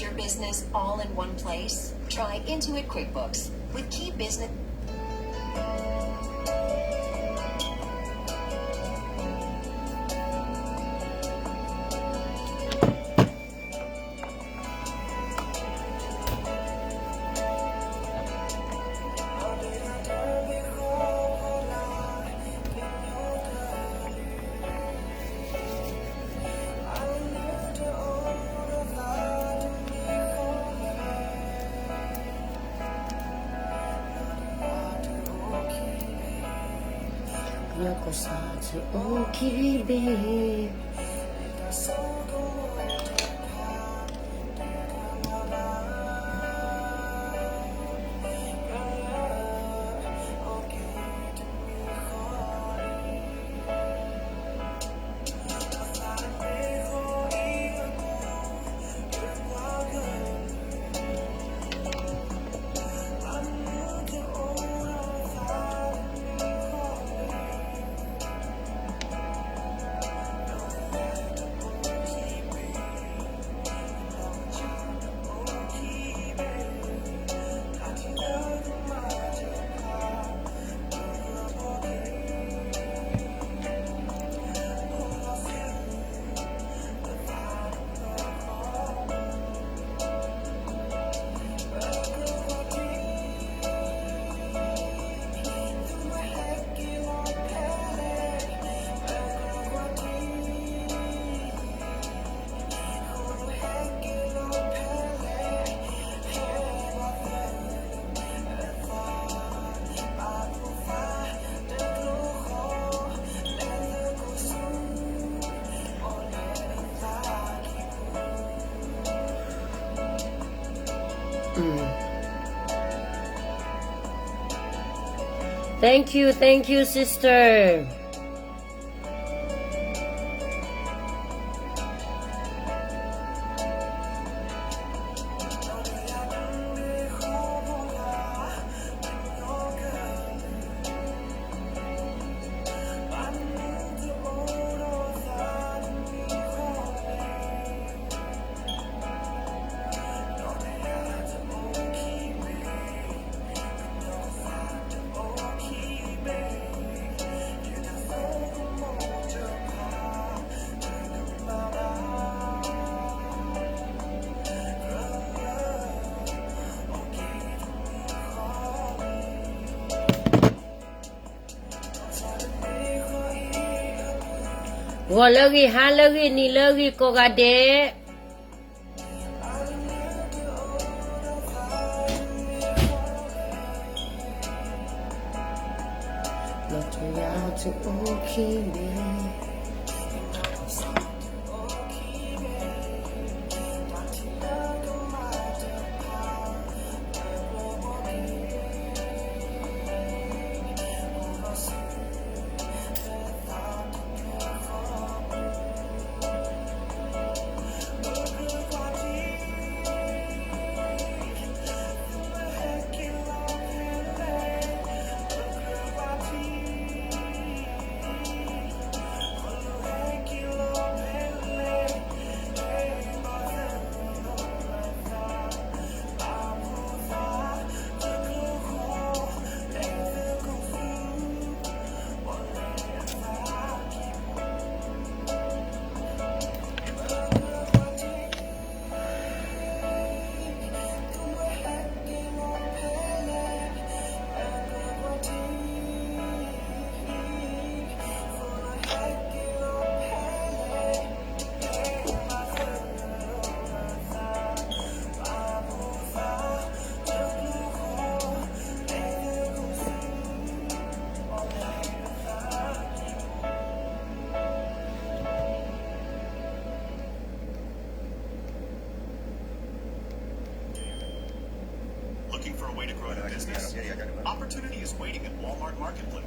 your business all in one place? Try Intuit QuickBooks with key business. อืม Thank you, thank you, sister. Gawlegie, halegie, nilegie, kogade.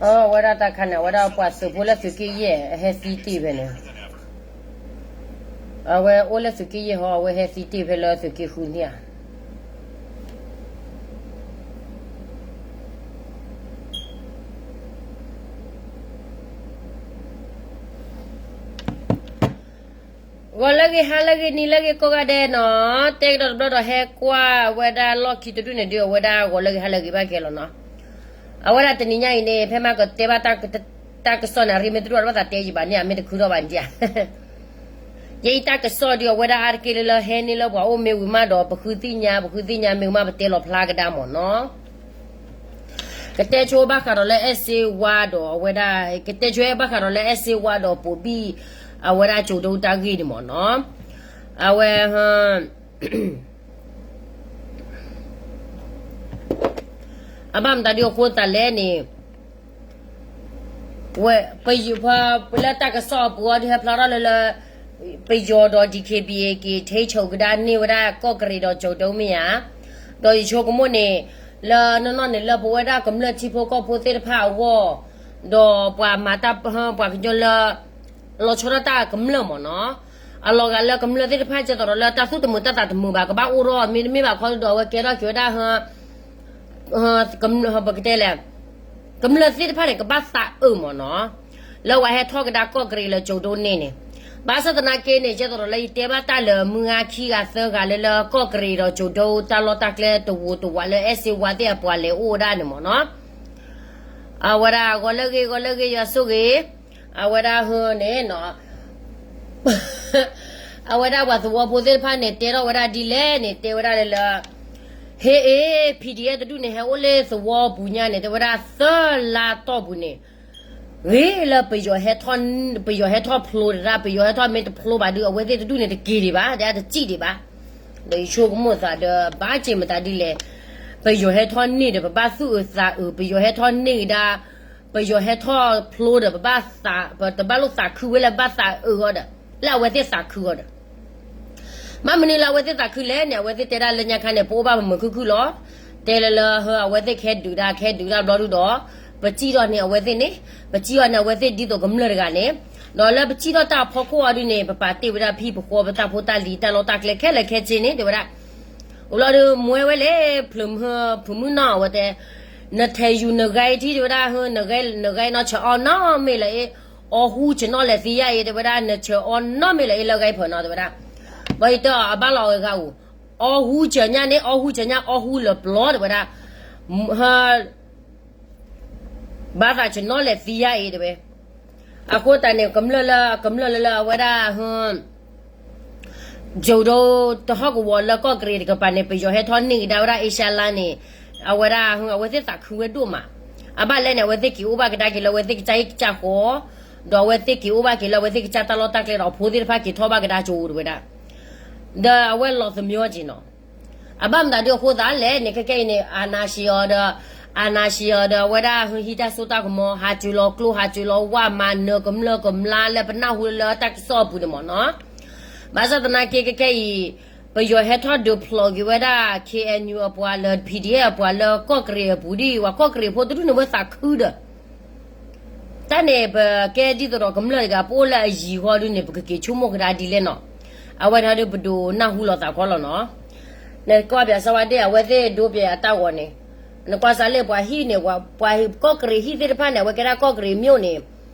အဝဲဒၣ်တၢ်ခါန့ၣ် အဝဲဒၣ်ပှၤသုးဖိလၢသုးက့ယဲၢ် အဟဲသံတ့ၢ်ဖဲန့ၣ်, အဝဲအိၣ်လၢသုးက့ယဲၢ်ဟီ အဝဲဟဲသံတ့ၢ်ဖဲလၢသုးက့ဃုန့ၣ်ဧါ. ဂီၤလၢအဂ့ၤ ဟါလၢအဂ့ၤ နံၤလၢအဂ့ၤ ကိးဂၤဒဲးနီၤ, တဲကဒီးတဘျီဒီး ဟဲကွၢ်ဝဲဒၣ်လီၢ်ခံတဒူၣ်န့ၣ်ဒုး အဝဲဒၣ်ဂီၤလၢအဂ့ၤ ဟါလၢအဂ့ၤဘၣ်ကဲလီၤနီၤ. အဝဲဒၣ်တနံၤညါအံၤန့ၣ် ဖဲမ့ၢ်ကတဲဘၣ်တၢ်ကစီၣ်န့ၣ် အရ့မ့ၢ်တရူၣ် အတဘၣ်သးတဲယံာ်ဘၣ်န့ၣ် အမ့ၢ်တခုထီၣ်ဘၣ်န့ၣ်ဧါ. ယဲအံၤတၢ်ကစီၣ်ဒုး အဝဲဒၣ်အါတက့ၢ်လၢလၢဟဲန့ၢ်လၢပှၤအိၣ်မ့ၢ်ဝံၤမးဒီး ပဃုသ့ၣ်ညါ ပဃုသ့ၣ်ညါမ့ၢ်ဝံၤမး ပတဲလီၤဖျါကဒါမ့ၢ်နီၤ. ကတဲဆိဘၣ်ဃးဒီးလၢအဲၣ်စ့ဝါဒီးအဝဲဒၣ် ကတဲဆိဘၣ်ဃးဒီးလၢအဲၣ်စ့ဝါဒီးပိာ်ဘံၣ် အဝဲဒၣ်ကၠိၤဒိတၢ်ဂ့ၢ်န့ၣ်မ့ၢ်နီၤ. အဝဲ အဘၣ်မတၤဒုးအဃိသတးလဲၣ်န့ၣ် ဝဲ ပယီၤ လၢတၢ်ကစီၣ်အပူၤအီၤဒုး ဟဲဖျါထီၣ်လၢလၢ ပယီၤဒီး DKBA က့ၤ ထိန်းချုပ် ကဒါန့ၢ်ဝဲဒၣ်ကီၢ်ကရ့ၤဒီးကၠိၤဒိမ့ၢ်ဧါ. ဒီးယဆိကမိၣ်န့ၣ် လၢနီၢ်နီၢ်န့ၣ် လၢပဝဲဒၣ်ကမျၢၢ်ထံဖိကီၢ်ဖိသ့ၣ်တဖၣ်အဂီၢ် ဒီးပှၤမၤတၢ် ပှၤကညီလၢ လီၤဆီဒၣ်တၢ်ကမျၢၢ်မ့ၢ်နီၤ. အလီၤဂာ်လၢကမျၢၢ်သ့ၣ်တဖၣ် ကဲသိးဒီးလၢတၢ်သူၣ်တမုာ်တၢ်သးတမုာ်ဘၣ် ကဘၣ်အိၣ်ထီၣ် မ့တမ့ၢ်ဘၣ်ခီဒီး အဝဲကဲထီၣ်က့ၤဝဲဒၣ် ပကတဲလဲၣ် ကမျၢၢ်သ့ၣ်တဖၣ်န့ၣ် ကဘၣ်သးအုးမ့ၢ်နီၤ, လၢပှၤဟဲထီၣ်ကဒါကီၢ်ကရ့ၤလၢကၠိၤဒိန့ၣ်န့ၣ်. ဘၣ်ဆၣ်သနာ်က့န့ၣ် ကဲသိးဒီးလၢယတဲဘၣ်တၢ်လၢမုၢ်ဂၤခံဂၤသၢဂၤလၢလၢကီၢ်ကရ့ၤဒီးကၠိၤဒိ တၢ်လီၢ်တၢ်ကျဲတဝူတဝးလၢအဲၣ်စ့ဝါသ့ၣ်အပှၤလဲၤအိၣ်ဝဲဒၣ်န့ၣ်မ့ၢ်နီၤ. အဝဲဒၣ်ဂီၤလၢဂ့ၤ ဂီၤလၢဂ့ၤ ယွၤဆိၣ်ဂ့ၤ, အဝဲဒၣ်ဟန့ၣ်နီၤ အဝဲဒၣ်ပှၤသဝီဖိသ့ၣ်တဖၣ်န့ၣ် တဲထီၣ်ဝဲဒၣ်ဒ်လဲၣ်န့ၣ် တဲဝဲဒၣ်လၢလၢ ဟ့ၣ်အ့ၣ် PDF တဒူၣ်န့ၣ် ဟဲအိၣ်လၢသဝီပူၤညါန့ၣ် တဲဝဲဒၣ်သၢလါတီၢ်ပူၤန့ၣ် ဂ့ၤလၢပယီၤဟဲထီၣ် ပယီၤဟဲထီၣ်ဖျိတရၣ် ပယီၤဟဲထီၣ်မ့ၢ်တဖျိဘၣ်ဒုး အဝဲသ့ၣ်တဒူၣ်န့ၣ် တက့ၤဒံးဘၣ် တတစံၣ်ဒံးဘၣ်. ဒီးယဆိကမိၣ်သးဒီး ဘၣ်က့ၤမတၤဒ်လဲၣ်, ပယီၤဟဲထီၣ်န့ၢ်ဒီး ပဘၣ်သူၣ်အုးသးအုး ပယီၤဟဲထီၣ်န့ၢ်ကဒါ ပယီၤဟဲထီၣ်ဖျိဒီး ပဘၣ်သး ပတဘၣ်လိၣ်သးခုဝဲလၢဘၣ်သးအုးအီၤဒီး လၢအဝဲသ့ၣ်သးခုအီၤဒီး ဘၣ်မနုၤလၢအဝဲသ့ၣ်သးခုလဲၣ်န့ၣ် အဝဲသ့ၣ်တဲဒၣ်လၢညါခါန့ၣ် ပအိၣ်ဘၣ်ပမုာ်ခုၣ်ခုၣ်လီၤ. တဲလၢလၢ ဟ အဝဲသ့ၣ်ကဟဲဒုးတၢ် ကဟဲဒုးတၢ်ဘျီဒုဒီး ပစံၣ်ထီၣ်န့ၢ်အဝဲသ့ၣ်န့ၣ် ပစံၣ်ထီၣ်န့ၢ်အဝဲသ့ၣ်ဒ်သိးကမျၢၢ်တဂၤန့ၣ်, ဒီးလၢပစံၣ်ထီၣ်တၢ်အဖီခိၣ်အီၤဒုန့ၣ် ပပာ်တ့ၢ်ဝဲဒၣ်ဖံပဃီပတၢ်ဖိတၢ်လံၤတၢ်လီၢ်တၢ်ကျဲခဲလၢာ်ခဲဆ့န့ၣ် တဲဝဲဒၣ် အိၣ်လီၤဒီး မွဲဝဲလဲၣ် ဖုမုၢ်နီၢ် အဝဲတဲ နထဲးယူၤနဂဲၤထံ တဲဝဲဒၣ် နဂဲၤ နဂဲၤနီၢ်ဆၢအီၤနီတမ့ၢ်လၢၤအ့ၣ်, အီၣ်ဟူဆၢနီၣ်လဲၣ်သံယါအံၤ တဲဝဲဒၣ် နဆၢအီၤနီတမ့ၢ်လၢၤအ့ၣ်လၢဂဲၤဖၢနီၤ တဲဝဲဒၣ်, ဘၣ်ယတဲအီၤအဘၣ်လီၤအဂၤအိၣ်, အီၣ်ဟူဆၢညါန့ၣ် အီၣ်ဟူဆၢညါ အီၣ်ဟူလၢပျီ တဲဝဲဒၣ် ဘၣ်သးဆၢနီၣ်လဲၣ်သံယါအံၤ တဲဝဲ, အဃိသတးန့ၣ် ကမျၢၢ်လၢ ကမျၢၢ်လၢလၢအဝဲဒၣ် ကၠိၤဒိတဟီၣ်ကဝီၤလၢကီၢ်ကရ့ၤတကပၤန့ၣ် ပယီၤဟဲထီၣ်န့ၢ်ကဒါဝဲဒၣ်အ့ရှါလါန့ၣ်, အဝဲဒၣ် အဝဲသ့ၣ်သးခုဝဲဒိၣ်မး, အဘၣ်လဲၣ်န့ၣ် အဝဲသ့ၣ်က့ၤအိၣ်ဘၣ်ကဒါက့ၤလၢအဝဲသ့ၣ်ကစၢ်ဟံၣ်ကစၢ်ဃီ, ဒီးအဝဲသ့ၣ်က့ၤအိၣ်ဘၣ်က့ၤလၢအဝဲသ့ၣ်ကစၢ်တၢ်လီၢ်တၢ်ကျဲဒီး အဖိသ့ၣ်တဖၣ်က့ၤထီၣ်ဘၣ်ကဒါကၠိၤ တဲဝဲဒၣ်, ဒီးအဝဲလီၤသမံက့ၤနီၤ အဘၣ်မတၤဒုအဃိသးလဲၣ်န့ၣ် ခဲကဲအံၤန့ၣ် အာဏာရှင်အီၤဒီး အာဏာရှင်အီၤဒီး အဝဲဒၣ်ဟံးတၢ်စိတၢ်ကမီၤ ဟးစၢၤလီၤကျိ ဟးစၢၤလီၤဝၣ် မၤနၢၤကမျၢၢ်ကမျၢၢ်လၢပနၢ်ဟူလၢတၢ်ကစီၣ်အပူၤန့ၣ်မ့ၢ်နီၤ, ဘၣ်ဆၣ်သနာ်က့ ခဲကဲအံၤ ပယီၤဟဲထီၣ်ဒုးဖျိးက့ၤဝဲဒၣ် K N U အပှၤလၢ P D F အပှၤလၢကီၢ်ကရ့ၤအပူၤဒ်အံၤ ပှၤကီၢ်ကရ့ၤဖိတဒူၣ်န့ၣ် ဝဲသးခုဒီး တၢ်န့ၣ် ပကဲဒ်သိးဒီးကမျၢၢ်တဂၤ ပအိၣ်လၢအယံၤဃီဒုန့ၣ် ပကက့ၤဆိကမိၣ်ကဒါဒ်လဲၣ်နီၤ, အဝဲဒၣ်ဒုးပဒိးနၢ်ဟူလိာ်သးခီလီၤနီၤ, နကွၢ်ပၠးစီၤဝါဒ့ၣ် အဝဲသ့ၣ်ဒိပၠးအတၢ်ဂီၤန့ၣ်, နကွၢ်စးလၢပှၤဟံၣ်န့ၣ် ပှၤကီၢ်ကရ့ၤဟံၣ်သ့ၣ်တဖၣ်န့ၣ် အဝဲကဲဒၣ်ကီၢ်ကရ့ၤမ့ၢ်အိၣ်န့ၣ်,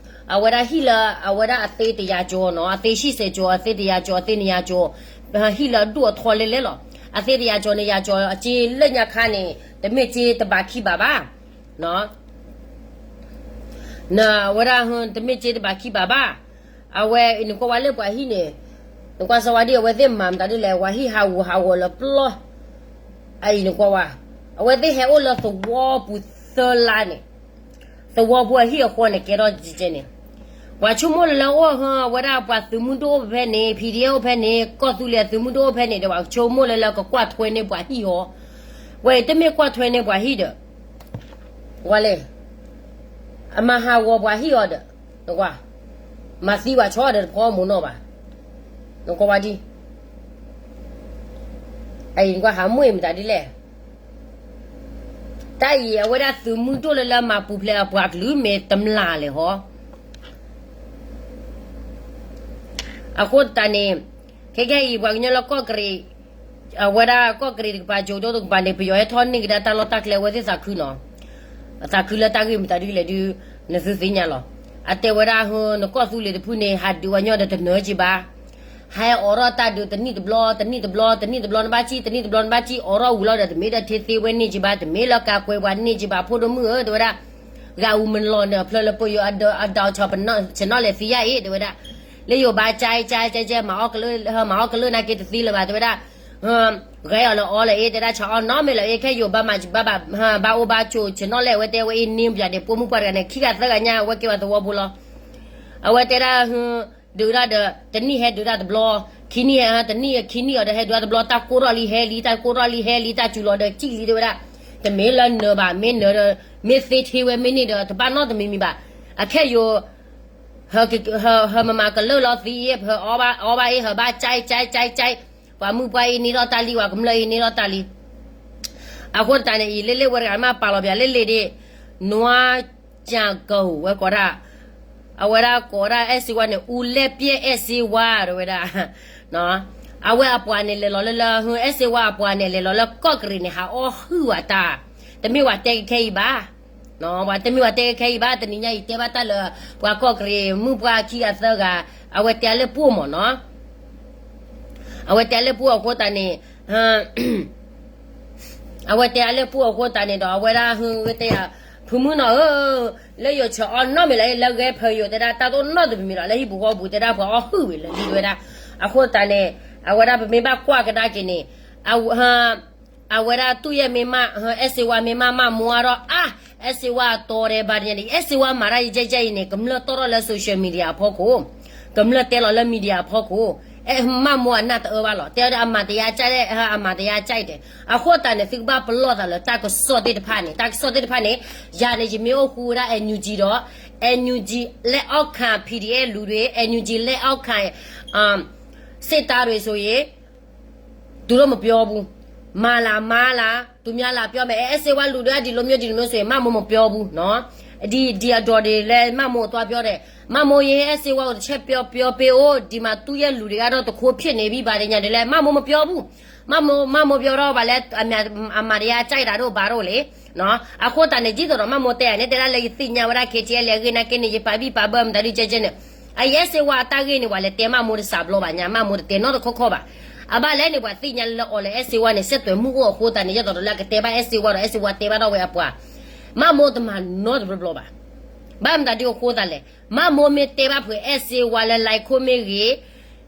အဝဲဒၣ်ဟံၣ်လၢ အဝဲဒၣ်အသ့တယၤကၠိၤနီၤ အသ့ဟံၣ်စဲးကၠိၤ အသ့တယၤကၠိၤ အသ့နယၤကၠိၤ, ဟံၣ်လၢအဒိၣ်အထီလဲၣ်လဲၣ်လီၤ, အသ့တယၤကၠိၤန့ၣ် ယၤကၠိၤ အစ့လၢညါခါန့ၣ် တမ့ၢ်စ့တဘးခံဘးဘၣ် နဝဲဒၣ် တမ့ၢ်စ့တဘးခံဘးဘၣ်, အဝဲ နကွၢ်ဝဲလၢပှၤဟံၣ်န့ၣ်, နကွၢ်စီၤဝါဒ့ၣ် အဝဲသ့ၣ်မၤမတၤဒ်လဲၣ် ပှၤဟံၣ်ဟးဂူာ်ဟးဂီၤလၢပျီ, အအံၤနကွၢ်ဝဲ, အဝဲသ့ၣ်ဟဲအိၣ်လၢသဝီပူၤသၢလါန့ၣ်, သဝီဖိအဟံၣ်အဃီန့ၣ် ကဲထီၣ်ကဲကဲန့ၣ်, ပှၤဆိကမိၣ်လၢလၢအိၣ်ဟၢ အဝဲဒၣ်ပှၤသုးမုၢ်ဒိၣ်အိၣ်ဖဲန့ၣ် P D F အိၣ်ဖဲန့ၣ် ကီၢ်သူလ့ၤအသုးမုၢ်ဒိၣ်အိၣ်ဖဲန့ၣ်ဒီး ပှၤဆိကမိၣ်လၢလၢကကွၢ်ထွဲန့ၢ်ပှၤဟံၣ်အီၤ, ဝဲအံၤတမ့ၢ်ကွၢ်ထွဲန့ၢ်ပှၤဟံၣ်ဒီး ကွၢ်လဲၣ်, အမၤဟးဂီၤပှၤဟံၣ်အီၤဒီး, နကွၢ်, မၤသံပှၤဆီဒီးတဖီမိၢ်နီၢ်ဘၣ်, နကွၢ်ဝဲဒ်, အအံၤနကွၢ်ဟးမွ့ၢ်မတၤဒ်လဲၣ်, တၢ်အံၤအဝဲဒၣ်သုးမုၢ်ဒိၣ်လၢလၢမၤပူၤဖျဲးအပှၤကလုာ် မ့ၢ်တမျၢ်လဲၣ်ဟီ အဃိသတးန့ၣ်, ခဲကဲအံၤ ပှၤကညီလၢကီၢ်ကရ့ၤ, အဝဲဒၣ်ကီၢ်ကရ့ၤတကပၤကၠိၤဒိတကပၤန့ၣ် ပယီၤဟဲထီၣ်န့ၢ်ကဒါတၢ်လီၢ်တၢ်ကျဲ အဝဲသ့ၣ်သးခုနီၤ, သးခုလၢတၢ်ဂ့ၢ်မတၤဒ်လဲၣ်ဒုး, နသုသ့ၣ်ညါလီၤ, အတဲဝဲဒၣ်ဟၢ နကီၢ်သူလ့ၤတဖုန့ၣ် ဟးဒုးဝဲညီဒီးတနၢၤက့ၤဘၣ်, ဟဲအိးထီၣ်တၢ်ဒုးတနံၣ်တဘျီ တနံၣ်တဘျီ တနံၣ်တဘျီ နဘၣ်စံၣ် တနံၣ်တဘျီ နဘၣ်စံၣ် အိးထီၣ်ဝံၤလီၤဒီး တမ့ၢ်ဒီးထံသ့ဝဲန့ၢ်က့ဘၣ် တမ့ၢ်လၢကးကွဲးပှၤန့ၢ်က့ဘၣ် ဖိဒိၣ်မုၣ်ဧၢ တဲဝဲဒၣ် ဂၤအူမလီၤနၢၤဖျၢၣ်လၢပယိၤအဒၢးအဒၢးဆီၣ်ပနီၣ် ဆနီၣ်လဲၣ်သံယါအံၤ တဲဝဲဒၣ် လၢယိၤဘၣ်ကၠဲကၠဲကၠဲကၠဲ မၤအီၣ်ကလၢ မၤအီၣ်ကလၢနာ်က့တသံလၢၤဘၣ် တဲဝဲဒၣ် ဂဲၤအီၤလၢအီလၢအ့ တဲဒၣ်ဆီၣ်အီၣ်နီတမံၤလၢအ့ ခဲယိၤဘၣ်မၤဘၣ်ဘၣ် ဘၣ်အိၣ်ဘၣ်ဆိး ဆနီၣ်လဲၣ် အဝဲတဲဝဲအ့ န့ၢ်ပၠးဒဲး ပိာ်မုၣ်ပှၢ်တဂၤန့ၣ် ခံဂၤသၢဂၤညါ အဝဲကဲဝဲသဝီဖိလီၤ အဝဲတဲဒၣ် ဒုးတၢ်ဒီး တနံၣ်ဟဲဒုးတၢ်တဘျီ ခံနံၣ် တနံၣ်ခံနံၣ်အံၤဒီးဟဲဒုးတၢ်တဘျီ တၢ်ကိၢ်ထီၣ်လံဟဲလံ တၢ်ကိၢ်ထီၣ်လံဟဲလံ တၢ်စူၤလီၤဒီးစံၣ်လံ တဲဝဲဒၣ် တမ့ၢ်လၢနၢၤဘၣ် မ့ၢ်နၢၤဒီး မ့ၢ်သ့ထံဝဲမ့ၢ်န့ၣ်ဒီး တဘၣ်နီတမံၤမံၤဘၣ် အခဲယိၤ ဟၢမၤမၤကလၢာ်လီၤသံအ့ ဟၢအီဘၣ်အ့ ဟၢဘၣ်ကၠဲကၠဲကၠဲကၠဲ ပှၤမုၣ်ပှၢ်အ့န့ၢ်ထီၣ်တၢ်လံ ပှၤကမျၢၢ်အ့န့ၢ်ထီၣ်တၢ်လံ အဃိသတးန့ၣ် အံၤလ့လ့ဝဲတဂၤမ့ၢ်ပာ်လီၤပၠးလ့လ့ဒ့ၣ် နွါကၠၣ်ကဝဲကိးဒၣ် အဝဲဒၣ်ကိးဒၣ်အဲၣ်စ့ဝါန့ၣ် အူလဲၣ်ပျဲၣ်အဲၣ်စ့ဝါ တဲဝဲဒၣ် အဝဲအပှၤန့ၣ်လဲၤလီၤလၢလၢ အဲၣ်စ့ဝါအပှၤန့ၣ် လဲၤလီၤလၢကီၢ်ကရံၣ်န့ၣ် ဟးအီၣ်ဟုၣ်ဝဲတၢ် တမ့ၢ်ဝဲတဲကခဲအံၤဘၣ် ပှၤတမ့ၢ်ဝဲတဲကခဲအံၤဘၣ် တနံၤညါအံၤတဲဘၣ်တၢ်လၢ ပှၤကီၢ်ကရံၣ်မုၣ်ပှၢ်ခံဂၤသၢဂၤ အဝဲတဲလၢပှိၢ်မၢ်နီၤ အဝဲတဲလၢပှိၢ်အဃိသတးန့ၣ် အဝဲတဲအလၢပှိၢ်အဃိသတးန့ၣ်ဒီး အဝဲဒၣ်ဟ့ၣ်တဲယၤ ဖုမုၢ်နီၢ်ဧၢ, လၢယိၤဆၢအီၣ်နီတမံၤလီၤ လၢဂဲၤဖၢယိၤတဲဒၣ် တၢ်တအိၣ်နီတမံၤမံၤလီၤ လၢဟံၣ်ပူၤဃီပူၤတဲဒၣ် ပှၤအီၣ်ဟုၣ်ဝံၤလၢလံဝဲဒၣ်, အဃိသတးန့ၣ် အဝဲဒၣ်ပမ့ၢ်ဘၣ်ကွၢ်ကဒါက့ၤန့ၣ် အဝဲဒၣ်တူၢ်ယဲၢ်မ့ၢ်မး အဲၣ်စ့ဝါမ့ၢ်မး မးမိၢ်အါထီၣ်အါ, အဲၣ်စ့ဝါအတီၤဒဲးဘၣ်တညါဒ် အဲၣ်စ့ဝါမၤတၢ်ယဲၢ်ယဲၢ်အံၤန့ၣ် ကမျၢၢ်တီၣ်ထီၣ်လၢ social media အဖီခိၣ်, ကမျၢၢ်တဲလီၤလၢ media အဖီခိၣ်, မးမိၢ်အနၢ်တအၢဘၣ်လီၤ တဲဒီးအမၤတယါကၢ် အမၤတယါကၢ်အံၤတဲ, အဃိသတးန့ၣ် သုကဘၣ်ပလီၢ်သးလၢတၢ်ကစီၣ်သ့ၣ်တဖၣ်န့ၣ် တၢ်ကစီၣ်သ့ၣ်တဖၣ်န့ၣ်, ယၤန့ၣ် ယမ့ၢ်အိၣ်ဃူဝဲဒၣ် NUG ဒီး NUG လက်အောက်ခံ PDF လူတွေ, NUG လက်အောက်ခံ စစ်သားတွေဆိုရင် သူတို့မပြောဘူး, မၤလာမၤလာ သူများလာပြောမယ် အဲအဲစ့ဝါလူတွေက ဒီလိုမျိုး ဒီလိုမျိုးဆိုရင် မမိုးမပြောဘူးနော်, ဒီ ဒီအဒေါ်တွေလည်း မမိုးသွားပြောတယ်, မမိုးရေအဲအဲစ့ဝါကိုတစ်ချက်ပြောပြောပေးဦး, ဒီမှာသူ့ရဲ့လူတွေကတော့တခိုးဖြစ်နေပြီ ဘာတွေညာတွေလဲ မမိုးမပြောဘူး, မမိုးမမိုးပြောတော့ဘာလဲ အမတရားကြိုက်တာတို့ဘာတို့လေ, နော်, အဃိသတးန့ၣ် ဒ်သိးဒီးမမိုးတဲယၤန့ၣ် တဲဒၣ်လၢယသ့ၣ်ညါဝဲဒၣ် KTLA အဂ့ၢ်နာ်က့န့ၣ် ယပာ်ဘံၣ်ပာ်ဘၢမတၤဒုကဲကဲန့ၣ်, အအဲအဲစ့ဝါအတၢ်ဂ့ၢ်န့ၣ် ပှၤလဲၤတဲမမိုးတစးဘျီဘၣ်ညါ မမိုးတတဲနီတခီခီဘၣ်, အဘၣ်လဲၣ်န့ၣ် ပှၤသ့ၣ်ညါလၢအီၤလၢအဲအဲစ့ဝါန့ၣ် ဆက်သွယ်မှုအိၣ်အဃိသတးန့ၣ် ယသိးဒီးလၢအကတဲဘၣ်အဲအဲစ့ဝါဒီး အဲအဲစ့ဝါတဲဘၣ်ထီၣ်ဝဲအပှၤ, မမိုးတမၤနီတဘျီဘျီဘၣ်, ဘၣ်မတၤဒုအဃိသတးလဲၣ်, မမိုးမ့ၢ်တဲဘၣ်ဖုးအဲအဲစ့ဝါလၢ like ခိၣ်မ့ၢ်ဂ့ၤ, ဒ်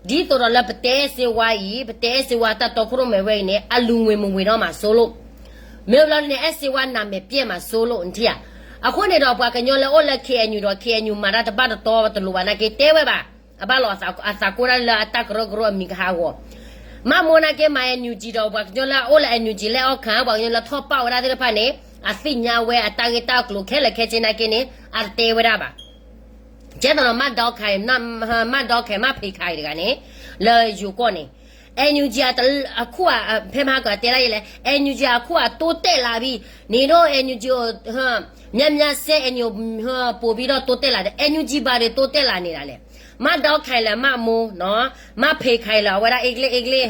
သိးဒီးလၢပတဲအဲအဲစ့ဝါအံၤ ပတဲအဲအဲစ့ဝါတၢ်တီခိၣ်ရိၣ်မဲဝဲအံၤန့ၣ် အလူၤငွေမဝ့ၤနီၢ်မး စိုးလို့, မ့ၢ်ဘျီန့ၣ် အဲအဲစ့ဝါ နာမည်ပျက်မှာ စိုးလို့ နထံၣ်ဧါ, အဃိန့ၣ်ဒီး ပှၤကညီလၢအိၣ်လၢ KNU ဒီး KNU မၤတၢ်တဘၣ်တတီတလိၤဘၣ်နာ်က့ တဲဝဲဘၣ်, အဘၣ်လီၤအသးကိးဒၣ်လၢအတၢ်ကရၢကရိအမံၤကဟးဂီၤ, မမိုးနာ်က့မၤ NUG ဒီး ပှၤကညီလၢအအိၣ်လၢ NUG လက်အောက်ခံ ပှၤကညီလၢထီၣ်ပာ်ဝဲဒၣ်သ့ၣ်တဖၣ်န့ၣ် အသ့ၣ်ညါဝဲအတၢ်ဂ့ၢ်တၢ်ကျိၤခဲလၢာ်ခဲဆ့နာ်က့န့ၣ် အတတဲဝဲဒၣ်ဘၣ် ကဲသိးဒီး မဒေါ်ခိုင် မဒေါ်ခိုင် မဖေခိုင်တဂၤန့ၣ် လၢယိၤကီၢ်န့ၣ် NUG အခိၣ် ဖဲမဟါကတဲဒၣ်ယဲလဲၣ် NUG အခိၣ်အတိုးတက်လာပြီ, နင်တို့ NUG များများဆဲ NUG ပိုပြီးတော့တိုးတက်လာတယ်, NUG ဘာတွေတိုးတက်လာနေတာလဲ, မဒေါ်ခိုင် လၢမမိုး နော်, မဖေခိုင် လၢအဝဲဒၣ် အ့ကလ့ အ့ကလ့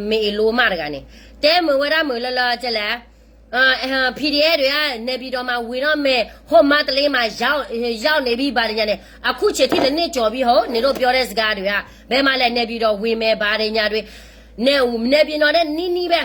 မ့ၢ်အ့လိမးတဂၤန့ၣ် တဲမုာ်ဝဲဒၣ်မုာ်လၢလၢကဲလဲၣ် PDF တွေက နေပြည်တော်မှာ ဝင်တော့မယ်, ဟိုမန္တလေးမှာ ရောက်, ရောက်နေပြီ ဘာတွေညာနဲ့, အခုချိန်ထိ တစ်နှစ်ကျော်ပြီ ဟုတ်, နေတို့ပြောတဲ့စကားတွေက ဘယ်မှာလဲ နေပြည်တော် ဝင်မယ် ဘာတွေညာတွေ, နေ, နေပြည်တော်နဲ့ နီးနီးပဲ,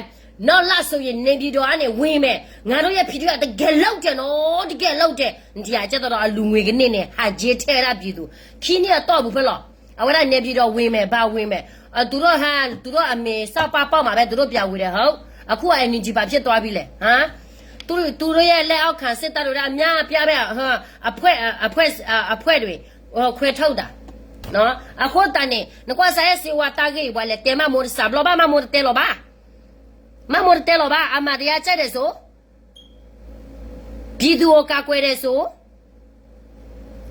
နောက်လဆိုရင် နေပြည်တော်ကနေ ဝင်မယ်, ငါတို့ရဲ့ PDF က တကယ်လုပ်တယ်နော်, တကယ်လုပ်တယ်, ဒီကကြတော့ အလူငွေကနစ်နဲ့ ဟန်ကြေးထည့်ရတာ ပြည်သူ, ခီးနှစ်အတော့ဘူးဖဲလီၤ အဝဲဒၣ် နေပြည်တော် ဝင်မယ်, ဘာဝင်မယ်, သူတို့ဟန်, သူတို့အမေ စောက်ပါပေါက်မှာပဲ သူတို့ပြန်ဝင်တယ် ဟုတ်, အခုက NUG ဘာဖြစ်သွားပြီလဲ, ဟမ်, သူတို့ရဲ့ လက်အောက်ခံ စစ်တပ်တွေက အများအပြားပဲ, အဖွဲ့, အဖွဲ့, အဖွဲ့တွေ, ခွဲထုတ်တာ, နော်, အဃိသတးန့ၣ် နကွၢ်စ့ၢ် အဲအဲစ့ဝါတၢ်ဂ့ၢ်အံၤ ပှၤလဲၤတဲမမိုးတစးဘျီဘၣ်, မမိုးတတဲလီၤဘၣ်, မမိုးတတဲလီၤဘၣ်, အမၤတရားကြိုက်တယ်ဆို ပြည်သူကို ကာကွယ်တယ်ဆို,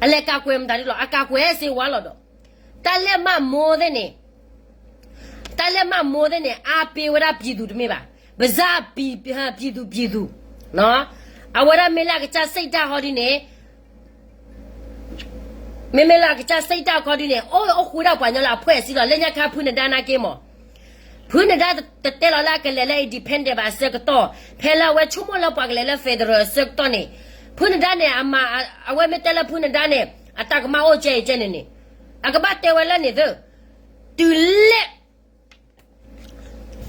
အလဲၤကာကွယ်မတၤဒ်လီၤ, အကာကွယ်စ့ဝါလီၤဒီး, တၢ်လၢမမိုးသ့ၣ်န့ၣ်, တၢ်လၢမမိုးသ့ၣ်န့ၣ် အားပေးဝဲဒၣ် ပြည်သူ တမ့ၢ်ဘၣ်, ပစၢ် ပြည်သူ ပြည်သူ, နော်, အဝဲဒၣ်မ့ၢ်လၢအကစၢ် စိတ်ဓာတ် ဟီဒ်န့ၣ် မ့မ့ၢ်လၢအကစၢ် စိတ်ဓာတ် ခီဒ်န့ၣ် အိၣ်အိၣ်ဃူဒၣ်ပှၤကညီလၢအဖှဲးအစံလီၤ, လၢညါခါ ဖုနဒါ နာ်က့မး, ဖုနဒါ တတဲလီၤလၢအကလဲၤလၢ independent ဘၣ်အဆၢကတီၢ်, ဖဲလၢအဝဲဆိကမိၣ်လၢပှၤကလဲၤလၢ federal အဆၢကတီၢ်န့ၣ်, ဖုနဒါ န့ၣ် အဝဲမ့ၢ်တဲလၢဖုနဒါ န့ၣ် အတၢ်ကမၣ်အိၣ်ကဲအံၤကဲန့ၣ်န့ၣ်, အကဘၣ်တဲဝဲလၢန့ၣ်သ့ တုၤလဲၣ်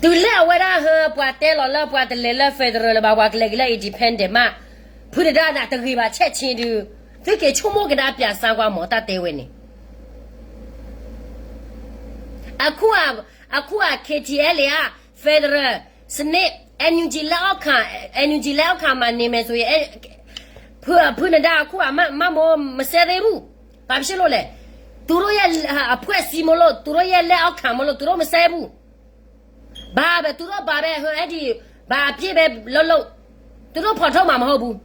တုၤလဲၣ်အဝဲဒၣ်ဟၢ ပှၤတဲလီၤလၢပှၤတလဲၤလၢ federal လၢၤဘၣ် ပှၤကလဲၤက့ၤလၢ independent မး, ဖုတဒါနၤတဂ့ၤဘၣ် ဆဲးဆ့ဒုး, သုက့ၤဆိကမိၣ်ကဒါပၠးစါကွၢ်မး တၢ်တဲဝဲန့ၣ် အခုအ အခုအ KTLA အ federal စနစ် NUG လက်အောက်ခံ NUG လက်အောက်ခံမှာနေမယ်ဆိုရင် ဖု ဖုနဒါ အခုအ မ မမိုး မစဲသေးဘူး. ဘာဖြစ်လို့လဲ? သူတို့ရဲ့ အဖွဲ့အစည်းမို့လို့ သူတို့ရဲ့လက်အောက်ခံမို့လို့ သူတို့မစဲဘူး. ဘာပဲ သူတို့ဘာပဲ ဟို အဲ့ဒီ ဘာအပြစ်ပဲလုပ်လုပ် သူတို့ဖော်ထုတ်မှာမဟုတ်ဘူး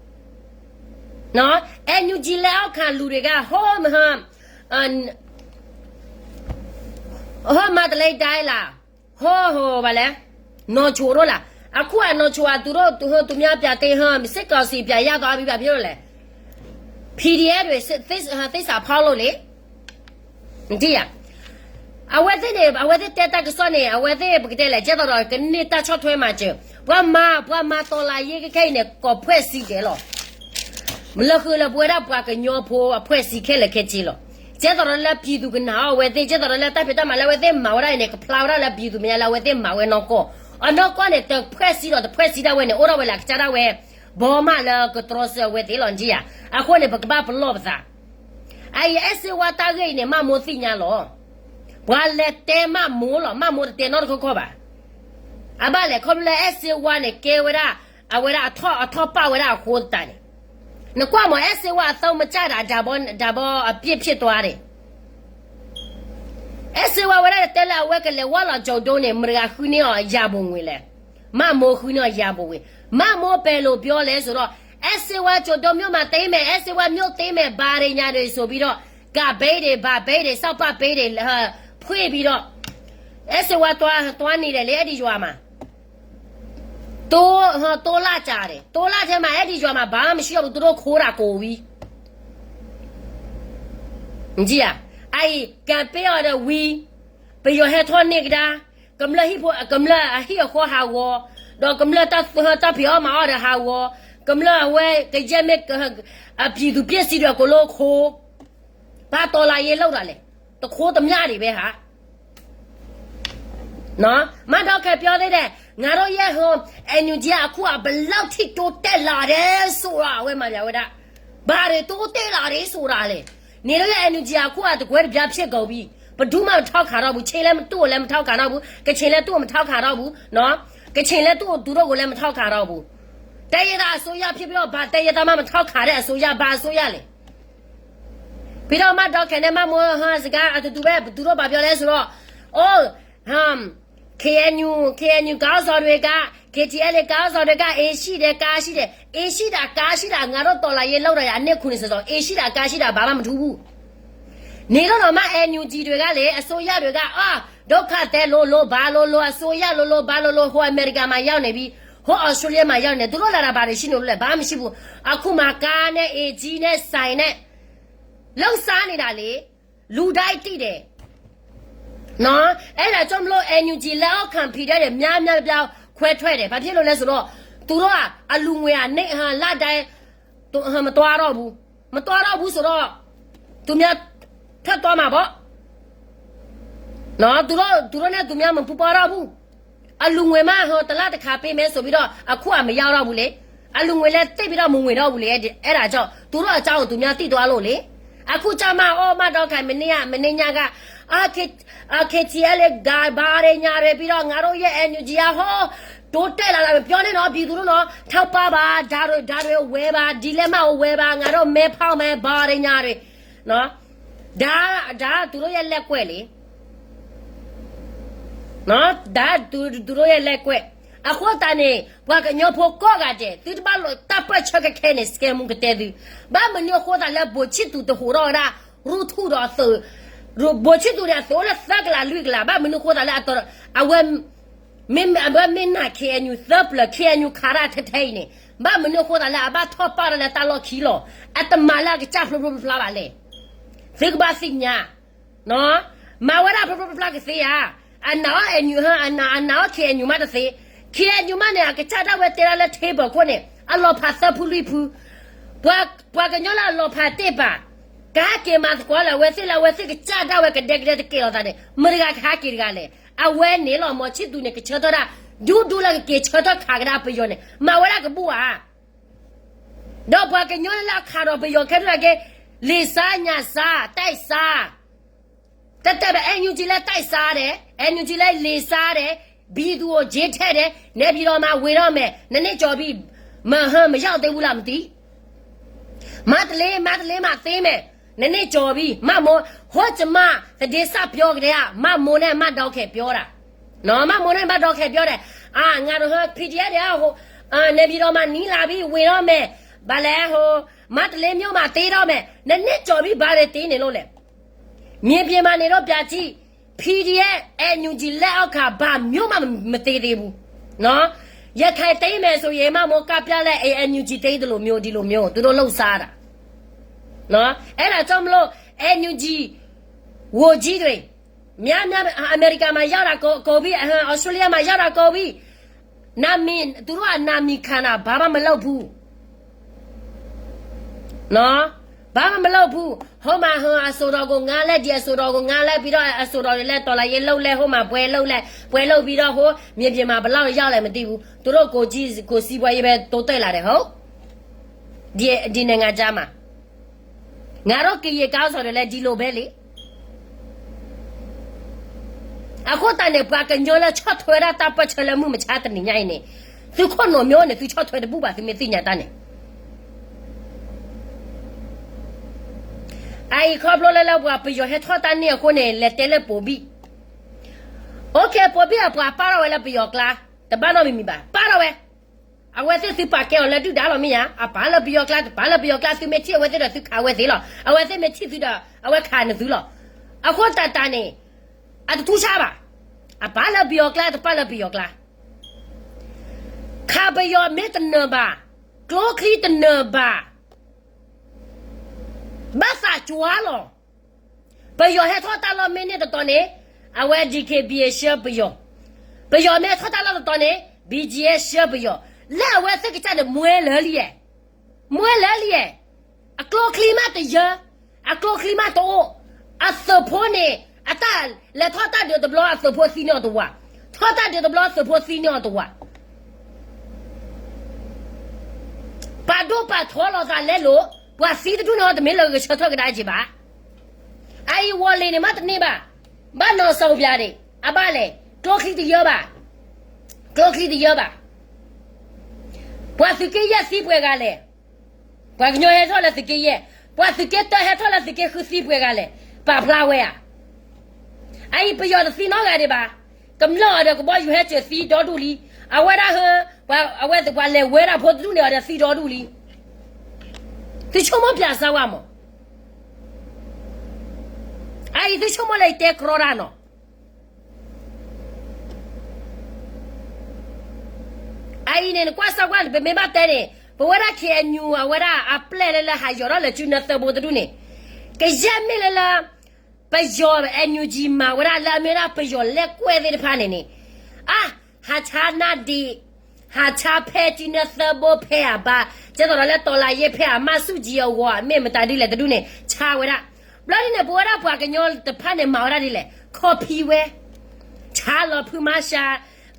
နော်. NUG လက်အောက်ခံလူတွေက ဟို ဟို မန္တလေးတိုင်းလား ဟို ဟို ဘာလဲ နော်ချိုတို့လား အခုက နော်ချိုက သူတို့ သူ သူများပြန်တင် ဟို စစ်ကောင်စီပြန်ရောက်သွားပြီ ဘာဖြစ်လို့လဲ? PDF တွေ သစ္စာဖောက်လို့လေ. မသိရ အဝဲသ့ၣ်န့ၣ် အဝဲသ့ၣ်တဲတၢ်ကစီၣ်န့ၣ် အဝဲသ့ၣ်ပကတဲလဲၣ် ကဲသိးဒီး ကန့ၢ်တၢ်ဆီၣ်ထွဲမၤစၢၤ ပှၤမၤ ပှၤမၤတော်လှန်ရေးခဲအံၤန့ၣ် ကီၢ်ဖွဲ့စည်းတယ်လီၤ. လၢဃုာ်လၢပဝဲဒၣ်ပှၤကညီဖိအဖွဲ့အစည်းခဲလၢာ်ခဲဆ့လီၤ. ကဲသိးဒီးလၢပြည်သူကနာ်အီၤ အဝဲသ့ၣ် ကဲသိးဒီးလၢတၢ်ဖံးတၢ်မၤလၢအဝဲသ့ၣ်မၤဝဲဒၣ်အံၤန့ၣ် ကဖျါဝဲဒၣ်လၢပြည်သူမဲာ်ညါလၢအဝဲသ့ၣ်မၤဝဲနီၢ်ကီၢ် အနီၢ်ကီၢ်န့ၣ် တဖွဲ့စည်းဒီးတဖွဲ့စည်းဒၣ်ဝဲန့ၣ် အိၣ်ဒၣ်ဝဲလၢအကစၢ်ဒၣ်ဝဲ ဘီမးလၢကတြီဆၢအဝဲသ့ၣ်လီၤ နထံၣ်ဧါ. အဃိန့ၣ် ပကဘၣ်ပလီၢ်ပသး အအံၤ အဲၣ်စ့ဝါတၢ်ဂ့ၢ်အံၤန့ၣ် မၢ်မိၢ်သ့ၣ်ညါလီၤ. ပှၤလဲၤတဲမၢ်မိၢ်လီၤ မၢ်မိၢ်တတဲနီတခီခီဘၣ်. အဘၣ်လဲၣ် ခီဖျိလၢအဲၣ်စ့ဝါန့ၣ် ကဲဝဲဒၣ် အဝဲဒၣ်အထီၣ် အထီၣ်ပာ်ဝဲဒၣ်အဃိသတးန့ၣ် နကွၢ်မး အဲၣ်စ့ဝါ အသုံးမကျတာ ဒါဘီ ဒါဘီအပြစ်ဖြစ်သွားတယ်. အဲၣ်စ့ဝါဝဲဒၣ်တဲလၢအဝဲကလဲၤဝဲလီၤကၠိၤဒိန့ၣ် မတၤဃုန့ၢ်အီၤယၤဘိၣ်ငွေလဲၣ်. မၢ်မိၢ်ဃုန့ၢ်အီၤယၤဘိၣ်ငွေ မၢ်မိၢ်ပဲၤလိာ်ပြောလဲဆိုတော့ အဲၣ်စ့ဝါကၠိၤဒိမြို့မှာသိမ်းမယ် အဲၣ်စ့ဝါမြို့သိမ်းမယ် ဘာတွေညာတွေဆိုပြီးတော့ ကဘဲတွေ ဘာဘဲတွေ စောက်ပဘဲတွေ ဖွင့်ပြီးတော့ အဲၣ်စ့ဝါ သွား သွားနေတယ်လေ အဲဒီရွာမှာ သုံး သုံးလကြာတယ် သုံးလထဲမှာ အဲဒီရွာမှာ ဘာမှမရှိတော့ဘူး သူတို့ခိုးတာကုန်ပြီ. မကြည့်ရ အံၤ ကပ့အီၤဒီးဝံၤ ပယီၤဟဲထီၣ်န့ၢ်ကဒါ ကမျၢၢ်ဟံၣ်ဖိ ကမျၢၢ်အဟံၣ်အဃီဟးဂီၤ ဒီးကမျၢၢ်တၢ်ဖံးအီၣ်မၤအီၣ်ဒီးဟးဂီၤ ကမျၢၢ်အဝဲကယဲၢ်မ့ၢ် အပြည်သူပစ္စည်းဒီးကိးလိခိ ဘာတော်လှန်ရေးလုပ်တာလဲ တခိုးသမျှတွေပဲဟာ မၢ်ဒီခဲပြောသေးတယ် ငါတို့ရဲ့ဟို NUG အခုက ဘယ်လောက်ထိတိုးတက်လာတယ်ဆိုတာ အဝဲမၤပြဝဲဒၣ် ဘာတွေတိုးတက်လာတယ်ဆိုတာလဲ နင်တို့ရဲ့ NUG အခုက တကွဲတပြားဖြစ်ကုန်ပြီ ဘယ်သူမှမထောက်ခံတော့ဘူး ချင်းလည်းသူ့ကိုလည်းမထောက်ခံတော့ဘူး ကချင်လည်းသူ့ကိုမထောက်ခံတော့ဘူးနော် ကချင်လည်းသူ့ကို သူတို့ကိုလည်းမထောက်ခံတော့ဘူး တိုင်းရင်းသားအစိုးရဖြစ်ပြီးတော့ ဘာတိုင်းရင်းသားမှမထောက်ခံတဲ့အစိုးရ ဘာအစိုးရလဲ ပြီးတော့ မၢ်ဒီခဲနဲ့ မၢ်မိၢ်ဟါစကားအတူတူပဲ ဘယ်သူတို့ဘာပြောလဲဆိုတော့ အို KNU KNU ခေါင်းဆောင်တွေက KTLA ခေါင်းဆောင်တွေက အိမ်ရှိတယ် ကားရှိတယ် အိမ်ရှိတာ ကားရှိတာ ငါတို့တော်လှန်ရေးလုပ်တာ အနှစ်ခုနှစ်ဆယ်ကျော် အိမ်ရှိတာ ကားရှိတာ ဘာမှမထူးဘူး နေတော့တော့မှ NUG တွေကလေ အစိုးရတွေက အာ ဒုက္ခသည်လိုလို ဘာလိုလို အစိုးရလိုလို ဘာလိုလို ဟိုအမေရိကမှာရောက်နေပြီ ဟို Australia မှာရောက်နေ သူတို့လာတာဘာတွေရှိနေလို့လဲ ဘာမှမရှိဘူး အခုမှကားနဲ့ အိမ်ကြီးနဲ့ ဆိုင်နဲ့ လုပ်စားနေတာလေ လူတိုင်းသိတယ် နော် အဲ့ဒါကြောင့်မလို့ NUG လက်အောက်ခံ PDF တွေ များများပြားခွဲထွက်တယ် ဘာဖြစ်လို့လဲဆိုတော့ သူတို့က အလူငွေက နေ့ လတိုင်း မသွားတော့ဘူး မသွားတော့ဘူးဆိုတော့ သူများထွက်သွားမှာပေါ့ နော် သူတို့ သူတို့နဲ့ သူများမပူးပေါင်းတော့ဘူး အလူငွေမှ ဟို တစ်လတစ်ခါပေးမယ်ဆိုပြီးတော့ အခုက မရောက်တော့ဘူးလေ အလူငွေလည်း သိပ်ပြီးတော့ မဝင်တော့ဘူးလေ အဲ့ဒါကြောင့် သူတို့အကြောင်းကို သူများသိသွားလို့လေ အခုကျမှ အော် မၢ်ဒီခဲ မနေ့က မနေ့ညက အာ K- အာ KTLA က ဘာတွေညာတွေ ပြီးတော့ ငါတို့ရဲ့ NUG က ဟော တိုးတက်လာတာပဲ ပြောနေတော့ ပြည်သူတို့နော် ထောက်ပံ့ပါ ဓာတ်တွေ ဓာတ်တွေဝယ်ပါ ဒီလက်မှတ်ကိုဝယ်ပါ ငါတို့ မဲဖောက်မယ် ဘာတွေညာတွေ နော် ဒါ ဒါက သူတို့ရဲ့ လက်ကွက်လေ နော် ဒါက သူ သူတို့ရဲ့ လက်ကွက် အဃိသတးန့ၣ် ပှၤကညီဖိကိးဂၤဒဲး သုတဘၣ်လိာ်တၢ်ပၢၢ်ဆၢခဲခဲန့ၣ် စကဲမူကတဲသု ဘၣ်မနုၤအဃိသတးလၢ ဘိုချစ်သူ တဟူးထီၣ်ဝဲဒၣ် ရူထူၣ်ဒီးသုး ဘိုချစ်သူန့ၣ် အသုးအိၣ်လၢသၢကလးလွံၢ်ကလး ဘၣ်မနုၤအဃိသတးလၢ အဝဲ မ့ၢ် အဝဲမ့ၢ်နာ် KNU သၢပျၢၤ KNU ခးတၢ်ထဲထဲအံၤန့ၣ် ဘၣ်မနုၤအဃိသတးလၢ အဘၣ်ထီၣ်ပာ်ထီၣ်လၢတၢ်လီၢ်ခံလီၤ အတမၤလၢအကစၢ်ဖျိဖျိဖျါဖျါဘၣ်လဲၣ် သုကဘၣ်သ့ၣ်ညါ မၤဝဲဒၣ်ဖျိဖျိဖျါဖျါကသ့ဧါ အနာ်အီၤ NUG ဟါ အနာ် အနာ်အီၤ KNU မးတသ့ KNU မးန့ၣ် အကစၢ်ဒၣ်ဝဲတဲဒၣ်လၢ table ခိၣ်န့ၣ် အလီၤဖးသၢဖုလွံၢ်ဖု ပှၤ ပှၤကညီလၢအလီၤဖးတ့ၢ်ပာ် ကဟဲက့ၤမၤသကိးလၢအဝဲသ့ၣ်လၢအဝဲသ့ၣ်ကစၢ်ဒၣ်ဝဲကဒဲကဒဲတကဲလီၤသးန့ၣ် မတၤတဂၤကဟဲက့ၤတဂၤလဲၣ်. အဝဲန့ၣ်လီၤ မီၤဆံၣ်သူန့ၣ် ကဆၢထၢၣ်ဒၣ် ဒူဒူလၢကက့ၤဆၢထၢၣ်ခးကဒါပယီၤန့ၣ် မၤဝဲဒၣ်ကဘူၣ်ဧါ. ဒီးပှၤကညီလၢအခးဒီးပယီၤခဲထူၣ်နာ်က့ လံာ်စါညၣ်စါ တၢ်စါ တတဲဘၣ် NUG လၢတၢ်စါဒဲး NUG လၢလံာ်စါဒဲး ဘံသူအိၣ်က့ထဲဒဲး နဲပၠံၤဒီးမၤဝ့ၤထီၣ်မဲာ် နန့ၢ်ကၠီၤဘံၣ် မဟၢမရောက်သေးဘူးလားမသိ မၤတလ့ မၤတလ့မၤသ့မဲာ် နန့ၢ်ကၠီၤဘံၣ် မၤမိၢ် ဟိုးကမၣ် သဒ့စၢ်ပျီကဒဲဧါ မၤမိၢ်န့ၣ်မၤဒီးခဲပျီဒၣ် မၤမိၢ်န့ၣ်မၤဒီးခဲပျီဒဲး အါ ငါတဟၢ PDF ဒဲး နဲပၠံၤဒီးမၤနံၤလၢဘံၣ် ဝ့ၤထီၣ်မဲာ် ဘၣ်လဲၣ်ဟိ မၤတလ့ မျိုးမၤသ့ထီၣ်မဲာ် နန့ၢ်ကၠီၤဘံၣ်ဘၣ်ဒဲးတ့ၢ်န့ၣ်လိၣ်လဲၣ် မြေပြင်မှာနေတော့ ပြာကြီး PDF NUG လက်အောက်က ဘာမျိုးမှ မသေးသေးဘူးနော် ရခိုင်သိမ်းမယ်ဆိုရင် မမော်ကပြလၢ NUG သိမ်းသလိုမျိုး ဒီလိုမျိုး သူတို့လုပ်စားတာနော် အဲ့ဒါကြောင့်မလို့ NUG ဝန်ကြီးတွေ များများ အမေရိကမှာရောက်တာ ကို- ကိုဗစ် အဟါ Australia မှာရောက်တာ ကိုဗစ် နာမည် သူတို့က နာမည်ခံတာ ဘာမှမလုပ်ဘူးနော် ဘာမှမလုပ်ဘူး ဟိုမှာ ဟိုအဆိုတော်ကို ငါလဲ ဒီအဆိုတော်ကို ငါလဲ ပြီးတော့ အဆိုတော်တွေလဲ တော်လှန်ရေးလုပ်လဲ ဟိုမှာ ပွဲလုပ်လဲ ပွဲလုပ်ပြီးတော့ ဟို မြေပြင်မှာ ဘယ်လောက်ရောက်လဲ မသိဘူး သူတို့ ကိုယ်ကြီး ကိုယ်စီးပွားရေးပဲ တိုးတက်လာတယ် ဟုတ် ဒီ ဒီနိုင်ငံခြားမှာ ငါတို့ ကရင် ခေါင်းဆောင်တွေလည်း ဒီလိုပဲလေ အဃိသတးန့ၣ် ပှၤကညီလၢဆီၣ်ထွဲဒၣ်တၢ်ပၢၢ်ဆၢလၢမုၢ်မဆါတနံၤညါအံၤန့ၣ် သုခိၣ်နူာ်မျိုးန့ၣ် သုဆီၣ်ထွဲတဘူၣ်ဘၣ် သုမ့ၢ်သ့ၣ်ညါတၢ်န့ၣ် အအံၤခီဖျိလၢလၢပှၤပယီၤဟဲထီၣ်တၢ်န့ၣ်အဃိန့ၣ် လဲၤတဲလၢပိာ်ဘံၣ် OK ပိာ်ဘံၣ်အပှၤပာ်ထီၣ်ဝဲလၢပယီၤကျါ တဘၣ်နီတမံၤမံၤဘၣ် ပာ်ထီၣ်ဝဲ အဝဲသ့ၣ်သုပာ်ကဲအီၤလၢဒုၣ်ဒါလီၤမ့ၢ်ဧါ အပာ်လၢပယီၤကျါ တပာ်လၢပယီၤကျါ သုမ့ၢ်ထံၣ်အဝဲသ့ၣ်ဒီးသုခးဝဲသ့လီၤ အဝဲသ့ၣ်မ့ၢ်ထံၣ်သုဒီး အဝဲခးနသုလီၤ အဃိသတးန့ၣ် အတထူးခြားဘၣ် အပာ်လၢပယီၤကျါ တပာ်လၢပယီၤကျါ ခးပယီၤမ့ၢ်တနၢၤဘၣ် ကျိချံတနၢၤဘၣ် ဘၣ်သးကွါလီၤ ပယီၤဟဲထီၣ်တၢ်လီၢ်မ့ၢ်န့ၢ်တတီၤန့ၣ် အဝဲ DKBA ဆှၢပယီၤ ပယီၤမ့ၢ်ထီၣ်တၢ်လီၢ်တတီၤန့ၣ် BGF ဆှၢပယီၤ လၢအဝဲသ့ၣ်ကစၢ်န့ၣ် မွဲလၢလံဧါ မွဲလၢလံဧါ အကျိချံမးတယၢ အကျိချံမးတအိၣ် အသုးဖိန့ၣ် အတၢ်လဲၤထီၣ်တၢ်ဒုးတဘျီအသုးဖိသံန့ၢ်အီၤတဝး ထီၣ်တၢ်ဒုးတဘျီအသုးဖိသံန့ၢ်အီၤတဝး ပာ်ဒိၣ်ပာ်ထီလီၤသးလဲလိာ် ပှၤသံတဒူၣ်န့ၣ်အီၤတမ့ၢ်လၢဂဲၤဆၢထၢၣ်ကဒါက့ၤဘၣ် အအံၤဝီၤလ့ၤန့ၣ်မးတန့ၢ်ဘၣ် ဘၣ်နီၢ်စီၤပၠးဒံး အဘၣ်လဲၣ် ကျိချံတယၢဘၣ် ကျိချံတယၢဘၣ် ပှၤသုးက့ယဲၢ်သံပှဲၤဂၤလဲၣ် ပှၤကညီဟဲထီၣ်လၢသုးက့ယဲၢ် ပှၤသုးက့တၢဟဲထီၣ်လၢသုးက့ဃုသံပှဲၤဂၤလဲၣ် ပာ်ဖျါဝဲဧါ အအံၤပယီၤတသံနီတဂၤဒံးဘၣ် ကမျၢၢ်အီၤဒီးကဘီယူၤဟဲစၢၤသံဒီဒူၣ်လံ အဝဲဒၣ်ဟၢ ပှၤအဝဲသ့ၣ်ပှၤလဲၤဝဲဒၣ်ဖိတဒူၣ်န့ၣ်အီၤဒီးသံဒီဒူၣ်လံ သုဆိကမိၣ်ပၠးစၢ်ဝဲမး အအံၤသုဆိကမိၣ်လၢယတဲကြီတၢ်နီၤ အအံၤန့ၣ် နကွၢ်စၢ်ကွၢ် ပမ့ၢ်ဘၣ်တဲန့ၣ် ပဝဲဒၣ် KNU အဝဲဒၣ်အပျဲၢ်လၢလၢဟးယီၤထီၣ်လၢစုနၢသၢဘိတဒူၣ်န့ၣ် ကယဲၢ်မ့ၢ်လၢလၢ ပယီၤ NUG မၤဝဲဒၣ်လၢအမ့ၢ်ဒၣ်ပယီၤလဲၣ်ကွဲၢ်သ့ၣ်တဖၣ်န့ၣ်န့ၣ် အါ ဟးဆါနၢ်ဒံး ဟးဆါဖဲစုနၢသၢဘိဖဲအဘါ ကဲသိးဒီးလၢ တော်လှန်ရေး ဖဲအမါစုကြည် အဂီၢ် မ့ၢ်မတၤဒ်လဲၣ်တဒူၣ်န့ၣ် ဆါဝဲဒၣ် ဘျီဒ်န့ၣ် ပဝဲဒၣ်ပှၤကညီတဖၣ်န့ၣ် မၤဝဲဒၣ်ဒ်လဲၣ် copy ဝဲ ဆါလီၤဖုမါဆါ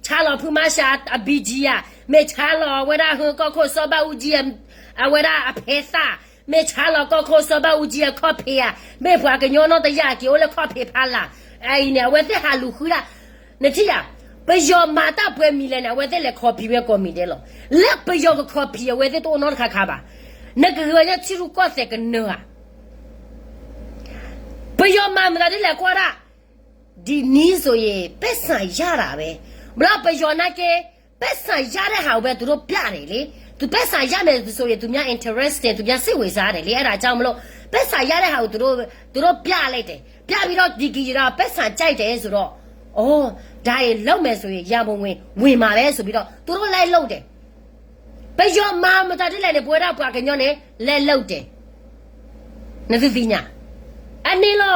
ဆါလီၤဖုမါဆါအ ဘံကံယၤ မ့ၢ်ဆါလီၤဝဲဒၣ်ဟၢကီၢ်ခိၣ်စီၤဘၣ်အူကၠံ အဝဲဒၣ်အဖဲသၣ် မ့ၢ်ဆါလီၤကီၢ်ခိၣ်စီၤဘၣ်အူကၠံအခီၣ်ဖံးဧါ မ့ၢ်ပှၤကညီနီတယၢ်က့ၤအိၣ်လၢခီၣ်ဖံးဖးလၢ် အအံၤန့ၣ် အဝဲသ့ၣ်ဟးလူၤဃုဒၣ် နထံၣ်ယၤ ပယီၤမၤတၢ်ပှဲၤမံၤလဲၣ်န့ၣ် အဝဲသ့ၣ်လဲၤ copy ဝဲကိးမံၤဒဲးလီၤ လၢပယီၤက copy အဝဲသ့ၣ်တအိၣ်နီတခါခါဘၣ် နကဂၤညါထံရူၢ်ကီၢ်သဲးကနၢၤဧါ ပယီၤမၤမတၤဒ်လဲၣ်ကွၢ်ဒၣ် ဒီနည်းဆိုရင် ပိုက်ဆံရတာပဲ ဘျီပယီၤနာ်က့ ပိုက်ဆံရတဲ့ဟာကိုပဲ သူတို့ပြတယ်လေ သူပိုက်ဆံရမယ်ဆိုရင် သူများ interesting သူများစိတ်ဝင်စားတယ်လေ အဲဒါကြောင့်မလို့ ပိုက်ဆံရတဲ့ဟာကို သူတို့ သူတို့ပြလိုက်တယ် ပြပြီးတော့ ဒီကီရီတော့ ပိုက်ဆံကြိုက်တယ်ဆိုတော့ အော် ဒါရင်လုပ်မယ်ဆိုရင် ရန်ပုံငွေဝင်မှာပဲဆိုပြီးတော့ သူတို့လိုက်လုပ်တယ် ပယီၤမၤမတၤဒ်လဲၣ်န့ၣ် ပဝဲဒၣ်ပှၤကညီန့ၣ် လဲၤလုပ်တယ် နသုသ့ၣ်ညါ အန့ၣ်လီၤ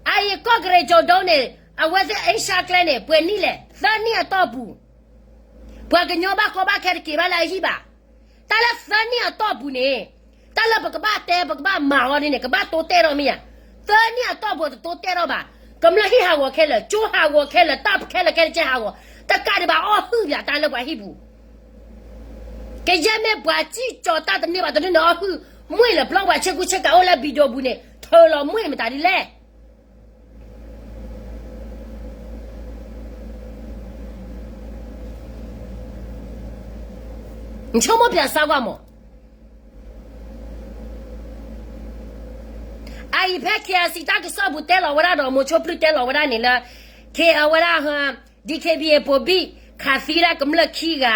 အအံၤကီၢ်ကရ့ၣ်ကၠိၤဒိန့ၣ် အဝဲသ့ၣ် အ့ရှါကျဲန့ၣ် ပှဲၤနံၣ်လဲၣ် သၢနံၣ်အတီၢ်ပူၤ ပှၤကညီဘၣ်ကီဘၣ်ခဲတက့ၤဘၣ်လၢအဟံၣ်ဘၣ် တၢ်လၢသၢနံၣ်အတီၢ်ပူၤန့ၣ် တၢ်လၢပကဘၣ်တဲ ပကဘၣ်မၤအီၤဒ်န့ၣ် ကဘၣ်တိတဲထီၣ်မ့ၢ်ဧါ. သၢနံၣ်အတီၢ်ပူၤတတိတဲထီၣ်ဘၣ်. ကမျၢၢ်ဟံၣ်ဟးဂီၤခဲလၢာ်, ကၠိဟးဂီၤခဲလၢာ်, တၢ်ခဲလၢာ်ခဲဆ့ဟးဂီၤ, တကးဒံးဘၣ်အီၣ်ဟုၣ်ဘၣ်တၢ်လၢပှၤဟံၣ်ပူၤ. ကယဲၢ်မ့ၢ်ပှၤစံၣ်ကၠီၤတၢ်တန့ၢ်ဘၣ်တဒုန့ၣ် အီၣ်ဟုၣ်, မွ့ၢ်လၢပျီပှၤဆ့ကူဆ့ကၤအိၣ်လၢဘံၣ်ဒိၣ်ပူၤန့ၣ် ထုးလီၤမွ့ၢ်မတၤဒ်လဲၣ်. နဆိကမိၣ်ပၠးစါကွၢ်မး. အအံၤဖဲ KIC တၢ်ကစီၣ်ပူၤတဲလီၤဝဲဒၣ်ဒီး မိၤဆိဖျုတဲလီၤဝဲဒၣ်န့ၣ်လၢ ခ့အဝဲဒၣ် DKBA ပိာ်ဘံၣ်ခးသံဒၣ်ကမျၢၢ်ခံဂၤ,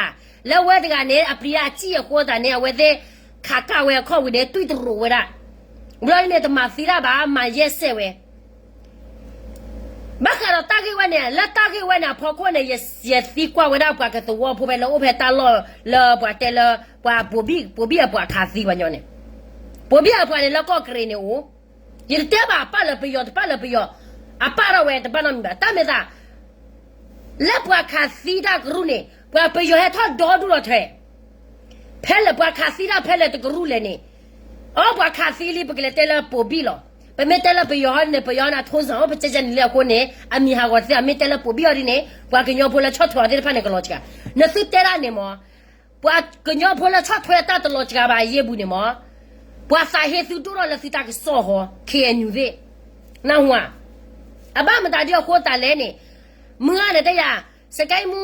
လၢဝဲတဂၤန့ၣ် အပျံၤအစံၣ်အဃိသတးန့ၣ် အဝဲသ့ၣ်ခးကၣ်ဝဲအခီၣ်ဝံၤန့ၣ် တွံၢ်တရူးဝဲဒၣ်. ဘျီဒ်န့ၣ် တမၤသံဒၣ်ဘၣ် မၤယဲၢ်စဲးဝဲ ဘၣ်ဃးဒီးတၢ်ဂ့ၢ်ဝဲန့ၣ် လၢတၢ်ဂ့ၢ်ဝဲန့ၣ် အဖီခိၣ်န့ၣ် ယသံကွၢ်ဝဲဒၣ်ပှၤကသဝီဖိဖဲလၢအိၣ်ဖဲတၢ်လီၢ်လၢပှၤတဲလၢ ပှၤပိာ်ဘံၣ်အပှၤခးသံပှၤညီန့ၣ်, ပိာ်ဘံၣ်အပှၤန့ၣ်လၢကီၢ်ကရ့ၣ်န့ၣ်အိၣ်, ယတတဲဘၣ်အပၢ်လၢပယီၤတပၢ်လၢပယီၤ, အပၢ်ထီၣ်ဝဲတဘၣ်နီတမံၤဘၣ် တၢ်မ့ၢ်သး လၢပှၤခးသံတၢ်ကရူၢ်န့ၣ် ပှၤပယီၤဟဲထီၣ်ဒီဒူၣ်လီၤထဲ ဖဲလၢပှၤခးသံတၢ်ဖဲလၢတကရူၢ်လဲၣ်န့ၣ်, အီ ပှၤခးသံလံ ပကလဲၤတဲလၢပိာ်ဘံၣ်လီၤ. ပမ့ၢ်တဲလၢပယီၤဟီန့ၣ် ပယီၤန့ၣ်ထိစၢၤအိၣ်ပကဲကဲန့ၣ်လံအဃိန့ၣ် အမံၤဟးဂီၤသ့ အမ့ၢ်တဲလၢပိာ်ဘံၣ်အီၤဒ်န့ၣ် ပှၤကညီဖိလၢဆီၣ်ထွဲအီၤသ့ၣ်တဖၣ်န့ၣ်ကလီၤစှၤ. နသုတဲဒၣ်န့ၣ်မး, ပှၤကညီဖိလၢဆီၣ်ထွဲတၢ်တလီၤစှၤဘၣ်အယ့ၢ်ပူၤန့ၣ်မး, ပှၤသးဟ့သုဒိၣ်ထီၣ်လၢသုတၢ်ကစီၣ်ဟီ KNU သ့ၣ်, နၢ်ဟူဧါ. အဘၣ်မတၤဒ်အဃိသတးလဲၣ်န့ၣ်, မုၢ်ဂၤန့ၣ်တဲယၤ, စကဲမူ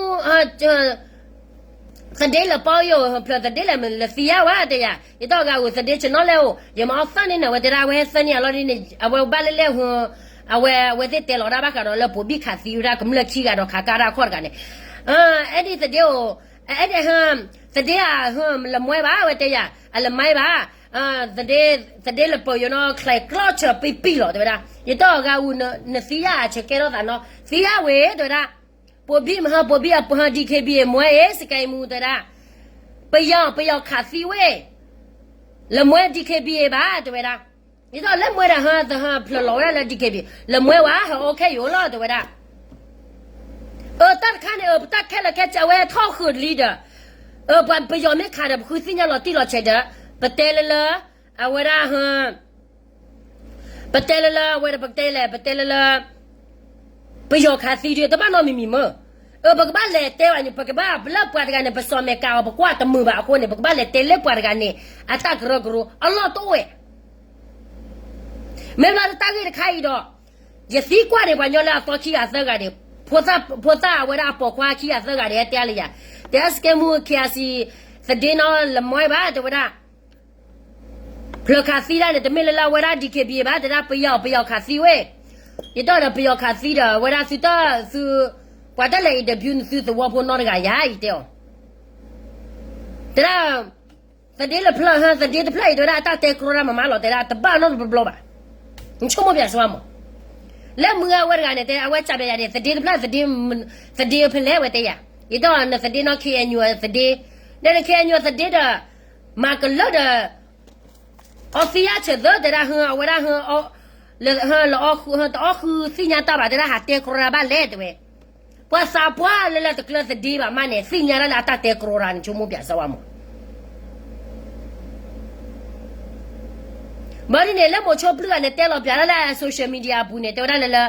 သဒ့လၢပီယိာ် ဖျၢၣ်သဒ့လၢသံယါဝဲတဲယၤ, ယတီၢ်ဂၤအိၣ်သဒ့ဆနီလဲၣ်အိၣ် ယမၤအီၣ်သၢနံၣ်န့ၣ် အဝဲတဲဒၣ်ဝဲသၢနံၣ်အလီၢ်ဒ်န့ၣ် အဝဲဘၣ်လၢလဲၣ်ဟူ, အဝဲ အဝဲသ့ၣ်တဲလီၤဒၣ်ဘၣ်ဃးဒီးလၢပိာ်ဘံၣ်ခးသံဝဲဒၣ်ကမျၢၢ်ခံဂၤဒီးခးကါဒၣ်အခီၣ်တဂၤန့ၣ်, အဲၣ်ဒိးသဒ့အိၣ်, အဲၣ်ဒိး သဒ့ဧါ, လၢမွဲဘၣ် အဝဲတဲယၤ, အလၢမွဲဘၣ်, သဒ့လၢပီယိာ်နီၢ် ချဲးကျီၢ်ဆၢပံပံလီၤ တဲဝဲဒၣ်, ယတီၢ်ဂၤအိၣ် နသံယါအဆၢကဲထီၣ်သးနီၢ် သံယါဝဲ တဲဝဲဒၣ် ပိာ်ဘံၣ်မဟါ ပိာ်ဘံၣ်အပှၤ DKBA မွဲအ့ၣ် စကဲမူတဲဒၣ်, ပယီၤ ပယီၤခးသံဝဲ, လၢမွဲ DKBA ဘၣ် တဲဝဲဒၣ်, ယတီၢ်လၢမွဲဒၣ်ဟါ သဟါဖျၢၣ်လီၤဝဲဒၣ်လၢ DKBA လၢမွဲဝဲ ဟဲအိၣ်ခဲအံၤလီၤ တဲဝဲဒၣ်, အတၢ်တခါန့ၣ် အပတၢ်ခဲလၢာ်ခဲဆ့အဝဲထီၣ်ဃုာ်လံဒီး, အပှၤပယီၤမ့ၢ်ခးဒီး ပဃုသ့ၣ်ညါလီၤတံၢ်လီၤဆဲးဒီး, ပတဲလၢလၢ, အဝဲဒၣ် ပတဲလၢလၢ အဝဲဒၣ်ပတဲလဲၣ် ပတဲလၢလၢ ပယီၤခးသံဒုး တဘၣ်နီတမံၤမံၤမ့ၢ်, အပကဘၣ်လဲၤတဲဘၣ်န့ၣ် ပကဘၣ်လၢပှၤတဂၤန့ၣ် ပစီၣ်မဲာ်ကးအီၤ ပကွၢ်တမုာ်ဘၣ်အဃိန့ၣ် ပကဘၣ်လဲၤတဲလၢပှၤတဂၤန့ၣ် အတၢ်ကရၢကရိ အလီၢ်တအိၣ်ဝဲ မ့ၢ်ဘျီတၢ်ဂ့ၢ်တခါအံၤဒီး, ယသံကွၢ်န့ၣ် ပှၤညီလၢအသီခံဂၤသၢဂၤန့ၣ်, ဖိသၣ်အဝဲဒၣ်အပိာ်ခွါခံဂၤသၢဂၤန့ၣ် တဲလၢယၤ, တဲစကဲမူ KIC သဒ့နီၢ်လၢမွဲဘၣ် တဲဝဲဒၣ် ဖျၢၣ်ခးသံဒၣ်န့ၣ် တမ့ၢ်လၢလၢအဝဲဒၣ် DKBA ဘၣ် တဲဒၣ် ပယီၤ ပယီၤခးသံဝဲ, ယတီၢ်ဒီးပယီၤခးသံဒီး အဝဲဒၣ်သုတၢ်သု, ပှၤတလဲၤ interview နသုသဝီဖိနီတဂၤယၤ ယတဲအီၤ, တဲဒၣ် သဒ့လၢဖျၢၣ် သဒ့တဖျၢၣ်အံၤ တဲဝဲဒၣ် အတၢ်တဲကြီဒၣ်မးမးလီၤ တဲဒၣ် တဘၣ်နီတဘျီဘၣ်, နဆိကမိၣ်ပၠးစှၤမး, လၢမုၢ်ဂၤဝဲတဂၤန့ၣ် တဲအဝဲစံးပၠးယၤန့ၣ် သဒ့တဖျၢၣ် သဒ့ဖဲလဲၣ်ဝဲတဲယၤ, ယတီၢ်နသဒ့နီၢ် KNU သဒ့, ဒီးန KNU သဒ့ဒီး မၤကလၢာ်ဒီး အီသံးယါဆၢၣ်သၢ တဲဒၣ် ဟၢ အဝဲဒၣ် ဟၢ လၢ ဟၢ တအီၣ်ဃုသ့ၣ်ညါတၢ်ဘၣ် တဲဒၣ် ဟးတဲကြီဒၣ်ဘၣ်လဲၣ် တဲဝဲ, ပှၤသးပှၢ်လၢလၢတကျၢၤသဒ့ဘၣ်မးန့ၣ် သ့ၣ်ညါဒၣ်လၢအတၢ်တဲကြီဒၣ်န့ၣ် ဆိကမိၣ်ပၠးစၢၤဝဲမး ဘၣ်ဒ်န့ၣ် လၢမိၤဆိဖျုဂၤန့ၣ် တဲလီၤပၠးဒၣ်လၢ social media အပူၤန့ၣ် တဲဝဲဒၣ်လၢလၢ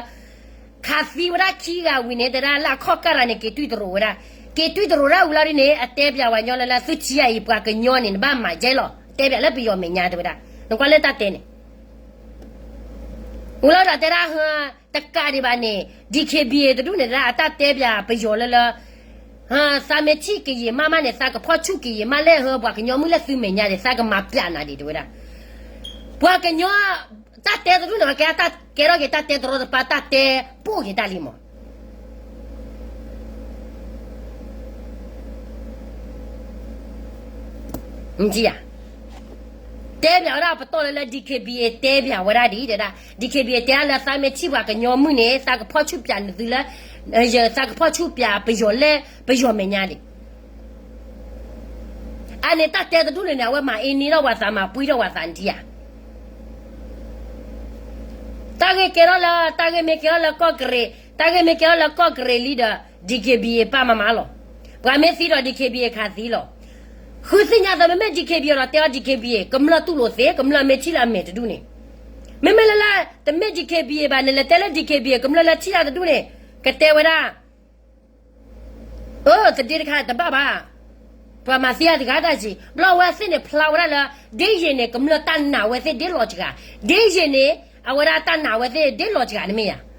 ခးသံဝဲဒၣ်ခံဂၤဝံၤန့ၣ် တဲဒၣ်လၢအခီၣ်ကၢ်တဂၤန့ၣ် က့ၤတွံၢ်တရူးဝဲဒၣ်, က့ၤတွံၢ်တရူးဒၣ်ဝံၤလီၤဒ်န့ၣ် အတဲပၠးဝဲညီလၢလၢ သုထံဂၤအံၤ ပှၤကညီန့ၣ် နဘၣ်မၤကဲလီၤ တဲပၠးလၢပယီၤမဲာ်ညါ တဲဝဲဒၣ်, နကွၢ်လၢတၢ်တဲန့ၣ် ဝံၤလီၤဒီးတဲဒၣ် တကးဒံးဘၣ်န့ၣ် DKBA တဒူၣ်န့ၣ် တဲဒၣ် အတၢ်တဲပၠးပယီၤလၢလၢ သးမ့ၢ်ထံၣ်ကယံာ်မးမးန့ၣ် သးကဖီၣ်ဆူၣ်ကယံာ်မးလဲၣ် ဟၢ ပှၤကညီမုၣ်လၢသုမဲာ်ညါန့ၣ် သးကမၤပၠးနၤဒံး တဲဝဲဒၣ်, ပှၤကညီ တၢ်တဲတဒူၣ်န့ၣ် ကဲတၢ်ကဲထီၣ်က့ၤတၢ်တဲတရီတပါ တၢ်တဲပိာ်က့ၤတၢ်လံမး တဲပၠးဝဲဒၣ်ပတီၢ်လၢလၢ DKBA တဲပၠးဝဲဒၣ်ဒ် တဲဒၣ် DKBA တဲဒၣ်လၢသးမ့ၢ်ထံၣ်ပှၤကညီမုၣ်န့ၣ် သးကဖီၣ်ဆူၣ်ပၠးနသုလၢ သးကဖီၣ်ဆူၣ်ပၠးပယီၤလၢပယီၤမဲာ်ညါဒံး အန့ၣ်တၢ်တဲတဒူၣ်န့ၣ်န့ၣ် အဝဲမၤအ့န့ၢ်ထီၣ်ပှၤသး မၤပှံထီၣ်ပှၤသးနထံၣ်ဧါ. တၢ်ဂ့ၢ်ကဲထီၣ်လၢ တၢ်ဂ့ၢ်မ့ၢ်ကဲထီၣ်လၢကီၢ်ကရ့ၣ် တၢ်ဂ့ၢ်မ့ၢ်ကဲထီၣ်လၢကီၢ်ကရ့ၣ်လံဒီး DKBA ပာ်မၤမၤလီၤ. ပှၤမ့ၢ်သံဒီး DKBA ခးသံလီၤ. ဃုသ့ၣ်ညါသး မ့မ့ၢ် DKBA ဒီးတဲအီၤ DKBA ကမျၢၢ်တူၢ်လိာ်သ့ ကမျၢၢ်မ့ၢ်ထံၣ်လၢအမဲာ်တဒူၣ်န့ၣ်, မ့မ့ၢ်လၢလၢ တမ့ၢ် DKBA ဘၣ် နလဲၤတဲလၢ DKBA ကမျၢၢ်လၢထံၣ်လၢတဒူၣ်န့ၣ် ကတဲဝဲဒၣ် အၢ သဒ့တခါတဘၣ်ဘၣ်, ပှၤမၤသံအတဂၤတၢ်စံး ဘျီဝဲသ့ၣ်န့ၣ် ဖျါဝဲဒၣ်လၢ ဒ်ယံာ်န့ၣ် ကမျၢၢ်တၢ်နာ်ဝဲသ့ၣ်ဒ်လီၤစှၤ, ဒ်ယံာ်န့ၣ် အဝဲဒၣ်တၢ်နာ်ဝဲသ့ၣ်ဒ်လီၤစှၤန့ၣ်မ့ၢ်ယၤ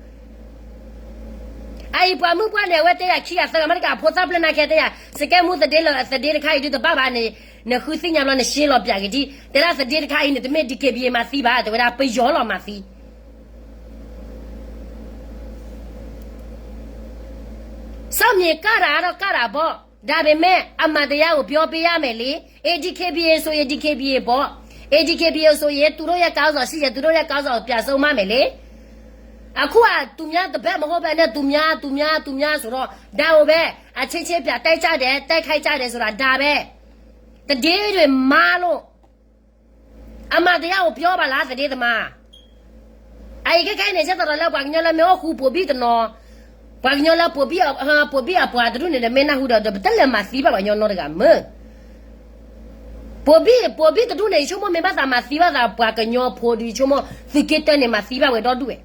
အအံၤပှၤမုၣ်ပှၢ်န့ၣ် အဝဲတဲယၤခံဂၤသၢဂၤမ့ၢ်တကး အဖိသၣ်ပျဲၢ်နာ်ကဲတဲယၤ စကဲမူသဒ့လၢ သဒ့တခါအံၤဒုတဘၣ်ဘၣ်န့ၣ်, နဃုသ့ၣ်ညါဘျီ နရှဲလီၤပၠးက့ၤဒံး တဲဒၣ်သဒ့တခါအံၤန့ၣ် တမ့ၢ် DKBA မၤသံဘၣ် တဲဝဲဒၣ်ပယီၤလီၤမၤသံ စ့ၢ်မ့ၢ်ကၢ်တၢ်ဒီးကၢ်တၢ်ဘီၣ်, ဒါပေမဲ့ အမှန်တရားကို ပြောပေးရမယ်လေ, အေ DKBA ဆိုရင် DKBA ပေါ့, အေ DKBA ဆိုရင် သူတို့ရဲ့ ခေါင်းဆောင်ရှိရင် သူတို့ရဲ့ ခေါင်းဆောင်ကို ပြန်ဆုံးမမယ်လေ. အခုက သူများတစ်ဘက်မဟုတ်ဘဲနဲ့ သူများ သူများ သူများဆိုတော့ ဒါကိုပဲ အချင်းချင်းပြန်တိုက်ကြတယ် တိုက်ခိုက်ကြတယ်ဆိုတာ ဒါပဲ. သတင်းတွေမှားလို့ အမှန်တရားကို ပြောပါလား သတင်းသမား. အအံၤခဲခဲအံၤန့ၣ် ကဲသိးဒီးလၢပှၤကညီလၢမ့ၢ်အိၣ်ဃူ ပိာ်ဘံၣ်တနီၤ, ပှၤကညီလၢ ပိာ်ဘံၣ်အပှၤတဒူၣ်န့ၣ်ဒီး မ့ၢ်နၢ်ဟူဒီး ပတလဲၤမၤသံဘၣ်ပှၤကညီနီတဂၤမ့ၢ် ပိာ်ဘံၣ် ပိာ်ဘံၣ်တဒူၣ်န့ၣ် ယဆိကမိၣ်မ့ၢ်ဘၣ်သးမၤသံဘၣ်သးပှၤကညီဖိဒီး ယဆိကမိၣ် သုးက့တၢန့ၣ် မၤသံဘၣ်ဝဲဒီဒူၣ်ဝဲ,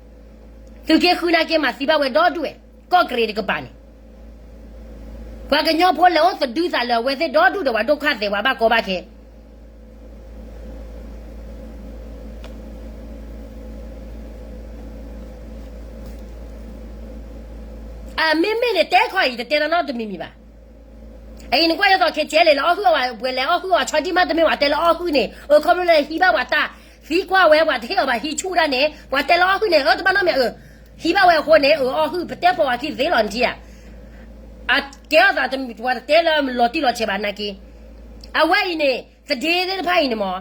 သုးက့ဃုနာ်က့ မၤသံဘၣ်ဝဲဒီဒူၣ်ဝဲ, ကီၢ်ကရ့ၣ်တကပၤန့ၣ် ပှၤကညီဖိလဲၤအိၣ်သဒုသးလၢအဝဲသ့ၣ်ဒီဒူၣ်ဒီး ပှၤဒိၣ်ခါသဲး ပှၤဘၣ်ကီဘၣ်ခဲ အမ့မ့ၢ်န့ၣ် တဲခီအံၤ တတဲတၢ်နီတမံၤမံၤဘၣ်. အအံၤနကွၢ်ယသိး ခဲကဲလဲၣ် လဲၤအီၣ်ဟုၣ်အီၤ ပှဲၤလဲၤအီၣ်ဟုၣ်အီၤ ဆီဒံၣ်မး တမ့ၢ်ဝဲတဲလၢအီၣ်ဟုၣ်န့ၣ် အၢ ခီဖျိလၢဟံးဘၣ်ပှၤတၢ်သံကွၢ်ဝဲ ပှၤတဟ့ၣ်အီၤဘၣ် ဟံးဆူၣ်ဒၣ်န့ၣ် ပှၤတဲလၢအီၣ်ဟုၣ်န့ၣ် အၢ တဘၣ်နီတမံၤ အၢ ဟံးဘၣ်ဝဲအဃိန့ၣ် အၢ အီၣ်ဟုၣ် ပတဲပိာ်ဝဲခံသ့လီၤ နထံၣ်ဧါ. အကဲအီၤသး ပှၤတတဲလၢလီၤတံၢ်လီၤဆဲးဘၣ်နာ်က့ အဝဲအံၤန့ၣ် သဒ့သ့ၣ်တဖၣ်အံၤန့ၣ်မ့ၢ်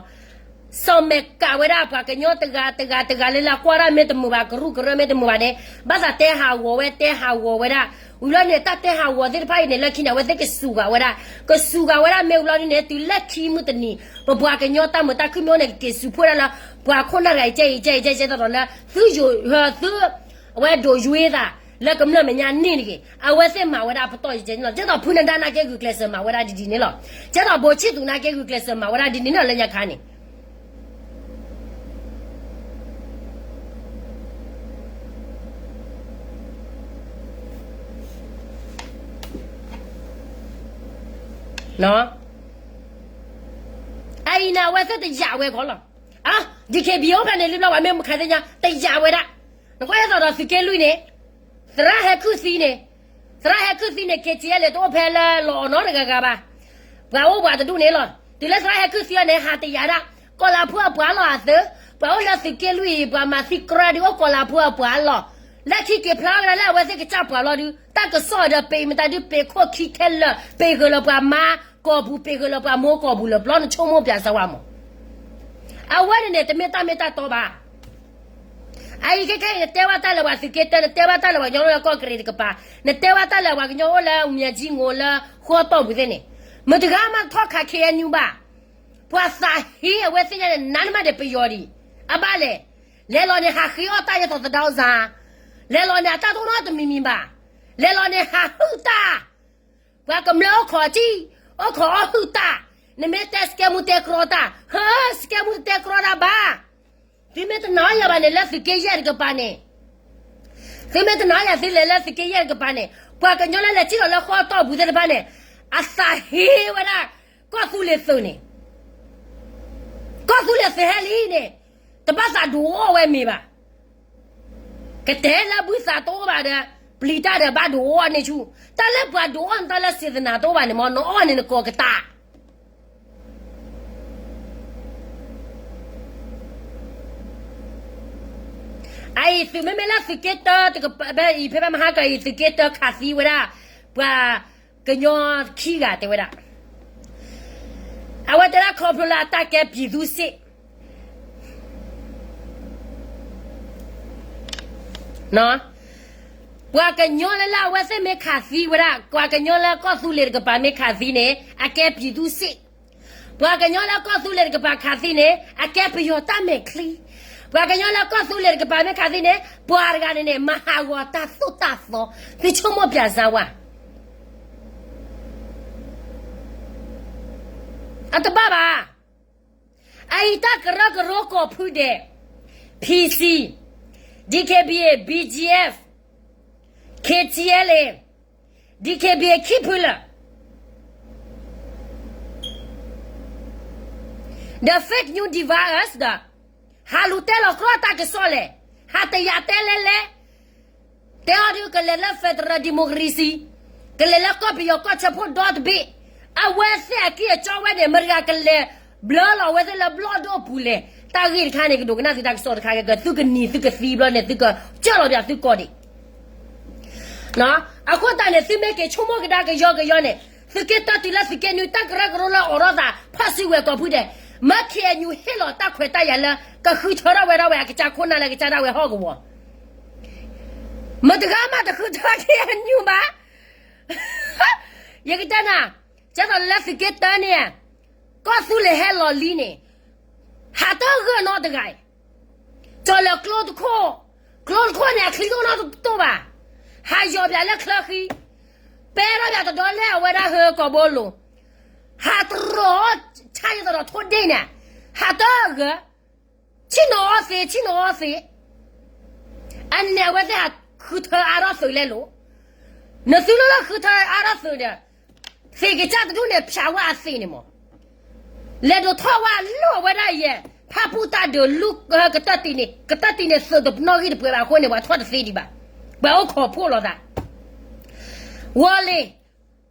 စီၤမဲာ်ကးဝဲဒၣ် ပှၤကညီတဂၤတဂၤတဂၤလၢလၢကွၢ်ဒၣ်မ့ၢ်တမုာ်ဘၣ် ကရူၢ်ကရၢမ့ၢ်တမုာ်ဘၣ်န့ၣ် ဘၣ်သးတဲဟးဂီၤဝဲ တဲဟးဂီၤဝဲဒၣ်. ဝံၤလီၤန့ၣ် တၢ်တဲဟးဂီၤသ့ၣ်တဖၣ်အံၤန့ၣ် လၢခံန့ၣ် အဝဲသ့ၣ်ကစူၤဂာ်ဝဲဒၣ် ကစူၤဂာ်ဝဲဒၣ်မ့ၢ်ဝံၤလီၤဒ်န့ၣ် တုၤလၢခံမုၢ်တနံၤ ပပှၤကညီတၢ်မုာ်တၢ်ခုၣ်မ့ၢ်အိၣ်န့ၣ် ကက့ၤစူၤဖှိၣ်ဒၣ်လၢ ပှၤခိၣ်နၢ်တဂၤအံၤ ကဲအံၤ ကဲအံၤ ကဲအံၤ ကဲသိးဒီးလၢ သုယိၤ သု အဝဲဒိးယွ့သး လၢကမျၢၢ်မဲာ်ညါန့ၣ်တဂ့ၤ အဝဲသ့ၣ်မၤဝဲဒၣ်ပတီၢ်ယကဲန့ၣ်လီၤ. ကဲသိးဖုနဒါနာ်က့ဂုာ်ကျဲးစၢးမၤဝဲဒၣ်ဒ်ဒ်န့ၣ်လီၤ. ကဲသိးဘိးဆံၣ်သူးနာ်က့ဂုာ်ကျဲးစၢးမၤဝဲဒၣ်ဒ်န့ၣ်လီၤ လၢညါခါန့ၣ် အအံၤန့ၣ် အဝဲသ့ၣ်တယာ်ဝဲခီလီၤ. အ DKBA အိၣ်ဖဲန့ၣ်လံဘျီ ပှၤမ့ၢ်မုၢ်ခါသ့ၣ်ညါ တယာ်ဝဲဒၣ်. နကွၢ်ယသိးဒီးသုးက့လွံၢ်န့ၣ် သရၣ်ဟဲခုၣ်သံန့ၣ် သရၣ်ဟဲခုၣ်သံန့ၣ် က့ၤက့ၤလဲၤတအိၣ်ဖဲလၢလီၤအီၤနီတဂၤဂၤဘၣ်. ပှၤအိၣ်ပှၤတဒူၣ်န့ၣ်လီၤ. တုၤလၢသရၣ်ဟဲခုၣ်သံအီၤန့ၣ် ဟးတယာ်ဒၣ် ကီၤလၤဖိအပှၤလီၤအသု, ပှၤအိၣ်လၢသုးက့လွံၢ်အံၤ ပှၤမၤသံကြၢးဒုးအိၣ်ကီၤလၤဖိအပှၤလီၤ. လၢခံက့ၤဖျါဝဲဒၣ်လၢအဝဲသ့ၣ်ကစၢ်ပှၤလီၤဒုး တၢ်ကစီၣ်ဒီးပ့ၤမတၤဒုး ပ့ၤခိၣ်ခံခဲလၢာ် ပ့ၤဃုာ်လၢပှၤမါကီၢ်ပူၤ ပ့ၤဃုာ်လၢပှၤမိၢ်ကီၢ်ပူၤလၢာ် ဘျီနဆိကမိၣ်ပၠးစၢၤဝဲမး အဝဲန့ၣ်န့ၣ် တမ့ၢ်တၢ်မ့ၢ်တၢ်တီဘၣ်. အအံၤခဲခဲအံၤ နတဲဘၣ်တၢ်လၢပှၤသုးက့တၢ နတဲဘၣ်တၢ်လၢပှၤကညီအိၣ်လၢကီၢ်ကရ့ၣ်တကပၤ နတဲဘၣ်တၢ်လၢပှၤကညီအိၣ်လၢမၠဲကၠံငိၤလၢဃီတီၢ်ပူၤသ့ၣ်န့ၣ် မတၤတဂၤမးထီၣ်ခး ခ့ၣ်အဲၣ်ယူၣ်ဘၣ်. ပှၤသးဟ့အဝဲသ့ၣ်ညါန့ၣ် နးနမးဒံးပယီၤဒံး အဘၣ်လဲၣ်. လဲၤလီၤန့ၣ် ဟးဃ့အီၣ်တၢ်ယဲသိးသဒါအီၣ်စၢ် လဲၤလီၤန့ၣ် အတၢ်တအိၣ်နီတမံၤမံၤဘၣ်. လဲၤလီၤန့ၣ် ဟးဟုၣ်တၢ် ပှၤကမျၢၢ်အိၣ်ခိးထံၣ် အိၣ်ခိးအီၣ်ဟုၣ်တၢ်, နမ့ၢ်တဲစကဲမူတဲကြီတၢ်, ဟၢ စကဲမူတတဲကြီတၢ်ဘၣ်. သုမ့ၢ်တနာ်ယၤဘၣ်န့ၣ် လၢသုးက့ယဲၢ်တကပၤန့ၣ်, သုမ့ၢ်တနာ်ယၤသုလဲၤလၢသုးက့ယဲၢ်တကပၤန့ၣ်, ပှၤကညီလၢလဲၤထံၣ်လီၤလၢဃီတီၢ်ပူၤသ့ၣ်တဖၣ်န့ၣ်, အသးဟ့ဝဲဒၣ် ကီၢ်သူလ့ၤသုးန့ၣ်, ကီၢ်သူလ့ၤသုးဟဲလံန့ၣ်, တဘၣ်သးဒိးအီၣ်ဝဲမ့ၤဘၣ်. ကတဲလၢဘုသးတအိၣ်ဘၣ်ဒီး ပျံၤတၢ်ဒီးဘၣ်ဒိးအီၣ်န့ၢ်ဆူၣ်, တၢ်လၢပှၤဒိးအီၣ်နတၢ်လၢ စေတနာ တအိၣ်ဘၣ်န့ၣ်မ့ၢ် နအီၣ်န့ၣ်နကိးကတၢၢ် အအံၤသုးမ့မ့ၢ်လၢသုးက့တၢတကပၤအံၤ ဖဲဘၣ်မဟါကအံၤ သုးက့တၢခးသံဝဲဒၣ် ပှၤကညီခံဂၤတဲဝဲဒၣ်, အဝဲတဲဒၣ်ခီဖျိလၢအတၢ်ကဲ ပြည်သူ့စစ် ပှၤကညီလၢလၢအဝဲသ့ၣ်မ့ၢ်ခးသံဝဲဒၣ် ပှၤကညီလၢကီၢ်သူလ့ၤတကပၤမ့ၢ်ခးသံန့ၣ် အကဲ ပြည်သူ့စစ်, ပှၤကညီလၢကီၢ်သူလ့ၤတကပၤခးသံန့ၣ် အကဲပယီၤတၢ်မဲာ်ချံ, ပှၤကညီလၢကီၢ်သူလ့ၤတကပၤမ့ၢ်ခးသံန့ၣ် ပှၤတဂၤန့ၣ်န့ၣ် မၤဟးဂီၤတၢ်သိၣ်တၢ်သီ, သုဆိကမိၣ်ပၠးစၢ်ဝဲ အတဘၣ်ဘၣ်. အအံၤတၢ်ကရၢကရိကိးဖုဒဲး, PC, DKBA, BGF, KTLA, DKBA ခံဖုလၢာ် The fake news divide us ဒီး ဟးလူၤတဲလီၤကြီတၢ်ကစီၣ်လဲၣ်, ဟးတယာ်တဲလဲၣ်လဲၣ်, တဲအီၤဒုးကလဲၤလၢ federal democracy, ကလဲၤလၢကီၢ်ပယီၤကီၢ်ဆၢဖိဒီတဘ့ၣ်, အဝဲသ့ၣ်အကံၢ်အကီဝဲန့ၣ် အမဲရကၤကလဲၤဘျၢလီၤအဝဲသ့ၣ်လၢဘျီၣ်ဒိၣ်ပူၤလဲၣ်, တၢ်ဂ့ၢ်တခါန့ၣ် ကဒိကနၣ်သုတၢ်ကစီၣ်တခါကဲ သုကနံၤသုကသံဘျီန့ၣ် သုကစၢၢ်လီၤပၠးသုကီၢ်ဒံး အဃိသတးန့ၣ် သုမ့ၢ်က့ၤဆိကမိၣ်ကဒါကယီကယီန့ၣ် သုးက့တၢတုၤလၢသုးက့နွံ တၢ်ကရၢကရိလၢအိးထီၣ်သး ဖီၣ်စုဝဲၤကိးဖုဒဲး, မ့ၢ် KNU ဟ့ၣ်လီၤတၢ်ခွဲးတၢ်ယာ်လၢ ကဃုထၢထီၣ်ဝဲဒၣ်ဝဲအကစၢ်ခိၣ်နၢ်လၢကစၢ်ဒၣ်ဝဲဟီၣ်ကဝီၤ, မတၤတဂၤမးတဃုထၢ KNU ဘၣ်. ယကတဲနၤ, ကဲသိးလၢသုးက့တၢန့ၣ် ကီၢ်သူလ့ၤဟဲလီၤလံန့ၣ် ဟးတဂၢၢ်နီတဂၤအံၤ, ကၠီၤလၢကျိတခိၣ်, ကျိတခိၣ်န့ၣ် အချံတအိၣ်နီတတိၢ်ဘၣ်, ဟးယီၤပၠးလၢချၢဃံ, ပဲထီၣ်ပၠးတဒီလၢအဝဲဒၣ်ဟၢကီးဘိလိၤ, ဟးတရီးဆါယသဒီးထိၣ်ဒ့ၣ်န့ၣ်, ဟးတဂၢၢ်, ဆ့ၣ်နီၤအီသ့ ဆ့ၣ်နီၤအီသ့ အန့ၣ်အဝဲသ့ၣ်ဟးဃုထၢအါထီၣ်သုးလဲၣ်လိၤ, နသုလၢလၢဃုထၢအါထီၣ်သုးဒီး သ့ၣ်ကစၢ်တဒူၣ်န့ၣ် ဖၠးဝဲအသ့ၣ်န့ၣ်မး, လဲၤဒိးထီၣ်ဝဲလၢအဝဲဒၣ်ယဲၢ် ဖၣ်ပူၣ်တၢ်ဒုးလူၢ်ကတၢၢ်တံၢ်န့ၣ် ကတၢၢ်တံၢ်န့ၣ် သုးတနီၣ်ဂံၢ်တပှဲၤဘၣ်အဃိန့ၣ် ပှၤထီၣ်တသ့ဒံးဘၣ်, ပှၤအိၣ်ခိးဖှိၣ်လိာ်သး ဝီၤလံၤ, ပှၤ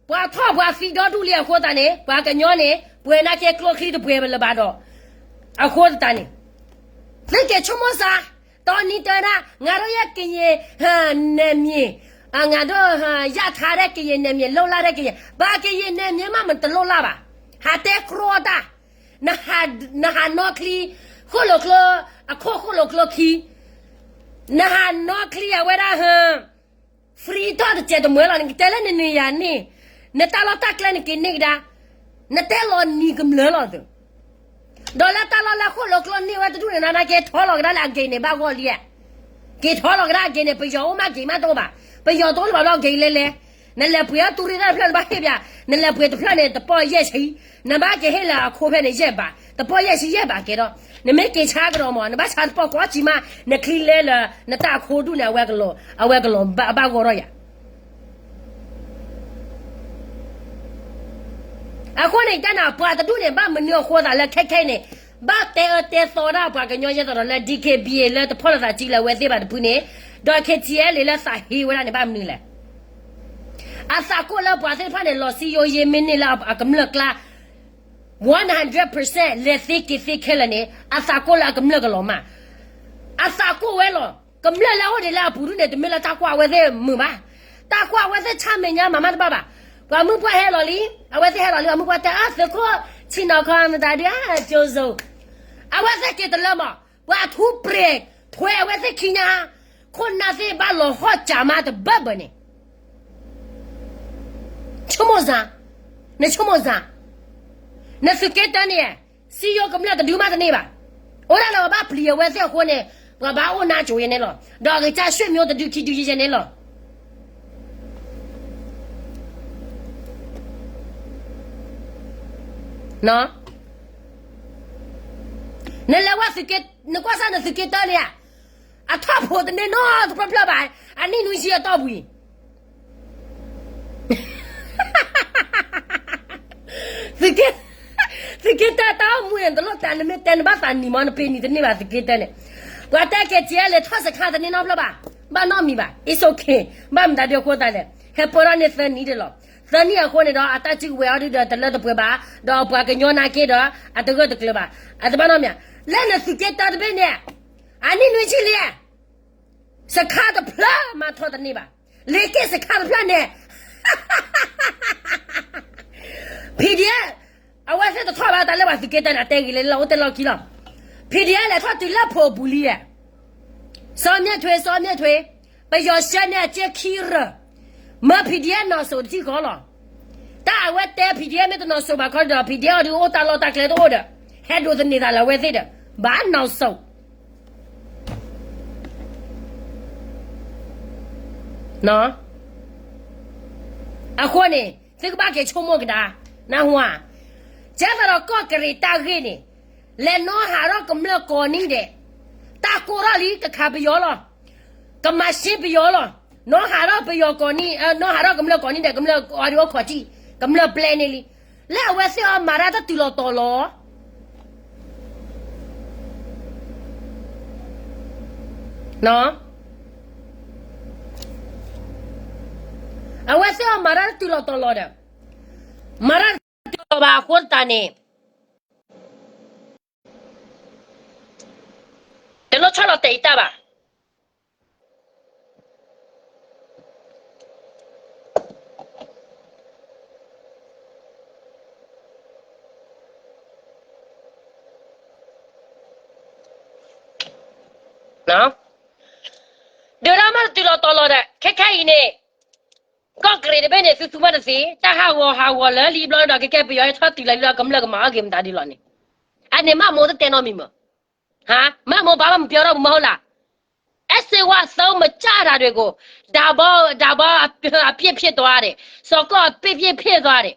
ထီၣ်ပှၤသံဒီဒူၣ်လံအဃိသတးန့ၣ် ပှၤကညီန့ၣ် ပှဲၤနာ်က့ကျိချံတပှဲၤလၢၤဘၣ်ဒီး, အဃိသတးန့ၣ် သုက့ၤဆိကမိၣ်စၢ်, တီနံၤတၢနၤ ငါတို့ရဲ့ကရင်နယ်မြေ, ငါတို့ရထားတဲ့ကရင်နယ်မြေ လွတ်လပ်တဲ့ကရင်, ပှၤကရင်နယ်မြေမး မတလိၣ်လၢ်ဘၣ်, ဟးတဲကြီတၢ်, နဟးနီၣ်ချံ, ဃိၣ်လိာ်ကျိ, အခိၣ်ဃိၣ်လိာ်ကျိခံ, နဟးနီၣ်ချံအဝဲဒၣ် free ထီၣ်တစဲးတမှဲလီၤ နကတဲလၢနနံၤယၤန့ၣ်, နတၢ်လီၢ်တၢ်ကျဲနက့ၤန့ၢ်ကဒါ, နတဲလီၤနံၤကမျၢၢ်လီၤသုး, ဒီးလၢတၢ်လီၢ်လၢဃိၣ်လိာ်ကျိန့ၢ်ဝဲတဒူၣ်န့ၣ် နက့ၤထီလီၤကဒါလၢအဂ့ၤန့ၣ် ဘၣ်ဂီၢ်လံဧါ, က့ၤထီလီၤကဒါအဂ့ၤန့ၣ် ပယီၤအိၣ်မးက့ၤမးတအိၣ်ဘၣ်, ပယီၤတအိၣ်လၢၤဘၣ်ဘျီဂ့ၤလဲၤလဲၤ, နလဲၤပှ့ၤအီၤတူၢ်ရ့ၣ်တၢ်တဖျၢၣ်နဘၣ်ဟ့ၣ်ပၠး, နလဲၤပှ့ၤတဖျၢၣ်န့ၣ် တပီၢ်ယဲၢ်ဆံ, နဘၣ်က့ၤဟ့ၣ်လၢအခိဖဲန့ၣ်ယဲၢ်ဘး, တပီၢ်ယဲၢ်ဆံယဲၢ်ဘးကဲဒီး, နမ့ၢ်က့ၤဆါကဒီးမး နဘၣ်ဆါတပီၢ်ကိးကံမး နချံလဲလၢ နတၢ်အခိဒူၣ်န့ၣ် အဝဲကလီၤ, အဝဲကလီၤဘၣ်ဂီၢ်ထီၣ်ယၤ အဃိန့ၣ် ကနၣ်ပှၤတဒူၣ်န့ၣ် ဘၣ်မနုၤအဃိသးလၢခဲခဲအံၤန့ၣ်, ဘၣ်တဲအၢတဲသီဒၣ်ပှၤကညီယဲၢ်သီဒီးလၢ DKBA လၢတဖီၣ်လိာ်သးစုလၢအဝဲသ့ၣ်ဘၣ်တဖုန့ၣ်, ဒီး KTLA လၢသးဟ့ဝဲဒၣ်န့ၣ် ဘၣ်မနုၤလဲၣ်. အသးကိၢ်လၢပှၤသ့ၣ်တဖၣ်န့ၣ် လီၤစံယိယ့မ့ၢ်န့ၢ်လၢအကမျၢၢ်ကျါ one hundred percent လဲၤသ့က့ၤသ့ခဲလၢာ်န့ၣ် အသးကိၢ်လၢအကမျၢၢ်ကလီၤမၢ်, အသးကိၢ်ဝဲလီၤ. ကမျၢၢ်လၢအအိၣ်ဒံးလၢအပူၤဒူၣ်န့ၣ် တမ့ၢ်လၢတၢ်ကွၢ်အဝဲသ့ၣ်မုာ်ဘၣ်, တၢ်ကွၢ်အဝဲသ့ၣ်ဆၣ်မဲာ်ညါမၤမးတဘၣ်ဘၣ်. ပှၤမုၣ်ပှၢ်ဟဲလီၤလံ, အဝဲသ့ၣ်ဟဲလီၤလံ ပှၤမုၣ်ပှၢ်တဲအသုးခိၣ်ဆံးနီၤခီမတၤဒုးအကၠိစိၤ, အဝဲသ့ၣ်က့ၤတလၢမး, ပှၤထူပြဲးထွဲအဝဲသ့ၣ်ခံညါ, ခိၣ်နၢ်သ့ၣ်ဘၣ်လီၤဟီၣ်ကၠးမးတဘၢဘၢန့ၣ် ဆိကမိၣ်စၢ်, နဆိကမိၣ်စၢ်, နသုးက့တၢန့ၣ်, စံယိကမျၢၢ်တဒုမးတန့ၢ်ဘၣ်. အိၣ်ဒၣ်လၢပဘၣ်ပျံၤအဝဲသ့ၣ်အဃိန့ၣ်, ပှၤဘၣ်အိၣ်နါကိၤယဲန့ၣ်လီၤ. ဒီးအကစၢ်ဆွေမျိုးတဒုခံဒုယဲယဲန့ၣ်လီၤ. နလဲၤဝဲသုးက့, နကွၢ်စၢ်နသုးက့တၢန့ၣ်ဧါ, အထီၣ်ဖိးတန့ၢ်နီတဖျၢၣ်ဖျၢၣ်ဘၣ်, အနံၣ်နွံဆံအတီၢ်ပူၤအံၤ သုးက့, သုးက့တၢတၢ်အိၣ်မူန့ၣ် တလိၣ်တဲ နမ့ၢ်တဲနဘၣ်သးနံၤမး နပ့ၤနံၤတန့ၢ်ဘၣ်သုးက့တၢန့ၣ်, ပှၤတဲ KTLA လဲၤထီၣ်စခါတန့ၢ်နီတဖျၢၣ်ဘၣ်, ဘၣ်နီတမံၤဘၣ်, it's okay, ဘၣ်မတၤဒုးအဃိသတးလဲၣ်, ဟဲပၢၢ်ထီၣ်န့ၢ်သၢနံၣ်ဒံးလီၤ. သၢနံၣ်အဃိန့ၣ်ဒီး အတၢ်စုကဝဲၤအီၤဒုးဒီးတလၢတပှဲၤဘၣ်, ဒီးပှၤကညီနာ်က့ဒီး အတဂၢၢ်တကျၢၤဘၣ်, အတဘၣ်နီတမံၤ, လၢနသုးက့တၢတဘ့ၣ်န့ၣ်, အနံၣ်နွံဆံလံ စခါတဖျၢၣ်မၤထီၣ်တန့ၢ်ဘၣ်, လ့ၤက့ၣ်စခါတဖျၢၣ်န့ၣ် PDF အဝဲသ့ၣ်တထီၣ်ဘၣ်တၢ်လၢပှၤသုးက့တၢန့ၣ် အတဲဂ့ၤလၢလီၤအိၣ်တဲလီၢ်ခံလီၤ. PDF လဲၤထီၣ်တုၤလၢဖိးပူၤလံဧါ, စီၤမြင့်ထွေး, စီၤမြင့်ထွေး, ပယီၤဆှၢန့ၢ်အကၠ့ခံရၢၢ်, မၢ PDF နီၢ်စိးတထံၣ်ဃီလီၤ. တၢ်အဝဲတဲ PDF မ့ၢ်တနီၢ်စိးဘၣ်ခီဒီး PDF အီၤဒုးအိၣ်တၢ်လီၢ်တၢ်ကျဲတအိၣ်ဒီး ဟဲဒိးသန့ၤသးလၢအဝဲသ့ၣ်ဒီး ဘၣ်နီၢ်စိး အဃိန့ၣ် သုကဘၣ်က့ၤဆိကမိၣ်ကဒါ, နၢ်ဟူဧါ, ကဲသးဒီးကီၢ်ကရံးတၢ်ဂ့ၢ်န့ၣ်, လဲၤနီၢ်ဟးထီၣ်ကမျၢၢ်ကိးနံၤဒဲး, တၢ်ကိၢ်ထီၣ်လံ ကခးပယီၤလီၤ, ကမၤရှ့ပယီၤလီၤ, နီၢ်ဟးထီၣ်ပယီၤကိးနံၤ, နီၢ်ဟးထီၣ်ကမျၢၢ်ကိးနံၤဒဲး ကမျၢၢ်အီၤဒုးအိၣ်ခိးထံၣ်, ကမျၢၢ်ဘျဲန့ၣ်လံ, လၢအဝဲသ့ၣ်အီၤမၤတၢ်တတုၤလီၤတီၤလီၤ အဝဲသ့ၣ်အီၤမၤတၢ်တတုၤလီၤတီၤလီၤဒီး, မၤတၢ်တတုၤလီၤတီၤလီၤဘၣ်အဃိသတးန့ၣ်, တလိၣ်ဆီၣ်လီၤတဲာ်အံၤတၢ်ဘၣ်. ဒုးဒၣ်မးတတုၤလီၤတီၤလီၤဒီး ခဲခဲအံၤန့ၣ်, ကီၢ်ကရံးတဘ့ၣ်န့ၣ် သူသူမးတသ့, တၢ်ဟးဂီၤဟးဂီၤလၢလံဘျီဒီး ခဲခဲပယီၤဟဲထီၣ်တုၤလၢလံဒီး ကမျၢၢ်ကမၤအီၣ်က့ၤမတၤဒ်လီၤန့ၣ်, အန့ၣ်မးမိၢ်တတဲနီတမံၤမး, မးမိၢ်ဘၣ်ဘၣ်မပြောတော့ဘူးမဟုတ်လား, အဲၣ်စ့ဝါအသုံးမကျတာတွေကို, ဒါဘီ, ဒါဘီအပြစ်ဖြစ်သွားတယ်, စီၤကီၢ်အပြစ်ဖြစ်သွားတယ်.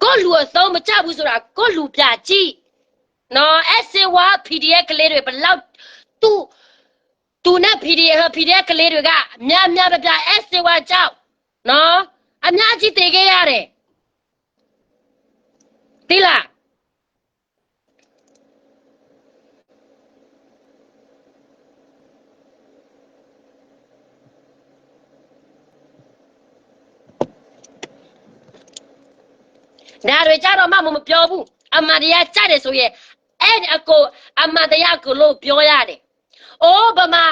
ကိုယ့်လူအသုံးမကျဘူးဆိုတာ ကိုယ့်လူပြာကြည့်နော်, အဲၣ်စ့ဝါ PDF ကလေးတွေ ဘယ်လောက်, သူ, သူနဲ့ PDF, PDF ကလေးတွေက များများပြားပြား အဲၣ်စ့ဝါကြောင့်နော်, အများကြီးသေခဲ့ရတယ်, သိလား. ဒါတွေကျတော့ မးမိၢ်မပြောဘူး, အမှန်တရားကျတယ်ဆိုရင်, အဲၣ်အကို, အမှန်တရားအကိုလို့ပြောရတယ်. အိုး ဗမာ,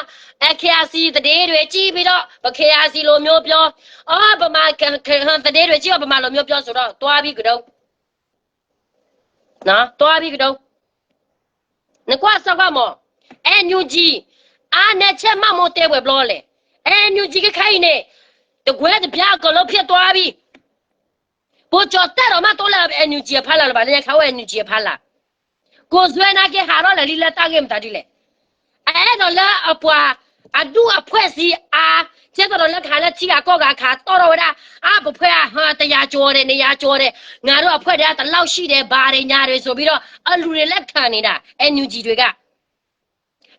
အဲ, KRC သတင်းတွေကြည့်ပြီးတော့ ဗ, KRC လိုမျိုးပြော, အော် ဗမာ, က, က, သတင်းတွေကြည့်တော့ ဗမာလိုမျိုးပြောဆိုတော့ သွားပြီကတုံး, သွားပြီကတုံး. နကွၢ်စၢ်ကွၢ်မး, NUG အားနည်းချက် မးမိၢ်တဲဝဲဘျီလဲၣ်, NUG ကခဲအံၤန့ၣ်, တကွဲတပြား အကုန်လုံးဖြစ်သွားပြီ. ကိုကျော်တက်တော့ မးတိုးလၢ NUG အဖီလာ်လၢၤဘၣ်, လၢညါခါအိၣ် NUG အဖီလာ်, ကိုယ်စွဲနာ်က့ဟးထီၣ်လၢာ်လံလၢတၢ်ဂ့ၢ်မတၤဒ်လဲၣ်. အအဲၣ်ဒိးလၢအပှၤ, အဒူၣ်အဖှဲၣ်စ့အါ, ကဲသိးဒီးလၢကဟးလၢထံဂၤကီၢ်ဂၤခးတီၢ်ထီၣ်ဝဲဒၣ်, အါ ပဖှဲၣ်အဟါ တစ်ရာကျော်တယ်, နှစ်ရာကျော်တယ်, ငါတို့အဖွဲ့တွေက ဒီလောက်ရှိတယ်, ဘာတွေညာတွေဆိုပြီးတော့ အလူၤတွေလက်ခံနေတာ NUG တွေက.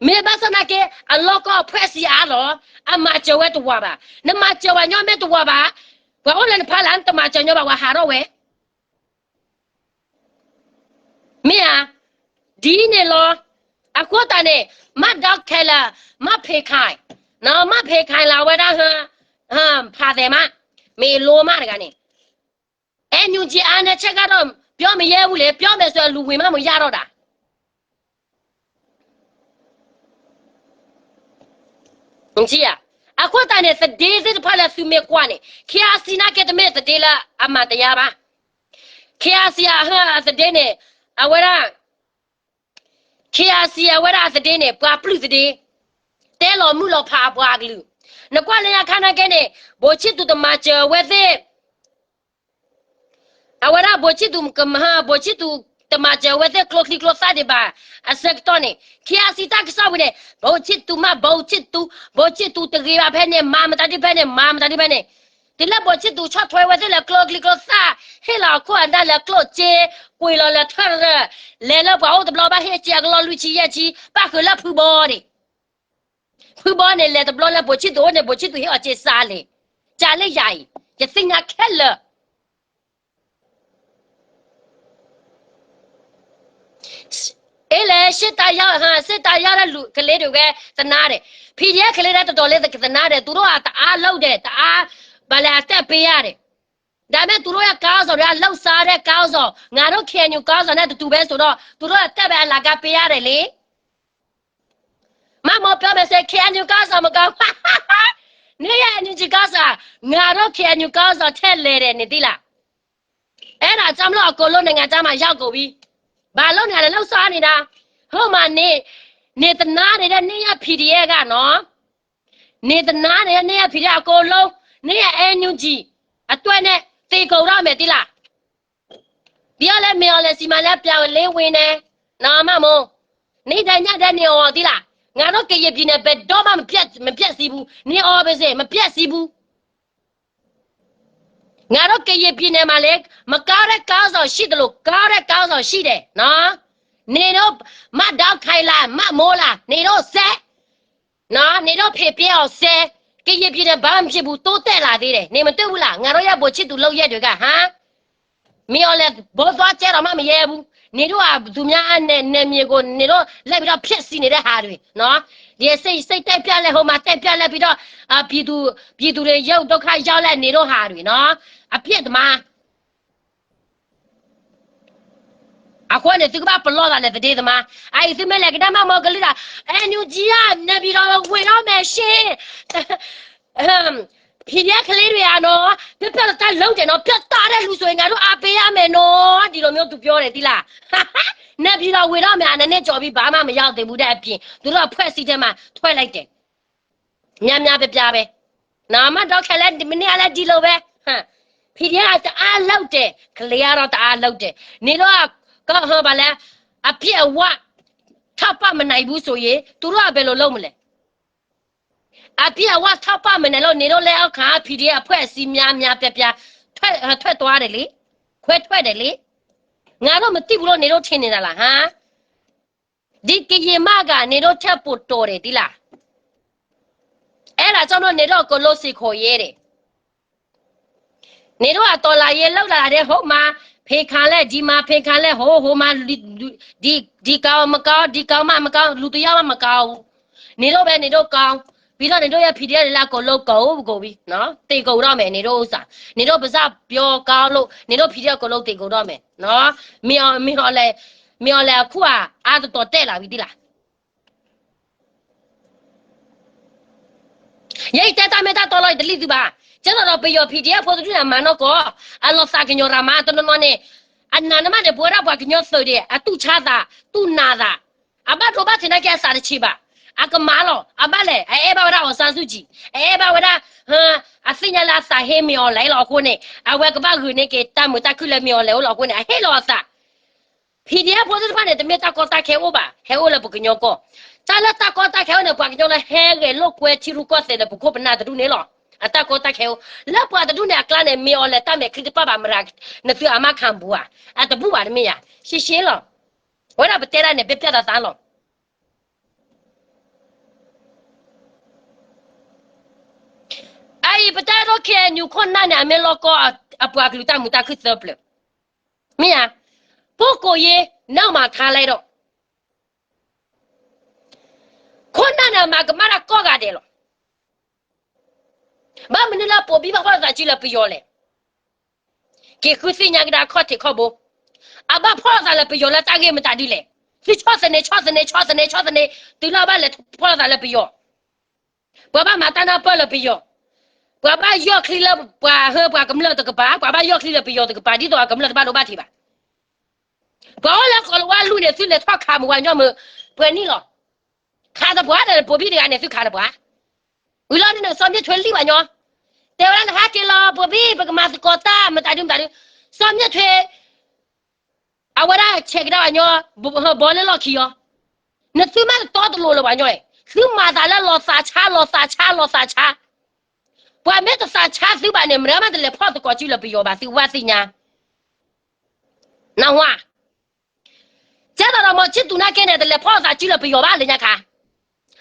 မ့ၢ်ဘၣ်ဆၣ်နာ်က့ အလီၢ်ကီၢ်အဖှဲၣ်စ့အါလီၤ, အမၤစၢၤဝဲတဝၤဘၣ်. နမၤစၢၤဝဲညီမ့ၢ်တဝၤဘၣ်, ပှၤအိၣ်လၢနဖီလာ် နတမၤစၢၤညီဘၣ် ပှၤဟးထီၣ်ဝဲ မ့ၢ်ဧါ. ဒ်န့ၣ်လီၤ. အဃိသတးန့ၣ်, မးဒီးခဲလၢာ်, မးဖံးခါ, မးဖံးခါလၢအဝဲဒၣ်, ဖးသဲးမး, မ့ၢ်လိမးတဂၤန့ၣ်, NUG အားနည်းချက်ကတော့ ပြောမရဲဘူးလေ, ပြောမယ်ဆို လူဝင်မှမရတော့တာ. အဃိသတးန့ၣ် သဒ့သ့ၣ်တဖၣ်လၢသုမ့ၢ်ကွၢ်န့ၣ်, KRC နာ်က့တမ့ၢ်သဒ့လၢအမၤတယါဘၣ်. KRC အဟၢအသဒ့န့ၣ်, အဝဲဒၣ်, KRC အဝဲဒၣ်အသဒ့န့ၣ် ပှၤပျုၢ်သဒ့, တဲလီၤမုၢ်လီၤဖးအပှၤအကလုာ်. နကွၢ်လၢညါခါနာ်က့န့ၣ်, ဘိၣ်ဆံၣ်သူးတမၤစၢၤအဝဲသ့ၣ် အဝဲဒၣ်ဘိၣ်ဆံၣ်သူးကမၤ, ဘိၣ်ဆံၣ်သူးတမၤစၢၤအဝဲသ့ၣ်ကျိချံကျိသၣ်ဒံးဘၣ်အဆၢကတီၢ်န့ၣ်, KRC တၢ်ကစီၣ်ဝံၤန့ၣ်, ဘိၣ်ဆံၣ်သူးမး, ဘိၣ်ဆံၣ်သူး, ဘိၣ်ဆံၣ်သူးတဂ့ၤဘၣ်ဖဲန့ၣ်, မၤမတၤဒ်ဖဲန့ၣ်, မၤမတၤဒ်ဖဲန့ၣ်. တုၤလၢဘိၣ်ဆံၣ်သူးဆီၣ်ထွဲဝဲသ့ၣ်လၢကျိချံကျိသၣ်, ဟ့ၣ်လီၤအခိၣ်အနၢ်လၢကျိၣ်စ့, ကွံာ်လီၤလၢထၢၣ်ရၢၢ်, လဲၤလၢပှၤအိၣ်တဘျီဘၣ် ဟ့ၣ်စ့အကလီၢ်လွံၢ်ဆံယဲၢ်ဆံ, ပၣ်ဃုာ်လၢဖုဘီန့ၣ်. ဖုဘီန့ၣ် လဲၤတဘျီလၢဘိၣ်ဆံၣ်သူးအိၣ်န့ၣ်, ဘိၣ်ဆံၣ်သူးဟ့ၣ်အီၤစ့စးလဲၣ်. ကလဲၣ်ယၤအံၤ, ယသ့ၣ်ညါခဲလၢာ်. အ့လဲၣ်, စစ်တပ်ရောက်ဟါ, စစ်တပ်ရောက်တဲ့လူ, ကလေးတွေက သနားတယ်. PDF ကလေးတွေ တော်တော်လေးသနားတယ်. သူတို့က တအားလုပ်တယ်, တအား, ဘာလဲ, အသက်ပေးရတယ်. ဒါပေမဲ့ သူတို့ရဲ့ ခေါင်းဆောင်တွေက လုပ်စားတဲ့ ခေါင်းဆောင်, ငါတို့ KNU ခေါင်းဆောင်နဲ့ တတူပဲဆိုတော့ သူတို့အသက်ပဲ အလကားပေးရတယ်လေ. မးမိၢ်ပြောမယ်ဆိုရင် KNU ခေါင်းဆောင်မကောင်း, နင်ရဲ့ NUG ခေါင်းဆောင်, ငါတို့ KNU ခေါင်းဆောင် ထက်လဲတယ် နင်သိလား. အဲ့ဒါကြောင့်မလို့ အကုန်လုံး နိုင်ငံခြားမှာ ရောက်ကုန်ပြီ. ဘာလုပ်နေတာလဲ, လုပ်စားနေတာ. ဟုတ်မှာ နေ, နေသနားနေတဲ့ နေရ PDF ကနော်, နေသနားနေတဲ့ နေရ PDF အကုန်လုံး, နေရ NUG အတွက်နဲ့ သေကုန်တော့မယ် သိလား. ပြောလဲ မင်းအောင်လှိုင်ဆီမှာလည်း ပြန်လင်းဝင်တယ်နော်, မမိုး. နေ့တိုင်းညတိုင်း နေအောင် သိလား. ငါတို့ ကရင်ပြည်နယ် ဘယ်တော့မှ မပျက်, မပျက်စီးဘူး. နေအောင်ပဲစေ, မပျက်စီးဘူး. ငါတို့ကရင်ပြည်နယ်မှာလည်း မကောင်းတဲ့ခေါင်းဆောင်ရှိသလို ကောင်းတဲ့ခေါင်းဆောင်ရှိတယ်နော်. နေတို့ မဒေါက်ခိုင်လား မမိုးလား နေတို့ဆက် နော် နေတို့ဖေပြအောင်ဆက် ကရင်ပြည်နယ်ဘာမှမဖြစ်ဘူး တိုးတက်လာသေးတယ် နေမတွေ့ဘူးလား ငါတို့ရဲ့ဗိုလ်ချစ်သူလုပ်ရက်တွေက ဟမ် မင်းအောင်လှိုင် ဘိုးသွားကြဲတော့မှမရဲဘူး နေတို့ကသူများနယ်နယ်မြေကို နေတို့လိုက်ပြီးတော့ဖျက်ဆီးနေတဲ့ဟာတွေနော် ဒီစိတ်စိတ်တက်ပြက်လဲဟိုမှာတက်ပြက်လဲပြီးတော့အာပြည်သူပြည်သူတွေရုပ်ဒုက္ခရောက်လဲနေတို့ဟာတွေနော် အပြစ်သမား အဃိန့ၣ် သုကဘၣ်ပလီၢ်သးလဲၤသဒ့သမား အအံၤသုမ့ၢ်လဲၤကဒါမးမီၤကလုၢ်ဒၣ် NUG ကနဲပံၤဒီးဝ့ၤဒီးမဲာ်ရှ့ PDF ကလေးတွေอ่ะနော် ပြတ်ပြတ်သားသားလုပ်တယ်နော် ပြတ်သားတဲ့လူဆိုရင်ငါတို့အားပေးရမယ်နော် ဒီလိုမျိုးသူပြောတယ်သိလား နေပြည်တော်ဝေတော့မယ် အနည်းနဲ့ကျော်ပြီးဘာမှမရောက်သေးဘူးတဲ့အပြင်သူတို့အဖွဲ့အစည်းထဲမှာထွက်လိုက်တယ် များများပြပြပဲ နော် မဒေါက်ခိုင်လဲမနေ့ကလည်းဒီလိုပဲ PDF တအားလုပ်တယ် ကလေးကတော့တအားလုပ်တယ် နေတော့ကဟောပါလဲ အပြည့်အဝထောက်ပံ့မနိုင်ဘူးဆိုရင်သူတို့ကဘယ်လိုလုပ်မလဲ အပြည့်အဝထောက်ပံ့မနိုင်လို့နေတော့လက်အောက်ခံ PDF အဖွဲ့အစည်းများများပြပြထွက်ထွက်သွားတယ်လေခွဲထွက်တယ်လေငါတို့မသိဘူးလို့နေတော့ထင်နေတာလားဟမ် ဒီကရင်မက နေတော့ထက်ပိုတော်တယ်သီလား အဲ့ဒါကြောင့်မို့နေတော့ကလို့စင်ခေါ်ရဲတယ် နေတော့အတော်လာရဲလောက်လာတဲ့ဟိုမှာဖေခံလဲဒီမှာဖေခံလဲဟိုဟိုမှာဒီဒီကောင်မကောင်းဒီကောင်မမကောင်းလူတယောက်မှမကောင်းဘူးနေတော့ပဲနေတော့ကောင်းပြီးတော့နေတော့ရ PDF တွေလာကိုလို့ကုန်ကုန်ပြီနော်တေကုန်တော့မယ်နေတော့ဥစ္စာနေတော့ပါးစပ်ပြောကောင်းလို့နေတော့ PDF ကိုလို့တေကုန်တော့မယ်နော်မင်းအောင်မင်းအောင်လဲမင်းအောင်လဲအခုอ่ะအားတတော်တက်လာပြီသီလား ယဲအံၤတဲတၢ်မ့ၢ်တၢ်တီလီၤအံၤတလံၣ်သုဘၣ် ကဲသိးဒီးပယီၤ PDF ဖိတဒူၣ်န့ၣ် အမၤနီၢ်ကီၢ် အလီၤသးကညီၤရၤမး တနီၤနီၤန့ၣ် အနးနမးန့ၣ် ပဝဲဒၣ်ပှၤကညီသုးဒံး အတူၢ်ဆါသး တူၢ်နးသး အဘၣ်ဒိဘၣ်ထံးနာ်က့အသးတဆံးဘၣ် အကမၤလီၤ အဘၣ်လဲၣ် အအဲၣ်ဘၣ်ဝဲဒၣ် အောင်ဆန်းစုကြည် အအဲၣ်ဘၣ်ဝဲဒၣ် အသ့ၣ်ညါလၢအသးဟ့မ့ၢ်အီၤလဲၣ်လီၤအဃိန့ၣ် အဝဲကဘၣ်ဂုာ်န့ၢ်က့ၤတၢ်မုာ်တၢ်ခုၣ်လၢမ့ၢ်အီၤလဲၣ်အိၣ်လီၤအဃိန့ၣ် အဟ့ၣ်လီၤအသး PDF ဖိသ့ၣ်တဖၣ်န့ၣ် တမ့ၢ်တၢ်ကီတၢ်ခဲအိၣ်ဘၣ် ဟဲအိၣ်လၢပကညီကီၢ် တၢ်လၢတၢ်ကီတၢ်ခဲအိၣ်န့ၣ် ပှၤကညီလၢဟဲဂဲၤလိာ်ကွဲထံရူၢ်ကီၢ်သဲးဒီးပခိၣ်ပနၢ်တဒူၣ်န့ၣ်လီၤ အတၢ်ကီတၢ်ခဲအိၣ် လၢပှၤတဒူၣ်န့ၣ်အကျါန့ၣ် မ့ၢ်အီၤလဲၤတၢ်မဲာ်ချံတပၣ်ဘၣ်မရၤ နသုအမါခၣ်ဘူဧါ အတဘူၣ်ဘၣ်တမ့ၢ်ယၤ ရှင်းရှင်းလီၤ ဝဲဒၣ်ပတဲဒၣ်န့ၣ် ပျဲပျဲသးသးလီၤ အအံၤပတၢ်ဒိၣ် KNU ခိၣ်နၢ်န့ၣ် အမ့ၢ်လီၢ်ကီၢ်အပှၤကလုာ်တၢ်မုာ်တၢ်ခုၣ်သၢပျၢၤ မ့ၢ်ဧါ, ပုၢ်ကိးယ့ နမၤထါလဲၣ်ဒီး ခိၣ်နၢ်န့ၣ် အမၤကမၣ်တၢ်ကိးဂၤဒဲးလီၤ. ဘၣ်မနုၤလၢပိာ်ဘံၣ်ဘၣ်ဖီၣ်လိာ်သးစုလၢပယီၤလဲၣ်. က့ၤဃုသ့ၣ်ညါကဒါခီၣ်ထံးခီၣ်ဘိ, အဘၣ်ဖီၣ်လိာ်သးလၢပယီၤလၢတၢ်ဂ့ၢ်မတၤဒ်လဲၣ်. သုဆီၣ်သနံး ဆီၣ်သနံး ဆီၣ်သနံး ဆီၣ်သနံး, တုၤလၢအဘၣ်လဲၤဖီၣ်လိာ်သးလၢပယီၤ ပှၤဘၣ်မၤတၢ်နၢ်ပၢၢ်လၢပယီၤ, ပှၤဘၣ်ယီၢ်ချံလၢပှၤဟၢပှၤကမျၢၢ်တကပၤ, ပှၤဘၣ်ယီၢ်ချံလၢပယီၤတကပၤ, ဒ်သိးအကမျၢၢ်တဘၣ်ဒိဘၣ်ထံးဘၣ်. ပှၤအိၣ်လၢကီၤလၤဝါလူၢ်န့ၣ် သုလဲၤထီၣ်ခးမုၢ်ဝါညီမုၢ် ပှဲၤနံၣ်လီၤ. ခးသပှၢ်ဒီးပိာ်ဘံၣ်တဂၤန့ၣ် သုခးသပှၢ်. ဝံၤလီၤန့ၣ် စီၤမၠံထွဲလံၣ်ဘၣ်ညီ, တဲဝဲဒၣ်နဟဲက့ၤလီၤပိာ်ဘံၣ် ပကမၤသကိးတၢ်မတၤဒုမတၤဒု, စီၤမၠံထွဲ အဝဲဒၣ်ဆဲးကဒါပှၤညီ, ဘီလၢလီၢ်ခံအီၤ, နသုမ့ၢ်တတီတလိၤလၢပှၤညီအံၤ, သုမၤသးလၢလီၤသးဆါ လီၤသးဆါ လီၤသးဆါ, ပှၤမ့ၢ်တသးဆါသုဘၣ်န့ၣ် မတၤမးတလဲၤဖီၣ်သကိးစုလၢပယီၤဘၣ် သုဝဲသ့ၣ်ညါ, နၢ်ဟူဧါ. ကဲသိးဒီးမီၤဆံၣ်သူးနာ်က့န့ၣ် တလဲၤဖီၣ်သးစုလၢပယီၤဘၣ်လၢညါခါ,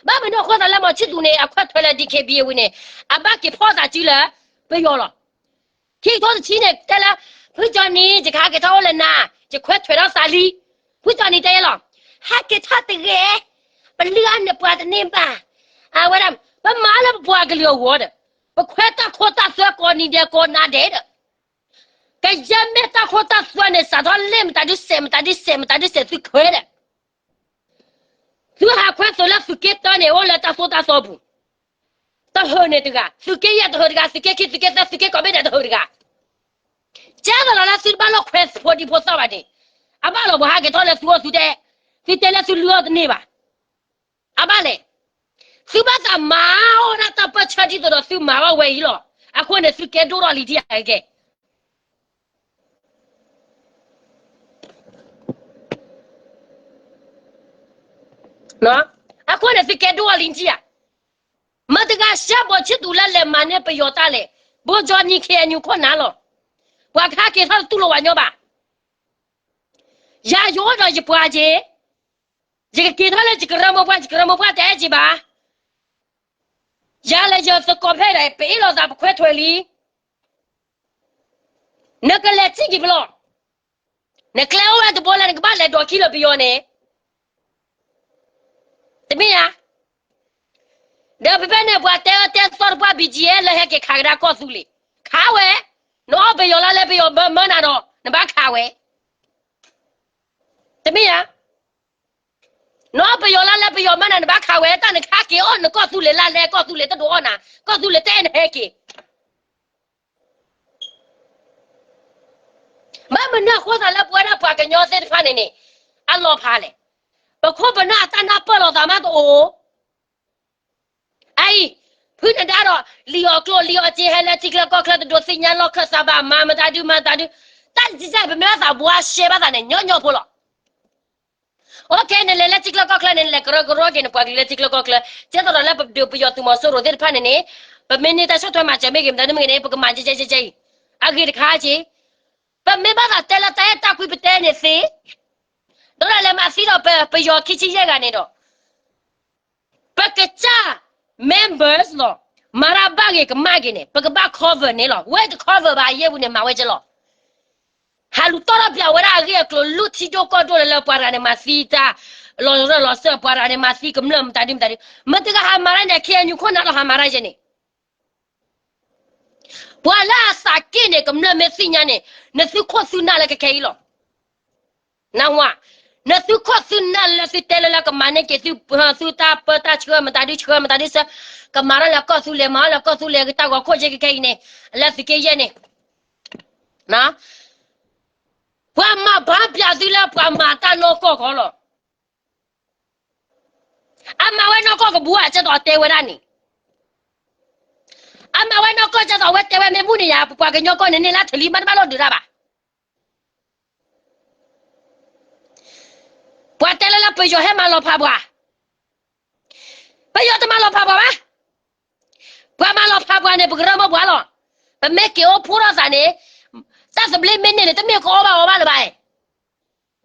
ဘၣ်မနုၤအဃိသးလၢမီၤဆံၣ်သူးန့ၣ် အခွဲးထွဲလၢ DKBA ဝံၤန့ၣ် အဘၣ်က့ၤဖီၣ်သးစုလၢပယီၤလီၤ. ခံကထိတဆံန့ၣ် တဲလၢ ဖုကၠီနံၤ ယကဟးက့ၤထီၣ်အိၣ်လၢနၤ, ယခွဲးထွဲးထီၣ်သးလံ. ဖုကၠီနံၤတဲလီၤ, ဟဲက့ၤထီၣ်တဂ့ၤ, ပလုၢ်အါန့ၢ်ပှၤတန့ၢ်ဘၣ်. အဝဲဒၣ် ပမၤလၢပပှၤကလုာ်အဂီၢ်ဒီး ပခွဲးတၢ်ခိတၢ်သွဲကိးနံၤဒဲးကိးနၤဒဲးဒီး ကယဲၢ်မ့ၢ်တၢ်ခိတၢ်သွဲန့ၣ် စးထီၣ်လ့ၣ်မတၤဒုစဲး မတၤဒုစဲးသုခွဲးဒီး သုဟးခွဲးသိးလၢသုးက့တၢန့ၣ် အိၣ်လၢတၢ်သိၣ်တၢ်သီပူၤ, တဟၢးန့ၣ်တဂၤ, သုးက့ယဲၢ်တဟၢးတဂၤ, သုးက့ခံ သုးက့သၢ သုးက့ကိးဘ့ၣ်ဒဲးတဟၢးတဂၤ, ကဲသိးလီၤလၢသုတဘၣ်လိာ်ခွဲးဖိဒံဖိသၣ်ဘၣ်န့ၣ်, အဘၣ်လီၤပှၤဟးက့ၤထီၣ်လၢသုအိၣ်သုတဲ, သုတဲလၢသုလုၢ်အီၣ်တန့ၢ်ဘၣ်. အဘၣ်လဲၣ်, သုဘၣ်သးမၤအီၣ်ဒၣ်တၢ်ပၢၢ်ဆၢဒ်သိးဒီးသုမၤဘၣ်ဝဲအံၤလီၤ. အဃိန့ၣ် သုကဲဒိၣ်ထီၣ်လံထံၣ်ယၤကဲ အဃိန့ၣ် သုကဲဒိၣ်ထီၣ်လံထံၣ်ယၤ, မတၤတဂၤဆှၢဘိုးချစ်သူလၢလဲၤမၤန့ၢ်ပယီၤတၢ်လဲၣ်, ဘိးကၠီနံၤ ခ့ၣ်အဲၣ်ယူၣ်ခိၣ်နၢ်လီၤ. ပှၤကဟးက့ၤထီၣ်တတူၢ်လိာ်ဝဲညီဘၣ်. ယၤယအိၣ်ဒီးယပှၤက့ၤ, ယကက့ၤထီၣ်လၢယကရၢမိၢ်ပှၢ်, ယကရၢမိၢ်ပှၢ်တအဲၣ်က့ၤဘၣ်. ယၤလၢယသကိးဖဲဒၣ် ပအ့ၣ်လိာ်သးပခွဲးထွဲးလံ. နကလဲၤထံၣ်က့ၤပလီၢ်. နကျဲအိၣ်ဝဲတဘိလၢနကဘၣ်လဲၤဒိးခံလၢပယီၤန့ၣ် တမ့ၢ်ဧါ. ဒီးဖဲဖဲန့ၣ် ပှၤတဲအၢတဲသီတပှၢ် ဘံၣ်ကၠံၣ်အဲၣ် လၢဟဲက့ၤခးကဒါကီၢ်သူလ့ၤ, ခးဝဲ, နအီၣ်ပယီၤလၢလၢပယီၤမၢနၤဒီး နဘၣ်ခးဝဲ, တမ့ၢ်ဧါ. နအီၣ်ပယီၤလၢလၢပယီၤမၢနၤ နဘၣ်ခးဝဲ, တၢ်နခးက့ၤအီၣ်နကီၢ်သူလ့ၤလၢလဲကီၢ်သူလ့ၤတဒိးအီၣ်နၤ, ကီၢ်သူလ့ၤတအဲၣ်နဟဲက့ၤ ဘၣ်မနုၤအဃိသးလၢပဝဲဒၣ်ပှၤကညီသ့ၣ်တဖၣ်န့ၣ်န့ၣ် အလီၤဖးလဲၣ်. ပခိၣ်ပနၢ်အတၢ်နၢ်ပၢၢ်လိာ်သးမးတအိၣ်. အအံၤ, ဖုနဒါဒီး လံာ်အီၤကျိၣ်လံာ်အီၤစ့ ဟဲလၢထံချၢကီၢ်ချၢ တဒိးသ့ၣ်ညါလီၢ်ခၢၣ်သးဘၣ် မၤမတၤဒု မၤတၤဒု, တၢ်တစဲး ပမ့ၢ်ဘၣ်သးဘှါရှဲဘၣ်သးန့ၣ် ညီညီဖိလီၤ. အိၣ်ခ့ နလဲၤလၢထံချၢကီၢ်ချၢန့ၣ် နလဲၤကရၢကရိက့ၤနပှၤကလုာ်လၢထံချၢကီၢ်ချၢ, ကဲသိးဒီးလၢပဒုးပယီၤသုးမီၤစိရိၤသ့ၣ်တဖၣ်န့ၣ်န့ၣ်, ပမ့ၢ်န့ၢ်တၢ်ဆီၣ်ထွဲမၤစၢၤမ့ၢ်ဂ့ၤ မတၤဒုမ့ၢ်ဂ့ၤန့ၣ် ပကမၤကဲကဲကဲကဲအံၤ, အဂ့ၢ်တခါက့ၤ, ပမ့ၢ်ဘၣ်သးတဲလၢတၢ်အဲၣ်တၢ်ကွံပတဲန့ၣ်သ့, ဒီးလဲၤမၤသံဒီးပယီၤခံဆံယဲၢ်ဂၤန့ၣ်ဒီး ပကစၢ် members လီၤ, မၤတၢ်ဘၣ်ဂ့ၤကမၣ်ဂ့ၤန့ၣ် ပကဘၣ် cover န့ၣ်လီၤ. ဝဲတ cover ဘၣ်အယဲၢ်ပူၤန့ၣ် မၤဝဲကလီၤ. ဟးလူၤတီၢ်ထီၣ်ပၠးဝဲဒၣ်အဂ့ၢ်အကျိၤ လူၢ်ထံဒိၣ်ကီၢ်ဒိၣ်လၢလၢပှၤတဂၤန့ၣ် မၤသံတၢ်, လီၤရၢၢ်လီၤစၢၢ် ပှၤတဂၤန့ၣ် မၤသံကမျၢၢ်မတၤဒုမတၤဒု, မတၤတဂၤဟးမၤတၢ်န့ၣ် KNU ခိၣ်နၢ်လီၤဟးမၤတၢ်ယဲန့ၣ် ပှၤလၢအသးက့ၣ်န့ၣ် ကမျၢၢ်မ့ၢ်သ့ၣ်ညါန့ၣ် နသုခိၣ်သုနၢ်လၢကခဲအံၤလီၤ. နဝၤ, နသုခိၣ်သုနၢ်လၢသုတဲလၢလၢကမၤန့ၢ်က့ၤသု, သုတၢ်ပၢတၢ်ဆှၢမတၤဒုဆှၢမတၤဒုဆှၢ, ကမၤထီၣ်လၢကီၢ်သူလ့ၤ မၤထီၣ်လၢကီၢ်သူလ့ၤ တၢ်ဂီၤခိၣ်ကဲကခဲအံၤန့ၣ်, လၢသုးက့ယဲၢ်န့ၣ် ပှၤမၤဘၣ်ပၠးသုလၢပှၤမၤတၢ်နီၢ်ကီၢ်ကီလီၤ. အမၤဝဲနီၢ်ကီၢ်ကဘှါ အကဲသိးတဲဝဲဒၣ်န့ၣ်, အမၤဝဲနီၢ်ကီၢ်ကဲသိးအဝဲတဲဝဲမ့ၢ်ဘူၣ်န့ၣ်ယါ ပပှၤကညီကီၢ်န့ၣ်န့ၣ်လၢထံးလံ မ့တမ့ၢ်လီၤဒုးတၢ်ဘၣ်. ပှၤတဲလၢလၢပယီၤဟဲမၤလီၤဖးပှၤ, ပယီၤတမၤလီၤဖးပှၤဘၣ်. ပှၤမၤလီၤဖးပှၤန့ၣ် ပကရၢမိၢ်ပှၢ်လီၤ. ပမ့ၢ်က့ၤအိၣ်ဖှိၣ်ထီၣ်သးန့ၣ်, တၢ်သဘျ့မ့ၢ်န့ၢ်န့ၣ် တမ့ၢ်ကအီၣ်ဘၣ်အီဘၣ်လၢၤဘၣ်.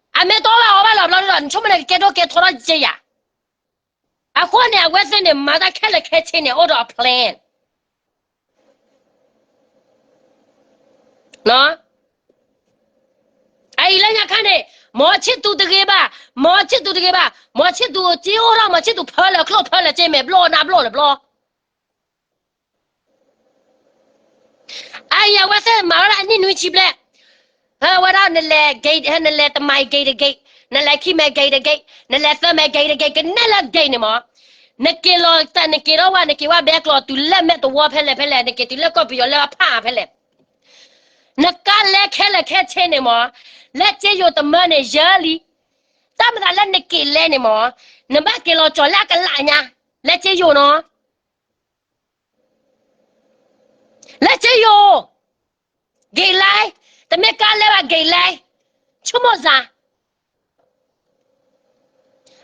အမ့ၢ်တအီၣ်ဘၣ်အီဘၣ်လၢၤဘျီဒီး နဆိကမိၣ်န့ၣ် ကကဲဒိၣ်ကဲထီထီၣ်က့ယါ. အဃိန့ၣ် အဝဲသ့ၣ်န့ၣ် မၤတၢ်ခဲလၢာ်ခဲဆ့န့ၣ် အိၣ်ဒီးအ plan အအံၤလၢညါခါန့ၣ် မီၤဆံၣ်သူးတဂ့ၤဘၣ်, မီၤဆံၣ်သူးတဂ့ၤဘၣ်, မီၤဆံၣ်သူးက့အိၣ်ထီၣ် မီၤဆံၣ်သူးဖၢလၢာ်ချိၣ်ဖၢလၢာ်က့ မဲာ်ဘျီၣ်နၢ်ဘျီၣ်လၢာ်ဘျီ. အအံၤအဝဲသ့ၣ်မၤဝဲဒၣ်အနံၣ်နွံဆံဘျဲၣ်, ဟဲဝဲဒၣ်နလဲၤ gate နလဲၤတမၤ gate တ gate, နလဲၤခံမဲာ် gate တ gate, နလဲၤသၢမဲာ် gate တ gate, ကနဲၣ်လၢ gate န့ၣ်မး, နက့ၤလီၤတၢ် နက့ၤထီၣ်ဝဲ နက့ၤဝဲဘဲကျိးတုၤလၢမဲာ်သဝီဖဲလဲၣ်ဖဲလဲၣ်, နက့ၤတုၤလၢကီၢ်ပယီၤလၢအဖးဖဲလဲၣ်, နကါလဲခဲလၢာ်ခဲဆ့န့ၣ်မး, လၢက့ယိၤတမၢန့ၣ် ယၢလံ, တၢ်မၤသးလၢနက့ၤလဲန့ၣ်မး, နဘၣ်က့ၤလီၤကၠီၤလၢအကလးညါ, လၢက့ယိၤနီၤ လၢက့ယိၤ, ဂ့ၤလဲ, တမ့ၢ်ကါလဲဘၣ် ဂ့ၤလဲ, ဆိကမိၣ်စ့ၢ်,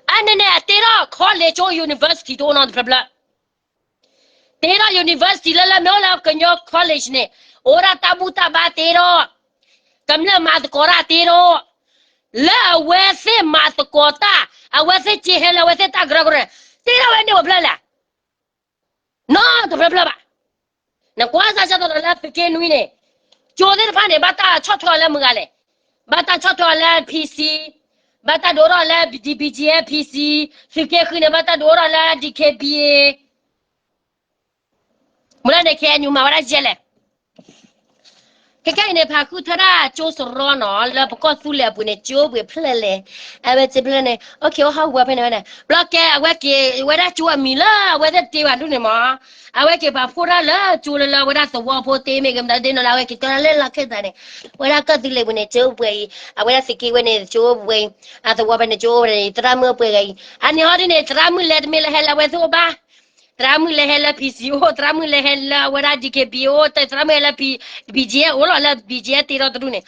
အန့ၣ်န့ၣ် အတ့ထီၣ် college ကၠိ university တအိၣ်နီတဖျၢၣ်ဖျၢၣ်, တ့ထီၣ် university လၢလၢမ့ၢ်အိၣ်လၢကညီ college န့ၣ်, အိၣ်ဒၣ်တၢ်ဘူၣ်တၢ်ဘါတ့ထီၣ်, ကမျၢၢ်မၤသကိးတၢ်တ့ထီၣ်, လၢအဝဲသ့ၣ်မၤသကိးတၢ်, အဝဲသ့ၣ်က့ဟဲလၢအဝဲသ့ၣ်တၢ်ကရၢကရိန့ၣ်, တ့ထီၣ်ဝဲန့ၣ်အိၣ်ဖျၢၣ်လဲၣ် နီတဖျၢၣ်ဖျၢၣ်ဘၣ်. နကွၢ်စၢ်ကသိးဒီးလၢသုးက့နွံန့ၣ်, ကၠိသ့ၣ်တဖၣ်န့ၣ် ဘၣ်တၢ်ဆီၣ်ထွဲအီၤလၢမုၢ်ဂၤလဲၣ်, ဘၣ်တၢ်ဆီၣ်ထွဲအီၤလၢ PC, ဘၣ်တၢ်ဒိးထီၣ်လၢ DBGF PC, သုးက့ဃုန့ၣ် ဘၣ်တၢ်ဒိးထီၣ်လၢ DKBA မ့ၢ်လၢန့ၣ် KNU မၤဝဲဒၣ်ယဲလဲၣ်. ခဲကနံၣ်အံၤန့ၣ် ဖးဃုထၢဒၣ်ကၠိစရီနီၤ လၢပကီၢ်သူလ့ၤအပူၤန့ၣ် ကၠိပှဲၤဖျၢၣ်လဲၣ်. အဝဲစံးဖျၢၣ်န့ၣ် အိၣ်ခ့အိၣ်ဟီၣ်ဝဲဖဲန့ၣ်ဝဲန့ၣ် ဘျီကဲ အဝဲက့ၤဝဲဒၣ်ကၠိအမံၤလၢအဝဲသ့ၣ်တ့ဘၣ်ဒူၣ်န့ၣ်မး, အဝဲက့ၤပာ်ဖှိၣ်တၢ်လၢကၠိလၢလၢအဝဲဒၣ်သဝီဖိတ့မ့ၢ်ဂ့ၤ မတၤဒ်န့ၣ်လၢ အဝဲက့ၤကၠီလၢလၢလီၢ်ခၢၣ်သးန့ၣ်, ဝဲဒၣ်ကီၢ်သူလ့ၤပူၤန့ၣ် ကၠိပှဲၤအံၤ, အဝဲဒၣ်သုးက့ဝဲန့ၣ် ကၠိပှဲၤအံၤ, အသဝီဖဲန့ၣ် ကၠိပှဲၤအံၤ သရၣ်မုၣ်ပှဲၤဂၤအံၤ, အန့ၣ်ဟီဒ်န့ၣ် သရၣ်မုၣ်လဲၤတမ့ၢ်လၢဟဲလၢအဝဲသ့ၣ်အိၣ်ဘၣ် သရၣ်မုၣ်လဲၤဟဲလၢ PC အိၣ်, သရၣ်မုၣ်လဲၤဟဲလၢအဝဲဒၣ် DKBA အိၣ်, သရၣ်မုၣ်ဟဲလၢ BGF အိၣ်လီၤ လၢ BGF တ့ထီၣ်တဒူၣ်န့ၣ်,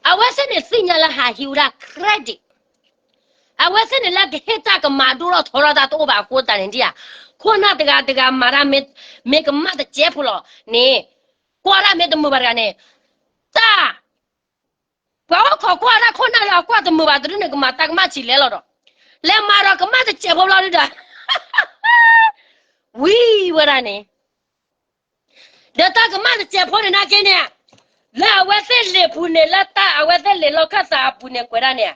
အဝဲသ့ၣ်န့ၣ်သ့ၣ်ညါလၢဟးဟံးဝဲဒၣ် credit, အဝဲသ့ၣ်န့ၣ်လၢကဟ့ၣ်တၢ်ကမၤဒိၣ်ထီၣ်ထီထီၣ်တၢ်တအိၣ်ဘၣ်အဃိသတးန့ၣ်ဒ်ဧါ, ခိၣ်နၢ်တဂၤတဂၤမၤတၢ်မ့ၢ်ကမၣ်တစဲးဖိလီၤန့ၣ်, ကွၢ်တၢ်မ့ၢ်တမုာ်ဘၣ်တဂၤန့ၣ်, တၢ် ပှၤအိၣ်ခိးကွၢ်တၢ်ခိၣ်နၢ်လၢအကွၢ်တမုာ်ဘၣ်တဒုန့ၣ် ကမၤတၢ်ကမၣ်ဆံးလဲလီၤဒီး, လဲၤမၤဒီးကမၣ်တစဲးဖိဘျီဒုဒီး, ဝံၤဝဲဒၣ်န့ၣ်, ဒီးတၢ်ကမၣ်တစဲးဖိန့ၣ်နာ်က့န့ၣ်, လၢအဝဲသ့ၣ်လံာ်ပူၤန့ၣ် လၢတၢ်အဝဲသ့ၣ်လံာ်လီၢ်ခၢၣ်သးအပူၤန့ၣ်ကွဲးဒၣ်န့ၣ်,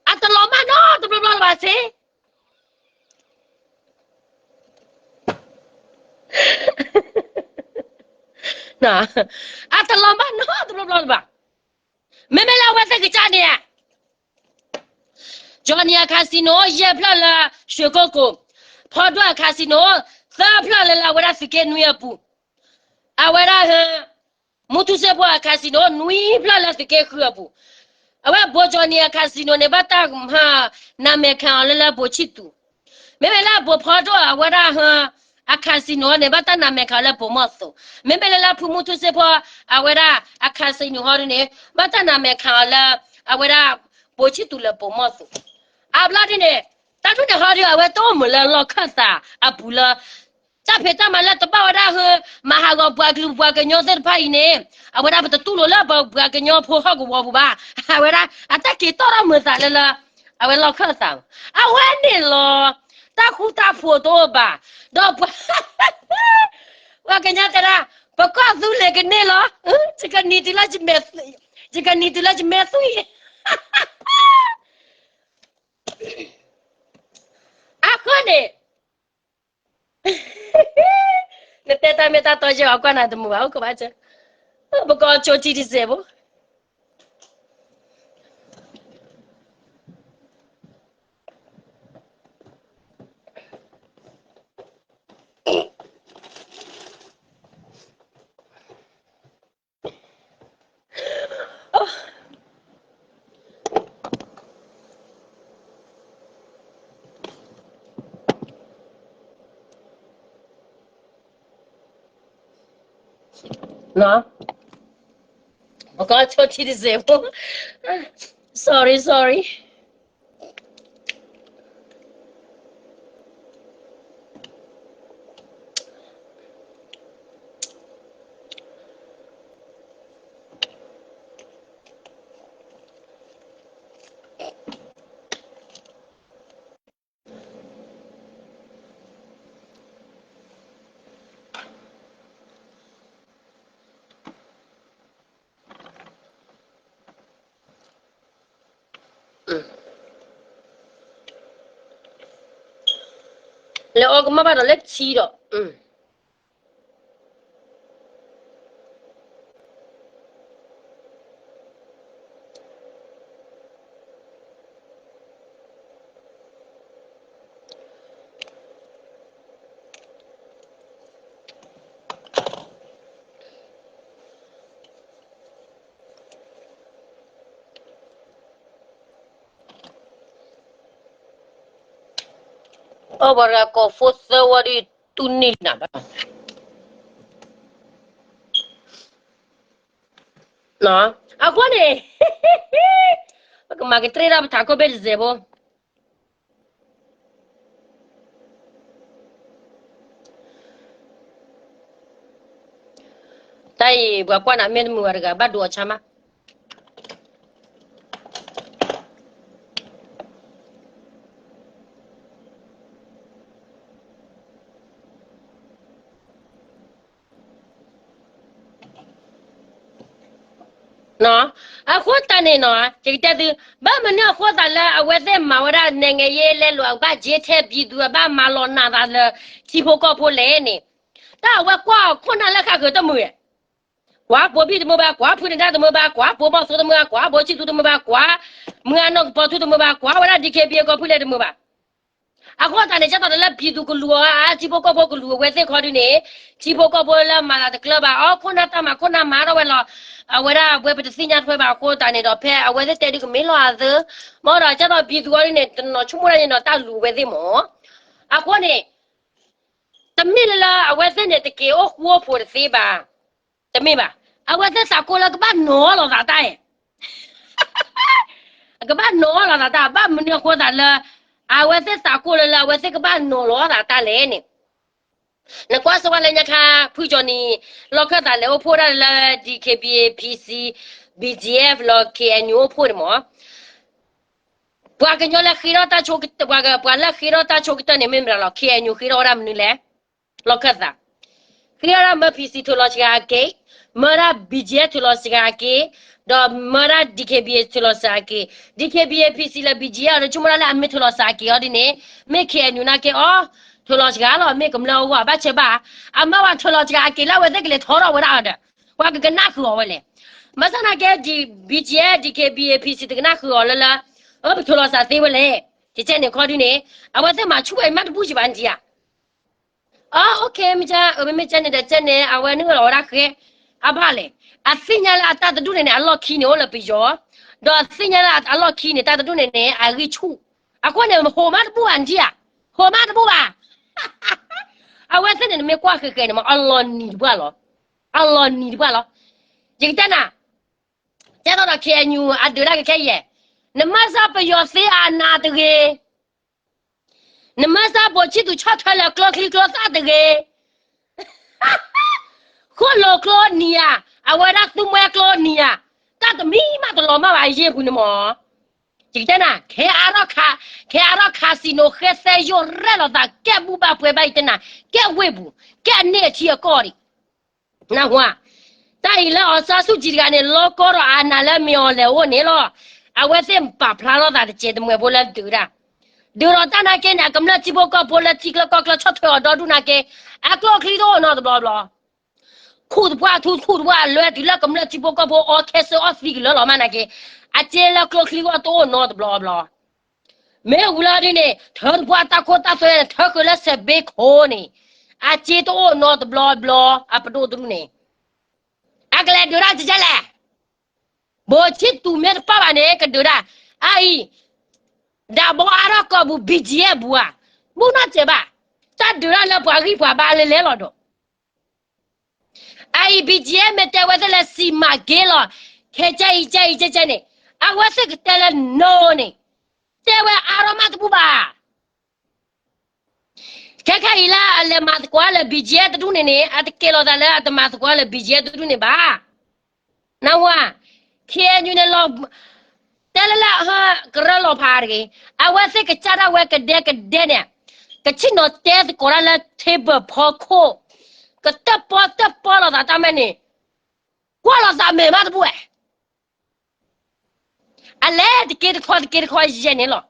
အတလီၤမၢ်နီတဘျီဘျီလၢၤဘၣ်စ့ အတလီၤမၢ်နီတဘျီဘျီလၢၤဘၣ်. မ့မ့ၢ်လၢအဝဲသ့ၣ်ကစၢ်န့ၣ်, Johnny အ casino ယဲၢ်ဖျၢၣ်လၢ ရွှေကုက္ကို, ဖီဒိၣ်အ casino သၢဖျၢၣ်လၢလၢအဝဲဒၣ်သုးက့နွံအပူၤ, အဝဲဒၣ်ဟဲ မူထူစ့ဖိအ casino နွံဖျၢၣ်လၢသုးက့ဃုအပူၤ, အဝဲဘိ Johnny အ casino န့ၣ် ဘၣ်တၢ်ဟး နမဲာ်ခံအီၤလၢလၢဘိဆံၣ်သူး, မ့မ့ၢ်လၢဘိဖီဒိၣ်အဝဲဒၣ်ဟဲ အ casino န့ၣ် ဘၣ်တၢ်နမဲာ်ခံအီၤလၢဘိမီၢ်သိး, မ့မ့ၢ်လၢလၢဖုမူထူစ့ဖိ အဝဲဒၣ်အ casino ဟီဒုန့ၣ် ဘၣ်တၢ်နမဲာ်ခံအီၤလၢ အဝဲဒၣ် ဘိဆံၣ်သူးလၢဘိမီၢ်သိး, အဘျီဒုန့ၣ် တၢ်ဒုန့ၣ်ဟီဒု အဝဲတအိၣ်မုာ်လၢလီၢ်ခၢၣ်သးအပူၤလၢ တၢ်ဖံးတၢ်မၤလၢတဘၣ်ဝဲဒၣ်ဟဲ မၤဟးဂီၤပှၤကလုာ်ပှၤကညီသ့ၣ်တဖၣ်အံၤန့ၣ်, အဝဲဒၣ်ပတတူၢ်လိာ်လၢပပှၤကညီဖိဟီၣ်ကဝီၤပူၤဘၣ်, အဝဲဒၣ် အတၢ်က့ၤတီၢ်ထီၣ်မုာ်သးလၢလၢ အဝဲလီၢ်ခၢၣ်သး, အဝဲန့ၣ်လီၤ, တၢ်ဃူတၢ်ဖိးတအိၣ်ဘၣ်, ဒီးပှၤ ပှၤကညီတဲဒၣ်, ပကီၢ်သူလ့ၤကန့ၢ်လီၤ, ယကနံၤတုၤလၢယမဲာ်သွံၣ်အံၤ, အဃိန့ၣ် နတဲတၢ်မ့ၢ်တၢ်တီယဲၢ်အီၤကွၢ်နၤတမုာ်ဘၣ်, အိၣ်ကဘၣ်စၢ, ပကီၢ်ဆိထံတစဲးဖိ ပကီၢ်ဆိထံတစဲးဖိ, sorry sorry. လဲၤအီကမၣ်ဘၣ်ဒီးလၢထံဒီး အီၣ်ဘၣ်တဂၤကိးဖိသၢဝီဒီး တူၢ်န့ၢ်နၤဘၣ်. အဃိန့ၣ် ပကမၤကတြ့ၣ်ဒၣ်ပထးခိၣ်ဘ့ၣ်တစဲးဖိ တၢ်အံၤ ပှၤကွၢ်နၤမ့ၢ်တမုာ်ဘၣ်တဂၤ ဘၣ်ဒိအီၤဆါမး. အဃိသတးန့ၣ်နီၤ ယကတဲသု, ဘၣ်မနုၤအဃိသတးလၢအဝဲသ့ၣ်မၤဝဲဒၣ် နဲၣ်ငဲၤယ့လဲလိာ် အကဘၣ်ကၠ့ထဲပံၤသူ အဘၣ်မၤလီၤနးသးလၢ ထံဖိကီၢ်ဖိလဲၣ်န့ၣ်, တၢ်အဝဲကွၢ်အခိၣ်နၢ်လၢဃၣ်ဃၢၤတမုာ်, ကွၢ်ဘိဘံၣ်တမုာ်ဘၣ်, ကွၢ်ဖုနဒါတမုာ်ဘၣ်, ကွၢ်ဘိမီၢ်သိတမုာ်ဘၣ်, ကွၢ်ဘိဆံၣ်သူတမုာ်ဘၣ်, ကွၢ်မုၢ်အနီၢ်ကပီၤထူတမုာ်ဘၣ်, ကွၢ်ဝဲဒၣ် DKBA ကီၢ်ဖုလဲၣ်တမုာ်ဘၣ်. အဃိသတးန့ၣ် ကၢ်သိးလၢပံၤသူကလူၤအီၤ ထံဖိကီၢ်ဖိကလူၤအဝဲသ့ၣ်ခီဒုန့ၣ်, ထံဖိကီၢ်ဖိလၢမၤသးတကျၢၤဘၣ် အီခိၣ်နၢ်တၢ်မၤခိၣ်နၢ်မၤထီၣ်ဝဲလီၤ. အဝဲဒၣ်အဝဲပတသ့ၣ်ညါထွဲဘၣ်အဃိသတးန့ၣ်ဒီး ဖဲအဝဲသ့ၣ်တဲဒုကမ့ၢ်လီၤအသၢ, မ့ၢ်ဒီးကၢ်သိးပံၤသူအီၤဒုန့ၣ် တနီၤဆိကမိၣ်ဒၣ်န့ၣ်ဒီးတၢ်လူၤအဝဲသ့ၣ်မ့ၢ်, အဃိန့ၣ် တမ့ၢ်လၢလၢအဝဲသ့ၣ်န့ၣ် တက့ၤအိၣ်ဃူအိၣ်ဖိးတသ့ဘၣ်, တမ့ၢ်ဘၣ်. အဝဲသ့ၣ်သးကိၢ်လၢကဘၣ်နီၤလီၤသးတၢ်, ကဘၣ်နီၤလီၤသးတၢ်, ဘၣ်မနုၤအဃိသတးလၢ အဝဲသ့ၣ်သးကိၢ်လၢလၢအဝဲသ့ၣ်ကဘၣ်နီၤလီၤသးတၢ်လဲၣ်န့ၣ်, နကွၢ်စ့ၢ်ကီးလၢညါခါ ဖုကၠီနံၤ လီၢ်ခၢၣ်သးလဲၤအိၣ်ဖှိၣ်ဒၣ်လၢ D K B A P C, B G F လီၤ K N U အိၣ်ဖှိၣ်န့ၣ်မး ပှၤကညီလၢဃ့ထီၣ်တၢ်ဆိကတၢၢ် ပှၤလၢဃ့ထီၣ်တၢ်ဆိကတၢၢ်န့ၣ် မ့ၢ်မတၤလီၤ. K N U ဃ့ထီၣ်ဝဲဒၣ်မနုၤလဲၣ်. လီၢ်ခၢၣ်သး ဃ့ထီၣ်ဒၣ်မၢ P C ထုးလီၤစှၤအက့ၤ, မၢဒၣ် B G F ထုးလီၤစှၤအက့ၤ, ဒီးမၢဒၣ် D K B A ထုးလီၤစှၤအက့ၤ, D K B A P C လၢ B G F အီၤဒီး ဆိကမိၣ်ဒၣ်လၢအမ့ၢ်ထုးလီၤစှၤအက့ၤအီၤဒ်န့ၣ်, မ့ၢ် K N U နာ်က့အီၤ ထုးလီၤစှၤလီၤ, မ့ၢ်ကမျၢၢ်အဂီၢ် ဘၣ်ဆၢဘၣ်, အမၢဝဲထုးလီၤစှၤအက့ၤလၢအဝဲသ့ၣ်ကလဲၤထီထီၣ်ဝဲဒၣ်အီၤဒီး ပှၤကကနၣ်ဃုာ်အီၤဝဲလဲၣ်. ဘၣ်ဆၣ်နာ်က့ B G F, D K B A P C တကနၣ်ဃုာ်အီၤလၢလၢ အၢပထုးလီၤစှၤသ့ဝဲလဲၣ်. ကကဲန့ၣ်ခီဒုန့ၣ် အဝဲသ့ၣ်မၤဆူၣ်ဝဲမ့ၢ်တဘူၣ်ယံၤဘၣ်နထံၣ်ဧါ. အ OK မ့ၢ်ကဲ မ့ၢ်ကဲန့ၣ်ဒီးကဲန့ၣ် အဝဲန့ၣ်လီၤဝဲဒၣ်ဃဲ အဘၣ်လဲၣ်. အသ့ၣ်ညါလၢအတၢ်တဒူၣ်န့ၣ်န့ၣ် အလီၢ်ခံန့ၣ်အိၣ်လၢပယီၤ, ဒီးအသ့ၣ်ညါလၢအလီၢ်ခံန့ၣ် တၢ်တဒူၣ်န့ၣ်န့ၣ် အဂံၢ်ဆူၣ်, အဃိန့ၣ် ဟိးမးတဘူၣ်ဘၣ်နထံၣ်ဧါ, ဟိးမးတဘူၣ်ဘၣ်. အဝဲသ့ၣ်န့ၣ် နမ့ၢ်ကွၢ်ဃဲဃဲန့ၣ်မး အလီၤနံၤတပှၢ်လီၤ, အလီၤနံၤတပှၢ်လီၤ. ယကတဲနၤ ကဲသိးဒီး K N U အဒုးတၢ်ကခဲအံၤ, နမၢစၢ်ပယီၤသ့အနးတဂ့ၤ, နမၢစၢ်ဘိးဆံၣ်သူးဆီၣ်ထွဲလၢကျိချံကျိသၣ်တဂ့ၤ, ဃိၣ်လိာ်ကျိနံၤဧါ, အဝဲဒၣ်သူမှဲကျိနံၤဧါ, တၢ်တမံၤမးတလီၤမၢ်ဘၣ်အယ့ၢ်ပူၤန့ၣ်မး. ယကတဲနၤ ခဲအါထီၣ် casino ဃဲသဲယိာ်ရဲၣ်လိာ်သး ကဲဘူၣ်ဘၣ်ပှဲၤဘၣ်ယတဲနၤ, ကဲဝ့ၢ်ပူၤ, ကဲအန့ၢ်အထံအကီၢ်ဒံး နၢ်ဟူဧါ. တၢ်အံၤလၢ အောင်ဆန်းစုကြည် တဂၤန့ၣ် လီၤကီဒီးအနးလၢမ့ၢ်အီၤလဲၤအိၣ်န့ၣ်လီၤ. အဝဲသ့ၣ်ပာ်ဖျါထီၣ်သးတစဲးတမှဲၤဖိလၢဒုးတၢ်, ဒုးဒီးတၢ်နာ်က့န့ၣ် အကမျၢၢ်ထံဖိကီၢ်ဖိလၢထံချၢကီၢ်ချၢဆီၣ်ထွဲအီၤဒီဒူၣ်နာ်က့, အကျိချံတအိၣ်နီတဘျီဘျီ, ခူၣ်တပှၢ်ထူခူၣ်တပှၢ် အလွဲတုၤလၢကမျၢၢ်ထံဖိကီၢ်ဖိအီခဲစၢအီသံကလၢာ်လီၤမးနာ်က့, အစ့လၢကျိချံဂီၢ်တအိၣ်နီတဘျီဘျီ မ့ၢ်ဝံၤလီၤဒ်န့ၣ် ထၢတပှၢ်တၢ်ခိတၢ်သွဲန့ၣ် ထၢဃုာ်လၢစဲးဘ့ခိၣ်န့ၣ်, အစ့တအိၣ်နီတဘျီဘျီ အပဒိၣ်တဒူၣ်န့ၣ်, အကလဲၤဒုးတၢ်ကကဲလဲၣ်. ဘိးဆံၣ်သူးမ့ၢ်တပၢ်ဘၣ်န့ၣ် ကဒုးတၢ်, အအံၤ, ဒၣ်ဘီအါထီၣ်ကီၢ်ပူၤ BGF ပူၤဧါ, ဘူၣ်နီၢ်စဲးဘၣ်, တၢ်ဒုးတၢ်လၢပှၤဂံၢ်ပှၤဘါလဲၤလဲၤလီၤဒီး အအံၤ BGF မ့ၢ်တဲဝဲသ့ၣ်လၢစံးမၤက့ၤလီၤ, ခဲကဲအံၤ ကဲအံၤ ကဲကဲန့ၣ်, အဝဲသ့ၣ်ကတဲလၢ no န့ၣ်, တဲဝဲအါထီၣ်မးတဘူၣ်ဘၣ်. ခဲခဲအံၤလၢအလဲၤမၤသကိးလၢ BGF တဒူၣ်န့ၣ်န့ၣ် အတကဲလီၤသးလၢအတမၤသကိးလၢ BGF တဒူၣ်န့ၣ်ဘၣ်. နၢ်ဟူဧါ, KNU န့ၣ်လီၤ, တဲလၢလၢ ကရၢလီၤဖးတဂ့ၤ, အဝဲသ့ၣ်ကစၢ်ဒၣ်ဝဲကဒဲကဒဲန့ၣ်, ကဆ့ၣ်နီၤတဲသကိးတၢ်လၢ table ဖီခိၣ်, ကတၢၣ်ပီတၢၣ်ပီလိာ်သးတၢ်မဲာ်န့ၣ်, ကွၢ်လိာ်သးမဲာ်မးတဘူၣ်ဝဲ အလဲၤတက့တခီတက့တခီယဲၢ်န့ၣ်လီၤ.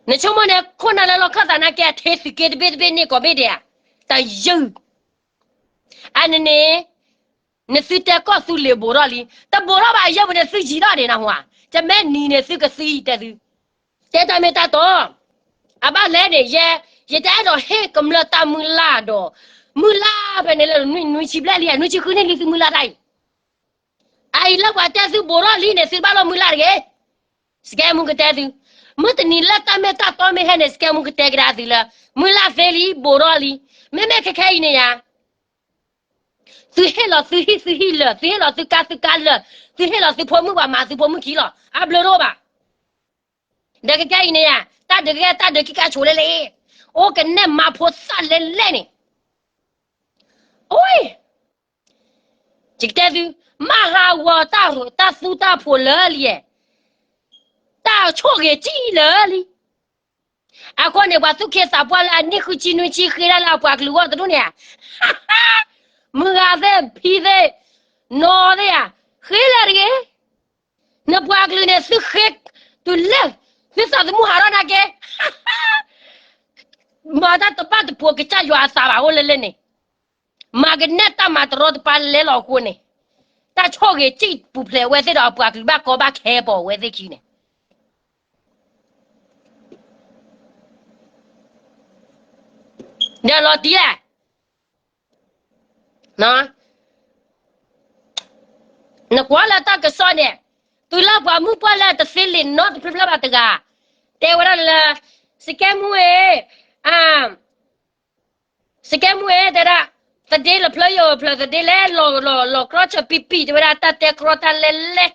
နဆိကမိၣ်န့ၣ် ခိၣ်နၢ်လၢလီၢ်ခၢၣ်သးနာ်က့ အထ့သုးက့တဘ့ၣ်တဘ့ၣ်န့ၢ်ကိးဘ့ၣ်ဒဲးဧါ, တယုၢ်, အန့ၣ်န့ၣ်, နသုတဲကီၢ်သူလ့ၤဘူးထီၣ်လံ, တဘူးထီၣ်ဘၣ်အယဲၢ်ပူၤန့ၣ် သုယံၤထီၣ်ဒံးနၢ်ဟူဧါ, တမ့ၢ်နံၤန့ၣ် သုကသံတဲသု, တဲတၢ်မ့ၢ်တၢ်တီ, အဘၣ်လဲၣ်န့ၣ် ယဲ, ယတအဲၣ်ဒိးဟ့ၣ်ကမျၢၢ်တၢ်မုၢ်လၢ်ဒီး, မုၢ်လၢ်ဖဲန့ၣ်လၢနွံဆံဘျဲၣ်လံ, နွံဆံဃုနံၣ်လံသုမုၢ်လၢ်တၢ်အံၤ, အအံၤလၢပှၤတဲသုဘူးထီၣ်လံန့ၣ် သုတဘၣ်လီၤမုၢ်လၢ်တဂ့ၤ, စကဲမူကတဲသု, မုၢ်တနံၤလၢတၢ်မ့ၢ်တၢ်တီမ့ၢ်ဟဲန့ၣ် စကဲမူကတဲကဒါသုလၢ, မုၢ်လၢ်သ့လံ ဘူးထီၣ်လံ, မ့မ့ၢ်ခဲခဲအံၤန့ၣ်ယါ သုဟ့ၣ်လီၤသုဟံၣ်သုဟံၣ်လၢာ်, သုဟ့ၣ်လီၤသုကါသုကါလၢာ်, သုဟ့ၣ်လီၤသုဖိမုၣ်ပှၤမၤသုဖိမုၣ်ခံလီၤ, အဘျုးတအိၣ်ဘၣ်. ဒီးကကဲအံၤန့ၣ်ယါ, တၢ်ဒုးကဲတၢ်ဒုးကံကါဆိးလဲလဲၣ်, အိၣ်ကနဲၣ်မၤဖိသၣ်လဲလဲၣ်န့ၣ်, အိၣ်, ယကတဲသု, မၤဟးဂီၤတၢ်သူတၢ်ဖိးလၢာ်လံ, တၢ်ဆိၣ်ဂ့ၤကံလၢာ်လံ. အဃိန့ၣ် ပှၤသူၣ်က့သးပှၢ်လၢအနံၣ်ဃုဆံနွံဆံဃ့ဒၣ်လၢအပှၤကလုာ်ဂီၢ်တဒူၣ်န့ၣ်ဧါ, မုၢ်ဂၤသ့ၣ်ဖံသ့ၣ်, နီၢ်သ့ၣ်ဧါ, ဃ့လၢာ်တဂ့ၤ, နပှၤကလုာ်န့ၣ် သုဃ့တုၤလၢာ်, သုသးသမူဟးထီၣ်နာ်က့ မၤတၢ်တဘၣ်တပိၤကစၢ်ယွၤအသးဘၣ်အိၣ်လၢလဲၣ်န့ၣ်, မၤကနဲၣ်တၢ်မၤတရီတပါလဲလီၤအဃိန့ၣ်, တၢ်ဆိၣ်ဂ့ၤကံၢ်ပူၤဖျဲးဝဲသ့ၣ်ဒီးအပှၤကလုာ်ဘၣ်ကီဘၣ်ခဲပီၤဝဲသ့ၣ်ခံန့ၣ်, ဒီးလီၤတံၢ်လဲၣ် နကွၢ်လၢတၢ်ကစီၣ်န့ၣ်, တုၤလၢပှၤမုၣ်ပှၢ်လၢတသ့လံာ်နီတဖျၢၣ်ဖျၢၣ်ဘၣ်တဂၤ, တဲဝဲဒၣ်လၢ, စကဲမူဧၢ, စကဲမူဧၢ တဲဒၣ်, သဒ့လၢဖျၢၣ်ယိာ်ဖျၢၣ်သဒ့လဲၣ်, လီၤလီၤကြီဆၢပံပံ တဲဝဲဒၣ်တၢ်တဲကြီတၢ်လဲလဲၣ်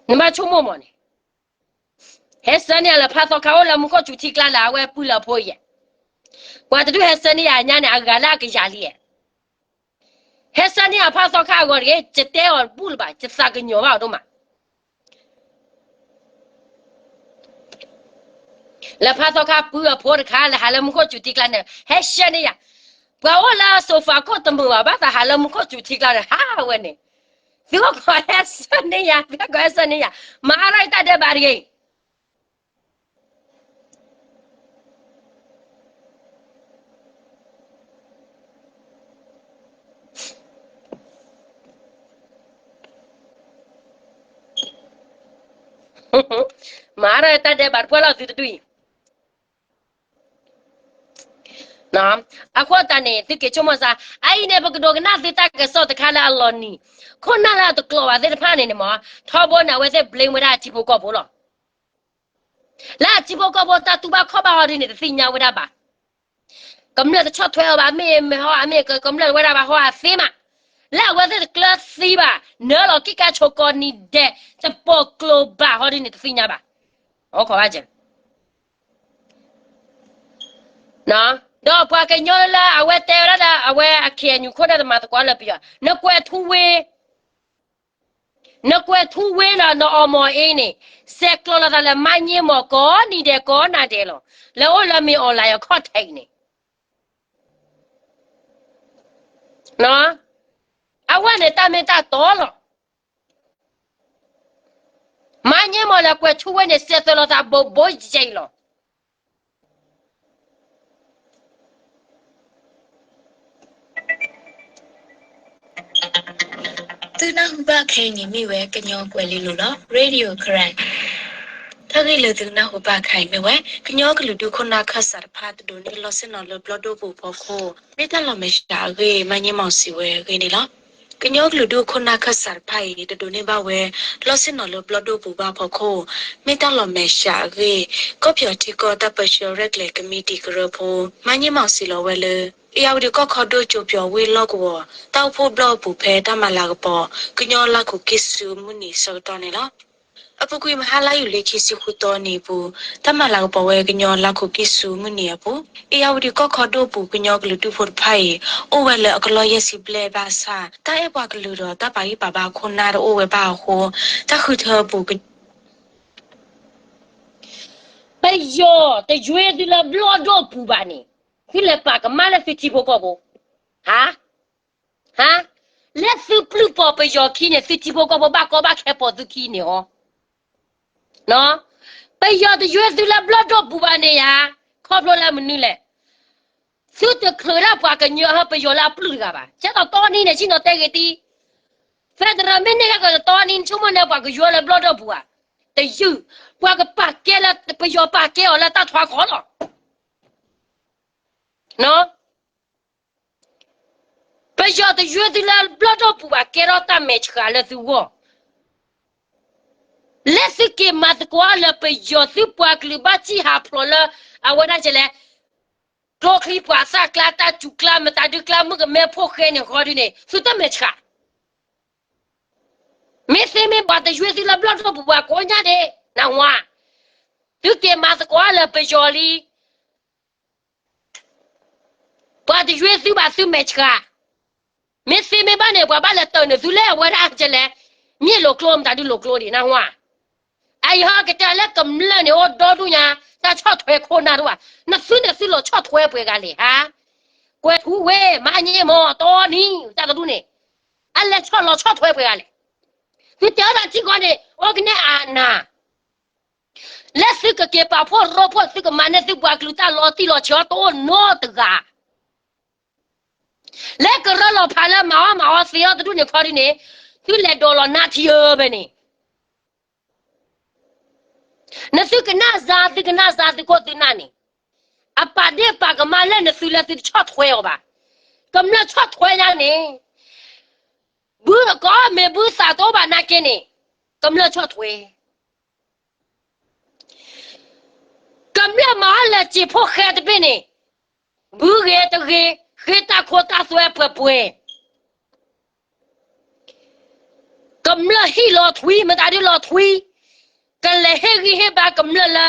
နဘၣ်ဆိကမိၣ်မးန့ၣ်, ဟဲ ဟဲဆှၢန့ၢ်ယၤလၢဖးသီခါအိၣ်လၢမူခိၣ်စူၤထံကျါလၢအဝဲပုၢ်လၢအဖိအံၤ, ပှၤတဒူၣ်ဟဲဆှၢန့ၢ်ယၤညါန့ၣ် အဂၤလၢအကယၤလံ, ဟဲဆှၢန့ၢ်ယၤဖးသီခါအဂီၢ်တဂ့ၤ, ယတဲအီၤတဘူၣ်လၢၤဘၣ်, ယသးကညီၤဘၣ်အီၤဒိၣ်မး လၢဖးသီခါပုၢ်အဖိတခါ လၢဟးလၢမူခိၣ်စူၤထံကျါန့ၣ် ဟဲဆှၢန့ၢ်ယၤ, ပှၤအိၣ်လၢအစိၤဖးခိၣ်တမုာ်ဘၣ် ဘၣ်သးဟးလၢမူခိၣ်စူၤထံကျါန့ၣ် ဟးဝဲန့ၣ်, သုအိၣ်ခိးဟဲဆှၢန့ၢ်ယၤ, သုအိၣ်ခိးဟဲဆှၢန့ၢ်ယၤ, မၤအါထီၣ်ယတၢ်ဒဲးဘးတဂ့ၤ မၤအါထီၣ်ယတၢ်ဒဲးဘးတပှဲၤလီၤသုတဒူၣ်အံၤ, အဃိသတးန့ၣ် သုက့ၤဆိကမိၣ်စၢ်, အအံၤန့ၣ် ပကဒိကနၣ်သုတၢ်ကစီၣ်တခါလၢအလီၤနံၤ, ခိၣ်နၢ်လၢအတကျိၤဘၣ်သ့ၣ်တဖၣ်န့ၣ်န့ၣ်မ့ၢ်, ထီဘိန့ၣ် အဝဲသ့ၣ် blame ဝဲဒၣ်အထံဖိကီၢ်ဖိလီၤ. လၢအထံဖိကီၢ်ဖိတၢ်တူၢ်ဘၣ်ခီၣ်ဘၣ်ဟီဒ်န့ၣ် တသ့ၣ်ညါဝဲဒၣ်ဘၣ်. ကမျၢၢ်တဆီၣ်ထွဲအီၤဘၣ် မ့ၢ်မ့ၢ်ဟီ အမ့ၢ်ကမျၢၢ်ဝဲဒၣ်ဘၣ်ဟီအသ့မး, လၢအဝဲသ့ၣ်တကျၢၤသံဘၣ်, နၢလီၤကံၣ်ကါဆိကိးနံၤဒဲး, တပိာ်ကျိၤဘၣ်ဟီဒ်န့ၣ် တသ့ၣ်ညါဘၣ်. အိၣ်ခိးဘၣ်ကဲ ဒီးပှၤကညီလၢအဝဲတဲဝဲဒၣ်ဒီး အဝဲအ KNU ခိၣ်နၢ်တမၤသကိးလၢပယီၤ, နကွဲးထူဝ့ နကွဲးထူဝ့ဒီးနအီမီၤအ့န့ၣ်, ဆဲးကျိးလိာ်သးလၢမါည့မီၤကိးနံၤဒဲးကိးနၤဒဲးလီၤ, လၢအိၣ်လၢမ့ၢ် online အခီၣ်ထံးအံၤန့ၣ်, အဝဲန့ၣ်တၢ်မ့ၢ်တၢ်တီလီၤ. မါည့မီၤလၢကွဲးထူဝ့န့ၣ် ဆဲးကျိးလိာ်သးဘိးဘိးယဲအံၤလီၤ. သုနၢ်ဟူဘၣ်ခဲအံၤန့ၣ်မ့ၢ်ဝဲကညီကွဲၤလ့လိၤလီၤ. Radio Karen တၢ်ဂ့ၢ်လၢသုကနၢ်ဟူဘၣ်ခဲအံၤမ့ၢ်ဝဲ ကညီကလုာ်ဒူၣ်ခိၣ်နၢ်ခၢၣ်စးတဖၣ်တဒိးန့ၢ်လီၢ်ဆ့ၣ်နီၤလၢဘျီၣ်ဒိၣ်ပူၤအဖီခိၣ် မ့ၢ်တၢ်လီၤမဲာ်ဆှးအဂ့ၢ် မါည့မီၤစံးဝဲအဂ့ၢ်န့ၣ်လီၤ. ကညီကလုာ်ဒူၣ်ခိၣ်နၢ်ခၢၣ်စးတဖၣ်အံၤ တဒိးန့ၢ်ဘၣ်ဝဲ လီၢ်ဆ့ၣ်နီၤလၢဘျီၣ်ဒိၣ်ပူၤဘၣ်အဖီခိၣ် မ့ၢ်တၢ်လီၤမဲာ်ဆှးအဂ့ၢ် ကီၢ်ပယီၤထံကီၢ်တၢ်ပၢဆှၢရဲၣ်ကျဲၤကမံးတံာ်ကရၢဖိ မါည့မီၤစံးလီၤဝဲလၢ အ့ၣ်ယၣ်ဝတံၣ်ကီၢ်ခီဒိၣ်ကၠိပၠီၤဝ့ၢ်လီၢ်ကဝီၤ တၢ်အိၣ်ဖှိၣ်ဘျီၣ်အပူၤဖဲတၢ်မၤလၤကပီၤ ကညီလါခူးကံၢ်ဆူမုၢ်နံၤအဆၢကတီၢ်န့ၣ်လီၤ. အပူၤကွံာ်မဟါလါယူၤလံခံဆံဃုသီနံၤအပူၤ တၢ်မၤလၤကပီၤဝဲကညီလါခူးကံၢ်ဆူမုၢ်နံၤအပူၤ အ့ၣ်ယၣ်ဝတံၣ်ကီၢ်ခီဒိၣ်အပူၤ ကညီကလုာ်ဒူၣ်ဖိတဖၣ်အံၤ အိၣ်ဝဲလၢအကလီၢ်ယဲၢ်ဆံဘျဲၣ်ဘၣ်ဆၣ် တၢ်အဲၣ်ပှၤကလုာ်ဒီးတၢ်ပာ်ဂံၢ်ပာ်ဘါအခိၣ်နၢ်တအိၣ်ဝဲဘၣ်အဃိ တၢ်ဃုထၢအပူၤ ပယီၤတယွ့သုလၢဘျီၣ်ဒိၣ်ပူၤဘၣ်န့ၣ် သုလဲၤပာ်ကမၣ်လၢသုထံဖိကီၢ်ဖိ, ဟါ, ဟါ, လၢသုပျုၢ်ပိာ်ပယီၤခံန့ၣ် သုထံဖိကီၢ်ဖိဘၣ်ကီဘၣ်ခဲပိာ်သုခံန့ၣ်အီၤ, ပယီၤတယွ့သုလၢဘျီၣ်ဒိၣ်ပူၤဘၣ်န့ၣ်ဧါ, ခီဖျိလၢမနုၤလဲၣ်, သုတချုးဒၣ်ပှၤကညီဟီပယီၤလၢအပျုၢ်တဂၤဘၣ်, ကဲသိးတီနံၤန့ၣ် ဆ့ၣ်နီၤတဲဂ့ၤတံၢ် federal မ့ၢ်န့ၢ်ကဲကတီနံၤ နဆိကမိၣ်န့ၣ် ပှၤကယွ့လၢဘျီၣ်ဒိၣ်ပူၤဧါ, တယုၢ်, ပှၤကပာ်ကဲလၢ ပယီၤပာ်ကဲအီၤလၢတၢ်ထွါခီလီၤ. ပယီၤတယွ့သုလၢဘျီၣ်ဒိၣ်ပူၤဘၣ် ကဲထီၣ်တၢ်မဲာ်ဆှးလၢသုဂီၢ်, လၢသုက့ၤမၤသကိးလၢပယီၤသုပှၤကလုာ်ဘၣ်စံၣ်ဟးဖျိးလၢ အဝဲဒၣ်ကလဲၣ်, ကျိချံမျိာ်သၣ်ကျါ တၢ်စူၤကျါ မတၤဒုကျါ မုၣ်ကမဲဖိဃဲန့ၣ်ဃီဒုန့ၣ် သုတမဲာ်ဆှး မ့ၢ်သ့မ့ၢ်ဘၣ်တယွ့သုလၢဘျီၣ်ဒိၣ်ပူၤဘၣ်ကိးညါန့ၣ် နၢ်ဟူဧါ, သုက့ၤမၤသကိးလၢပယီၤလံ ပှၤတယွ့သုဘၣ်သုမဲာ်ဆှး, မ့ၢ်သ့မ့ၢ်ဘၣ်န့ၣ် ပှၤဘၣ်လဲၤတၢၢ်န့ၢ်သုလၢအဝဲဒၣ်ကလဲၣ်, မ့ၢ်လိာ်ကျိ မတၤဒုလိာ်ကျိဒံး နၢ်ဟူဧါ, အအံၤဟီကတဲလၢကမျၢၢ်န့ၣ် အိၣ်ဒီဒူၣ်ညါ, တၢ်ဆီၣ်ထွဲခိၣ်နၢ်တအိၣ်ဘၣ်, နသုန့ၣ်သုလီၤဆီၣ်ထွဲပှဲၤဂၤလဲၣ်ဟါ, ကွဲးထူဝ့ မါည့မီၤ တီနံၤ တၢ်တဒူၣ်န့ၣ်, အလဲၤဆီၣ်လီၤဆီၣ်ထွဲပှဲၤဂၤလဲၣ်, သုတဲအီၤတၢ်ထံကီၢ်န့ၣ် အိၣ်ကနဲၣ်အနၢ် လၢသုကက့ၤပာ်ဖှိၣ်ရိဖှိၣ် သုကမၤန့ၢ်သုပှၤကလုာ်တၢ်လီၤတံၢ်လီၤဆဲးအီၤတအိၣ်နီတဂၤ, လၢကရၢလီၤဖးလၢမၤအီၣ်မၤအီသ့အီၤတဒူၣ်န့ၣ်ခီဒုန့ၣ်, သုလဲၤဒိးလီၤနါထံဧၢဖဲန့ၣ်, နသုကနၣ်စၢ် သုကနၣ်စၢ်သုခိၣ်သုနၢ်န့ၣ်, အပာ်ဒ့ၣ်ပာ်ကမၣ်လၢနသုလၢသုတဆီၣ်ထွဲအီၤဘၣ်, ကမျၢၢ်ဆီၣ်ထွဲညါန့ၣ်, ဘုကီၢ်မ့ၢ်ဘုသးတအိၣ်ဘၣ်နာ်က့န့ၣ်, ကမျၢၢ်ဆီၣ်ထွဲ ကမျၢၢ်မၤအီၣ်လၢစ့ၢ်ဖိဃဲတဘ့ၣ်န့ၣ်, ဘုဂ့ၤတဂ့ၤ, ဃ့တၢ်ခိတၢ်သွဲပှဲၤပှဲၤ, ကမျၢၢ်ဟံၣ်လီၤထွံ မတၤဒုလီၤထွံ, ကလဲၤဟ့ၣ်ဂံၢ်ဟ့ၣ်ဘါကမျၢၢ်လၢ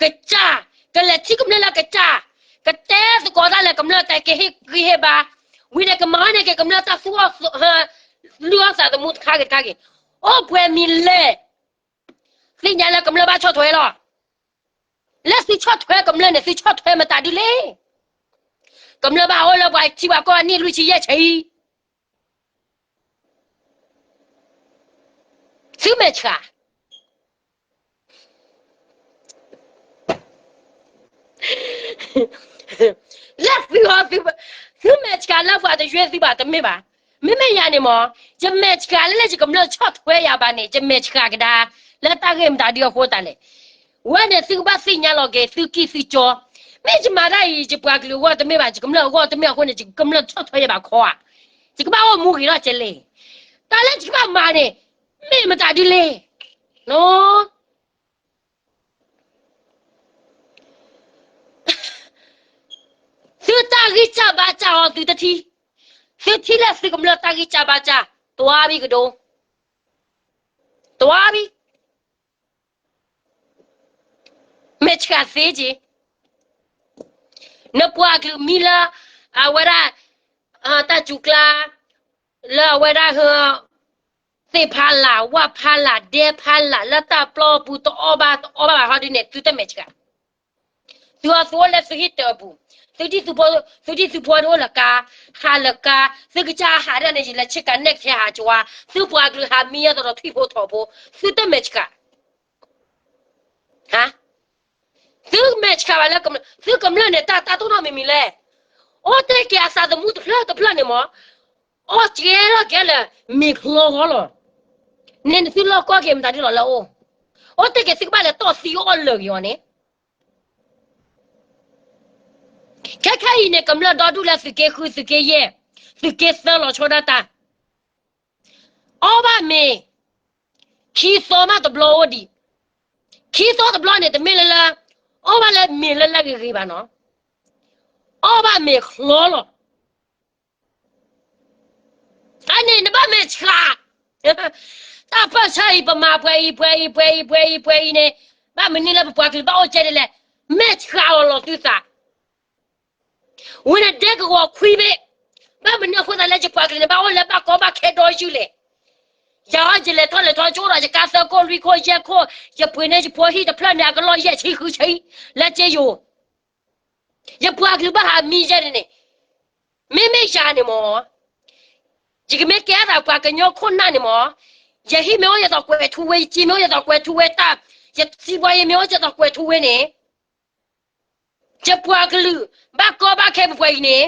ကစၢ်, ကလဲၤထံၣ်ကမျၢၢ်လၢကစၢ်, ကတဲသကိးတၢ်လၢကမျၢၢ်တၢ်ကဟ့ၣ်ဂံၢ်ဟ့ၣ်ဘါ, ဝံၤန့ၣ်ကမၤန့ၢ်က့ၤကမျၢၢ်တၢ်သူၣ်အီၣ်, လုၢ်အီၣ်သးသမူတခါဂ့ၤတခါဂ့ၤ, အိၣ်ပှဲၤမံၤလဲၣ်, သ့ၣ်ညါလၢကမျၢၢ်ဘၣ်ဆီၣ်ထွဲလီၤ. လၢသုဆီၣ်ထွဲကမျၢၢ်န့ၣ် သုဆီၣ်ထွဲမတၤဒ်လဲၣ်. ကမျၢၢ်ဘၣ်အိၣ်လၢပှၤထံပှၤကီၢ်အနံၣ်လွံၢ်ဆံယဲၢ်ဆံ သုမဲာ်ဆှး, လၢသု, သုမဲာ်ဆှးလၢပှၤတယွဲသုဘၣ် တမ့ၢ်ဘၣ်. မ့မ့ၢ်ယၤန့ၣ်မ့ၢ်, ယမဲာ်ဆှးလၢလၢယကမျၢၢ်ဆီၣ်ထွဲယၤဘၣ်န့ၣ် ယမဲာ်ဆှးကဒါ, လၢတၢ်ဂ့ၢ်မတၤဒ်အဃိသတးလဲၣ်. ဝဲန့ၣ်သုကဘၣ်သ့ၣ်ညါလီၤက့ၤသုကံၢ်သုကၠီ, မ့ၢ်ယမၤတၢ်အံၤ ယပှၤကလုာ်အဂီၢ်တမ့ၢ်ဘၣ်, ယကမျၢၢ်အဂီၢ်တမ့ၢ်အဃိန့ၣ် ယကမျၢၢ်ဆီၣ်ထွဲယၤဘၣ်ခီဧါ. ယကဘၣ်အိၣ်မူဂ့ၤထီၣ်ကဲလဲၣ်. တၢ်လၢယကဘၣ်မၤန့ၣ် မ့ၢ်မတၤဒ်လဲၣ်. သုတၢ်ဂံၢ်စၢ်ဘါစၢ်အီၤသုတထံၣ်, သုထံၣ်လၢသုကမျၢၢ်တၢ်ဂံၢ်စၢ်ဘါစၢ်, တွၤဘံကဒိ, တွၤဘံ မဲာ်ဆှးသ့က့ၤ, နပှၤကလုာ်မံလၢ အဝဲဒၣ် တၢ်စူၤကျါ လၢအဝဲဒၣ် သ့ၣ်ဖးလၢ် ဝၣ်ဖးလၢ် ဒဲဖးလၢ် လၢတၢ်ပျီပူၤတအီၣ်ဘၣ်တအီၣ်ဘၣ်ဘၣ်ဟီဒ်န့ၣ် သုတမဲာ်ဆှး, သုအီၤသုအိၣ်လၢသုဟံၣ်တၢ်အပူၤ, သုဒံၣ်သုဖိ, သုဒံၣ်သုဖိတအိၣ်လၢကါ, ဟးလၢကါ, သုကစၢ်ဟးဒ်န့ၣ် ယလဲၤဆ့ကၤနဲၣ်ကထဲဟးကဝါ, သုပှၤကလုာ်ဟးမံအသိးဒီးထွံၣ်ဖိထိးဖိ, သုတမဲာ်ဆှး သုမဲာ်ဆှးဘၣ်လၢ သုကမျၢၢ်န့ၣ် တၢ်တၢ်တိၢ်နီၣ်မံၤမံၤလဲၣ်. အိၣ်တ့ၢ်က့ၤအသးသမူတဖျၢၣ်တဖျၢၣ်န့ၣ်မ့ၢ်, အီၣ်ကဲထီၣ်ကဲလၢ မ့ၤချီဃီလီၤ. န့ၣ်နသုလီၢ်ကီၢ်က့ၤမတၤဒ်လီၤလၢအအိၣ်, အိၣ်တ့ၢ်က့ၤသုကဘၣ်လဲၤတီၢ်သံအီၣ်လၢာ်က့ၤအီၤန့ၣ် ခဲခဲအံၤန့ၣ် ကမျၢၢ်ဒီဒူၣ်လၢသုးက့ဃု သုးက့ယဲၢ်, သုးက့သၢလီၤဆီဒၣ်တၢ် အီၣ်ဘၣ်မ့ၤ ခံသီမးတဘျီအိၣ်ဒံး, ခံသီတဘျီန့ၣ် တမ့ၢ်လၢလၢ အီၣ်ဘၣ်လၢမ့ၤလၢလၢဂ့ၤဂ့ၤဘၣ်နီၤ, အီၣ်ဘၣ်မ့ၤချီလီၤ. အန့ၣ်နဘၣ်မဲာ်ဆှး, တၢ်ပၢၢ်ဆၢအံၤ ပမၤပှဲၤအံၤ ပှဲၤအံၤ ပှဲၤအံၤ ပှဲၤအံၤ ပှဲၤအံၤန့ၣ်, ဘၣ်မနုၤလၢပပှၤကလုာ်ဘၣ်အိၣ်ကဲဒ်လဲၣ်, မဲာ်ဆှးအီၤလီၤသုသး ဝံၤန့ၣ်ဒဲကဝီၤခွံဘ့ၣ်, ဘၣ်မနုၤအဃိသတးလၢယပှၤကလုာ်န့ၣ် ဘၣ်အိၣ်လၢဘၣ်ကီဘၣ်ခဲဒီယုၢ်လဲၣ်. ယၤအီၤယလဲၤထီၣ်လဲၤထီကၠိဒီး ယကါသၢခိၣ်လွံၢ်ခိၣ်ယဲၢ်ခိၣ်, ယပှ့ၤန့ၢ်ယဖိဟံၣ်တဖျၢၣ်န့ၣ် အကလီၢ်ယဲၢ်ဆံဃုဆံ, လၢက့ယိၤ, ယပှၤကလုာ်ဘၣ်ဟးမံယဲၢ်န့ၣ်န့ၣ်, မ့မ့ၢ်ယၤန့ၣ်မ့ၢ် ယကမ့ၢ်ကဲအသးပှၤကညီခိၣ်နၢ်န့ၣ်မ့ၢ်, ယဟံၣ်မ့ၢ်အိၣ်ယသိးကွဲၤထူဝ့, ယစ့မ့ၢ်အိၣ်ယသိးကွဲၤထူဝ့တၢ်, ယစံးဘှီယံၤမ့ၢ်အိၣ်ယသိးကွဲၤထူဝ့န့ၣ်, ယပှၤကလုာ် ဘၣ်ကီဘၣ်ခဲပပှဲၤအံၤန့ၣ်,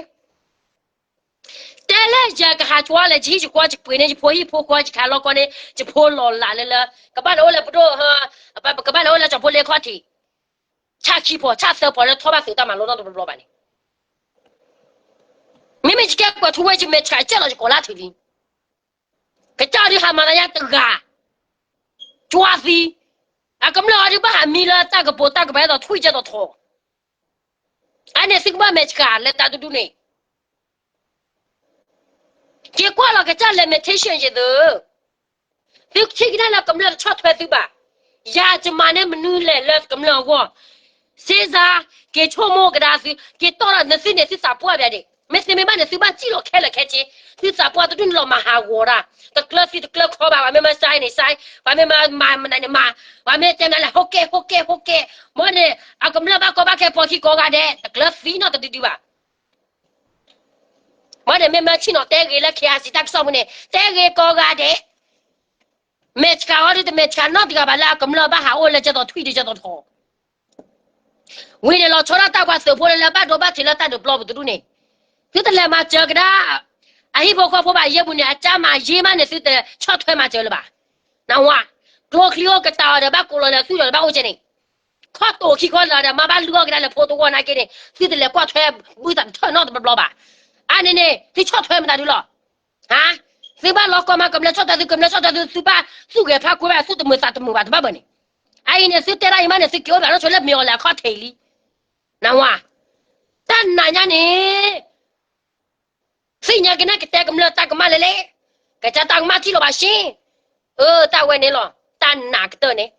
တဲလၢယကဟးကွၢ်လဲၣ် ယဟံၣ်ယကွၢ် ယပှ့ၤန့ၢ်ယဖိဟံၣ်ဖိဃီ ယခးလီၤကီန့ၢ် ယဖိလီၤလးလၢလၢ ကဘၣ်န့ၣ်အိၣ်လၢပဒိၣ်, ကဘၣ်န့ၣ်အိၣ်လၢကၠီၤဖိလ့ခီၣ်ထံး, ဆၣ်ခံဖီးဆၣ်သၢဖီးလၢထီၣ်ဘၣ်သုးတၢ်မၤလိနီတဘျီဘၣ်န့ၣ်, မ့မ့ၢ်ယကဲကွဲၤထူဝ့ ယမဲာ်ဆှးကဲလီၤယကိးလၢထံးလံ ကစၢ်ဒုးဟးမၤသးညါတဂၤ, ကွၢ်သံ, အကမျၢၢ်အီၤဒုးဘၣ်ဟးမံလၢတၢ်ကပိာ်တၢ်ကပၤဒီးထွံၣ်ကဲသိးထိး, အန့ၣ်သုကဘၣ်မဲာ်ဆှးလၢတၢ်ဒူဒူန့ၣ်, က့ၤကွၢ်လီၤကစၢ် limitation ယသု သုထံၣ်ကဒါလၢကမျၢၢ်တဆီၣ်ထွဲသုဘၣ်, ယၤယမၤန့ၢ်မနုၤလဲၣ်လၢကမျၢၢ်အဂီၢ်, စ့စါ, က့ၤဆိကမိၣ်ကဒါသု, က့ၤတီၢ်ဒီးနသုန့ၣ် သုသးပှၢ်ဘၣ်ဒံး, မ့ၢ်သ့မ့ၢ်ဘၣ်န့ၣ် သုဘၣ်စံၣ်လီၤခဲလၢာ်ခဲဆ့, သုသးပှၢ်တဒူၣ်န့ၣ်လီၤမၤဟးဂီၤဒၣ်, တကျၢၤသံတကျၢၤခီဘၣ်, ပှၤမ့ၢ်မၤစါန့ၣ်စါ, ပှၤမ့ၢ်မၤမၤမနုၤန့ၣ်မၤ, ပှၤမ့ၢ်တဲမနုၤလဲၣ် ဟိကဲ ဟိကဲ ဟိကဲ, မ့ၢ်န့ၣ် အကမျၢၢ်ဘၣ်ကီဘၣ်ခဲပိာ်ခံကိးဂၤဒဲး တကျၢၤသံနီတဒုဒုဘၣ် မ့ၢ်န့ၣ် မ့ၢ်မ့ၢ်ဆ့ၣ်နီၤတဲဂ့ၤလၢ KIC တၢ်ကစီၣ်ပူၤန့ၣ် တဲဂ့ၤကိးဂၤဒဲး, မဲာ်ဆှးအီၤဒုးတမဲာ်ဆှးနီတဂၤဘၣ်လၢအကမျၢၢ်ဘၣ်ဟးအိၣ်လၢကဲသိးထွံၣ်ဒုးကဲသိးထိး, ဝံၤန့ၣ်လီၤဆီဒၣ်တၢ်ပှၤသုးဖိလၢလၢဘၣ်ဒိဘၣ်ထံးလၢတၢ်ဒုးပျီပူၤတဒူၣ်န့ၣ်, သုတလဲၤမၤစၢၤကဒါ အဟံၣ်ဖိဃီဖိဘၣ်ယဲၢ်ပူၤန့ၣ် အကၢ်မၤယ့မးန့ၣ် သုတဆီၣ်ထွဲမၤစၢၤလၢၤဘၣ်, နဝါ, ကျိချံအိၣ်ကတၢ်အီၤဒီးဘၣ်ကိးလီၤလၢသုဒီးဘၣ်အိၣ်ကဲန့ၣ် ခီၣ်တိာ်ခံခီလၢာ်ဒီး မၤဘၣ်လုၢ်အီၣ်ကဒါလၢဖိတဝီနာ်က့န့ၣ် သုတလဲၤကွၢ်ထွဲဘုသးတထၢၣ်နီတဘျီဘၣ်. အါန့ၣ်န့ၣ် သုဆီၣ်ထွဲမတၤဒုလီၤ. ဟါ, သုဘၣ်လီၤကီမး ကမျၢၢ်ဆီၣ်ထွဲသု ကမျၢၢ်ဆီၣ်ထွဲသု သုဘၣ်သူၣ်ဂဲၤဖးကွဲဘၣ် သူၣ်တမုာ်သးတမုာ်ဘၣ်တဘၣ်ဘၣ်န့ၣ်. အအံၤန့ၣ် သုတဲဒၣ်အံၤမးန့ၣ် သုက့ၤအိၣ်ဘၣ်နီၢ်ဆိလၢမ့ၢ်အီၤလဲၤအခီၣ်ထံးလံ. နဝါ, တၢ်နာ်ညါန့ၣ် သ့ၣ်ညါက့ၤန့ၣ် ကတဲကမျၢၢ်တၢ်ကမၣ်လဲၣ်လဲၣ်, ကစၢ်တၢ်ကမၣ်ထံၣ်လီၤဘၣ်ရှ့. အၢ တၢ်ဝဲန့ၣ်လီၤ. တၢ်နာ်ကတၢၢ်န့ၣ်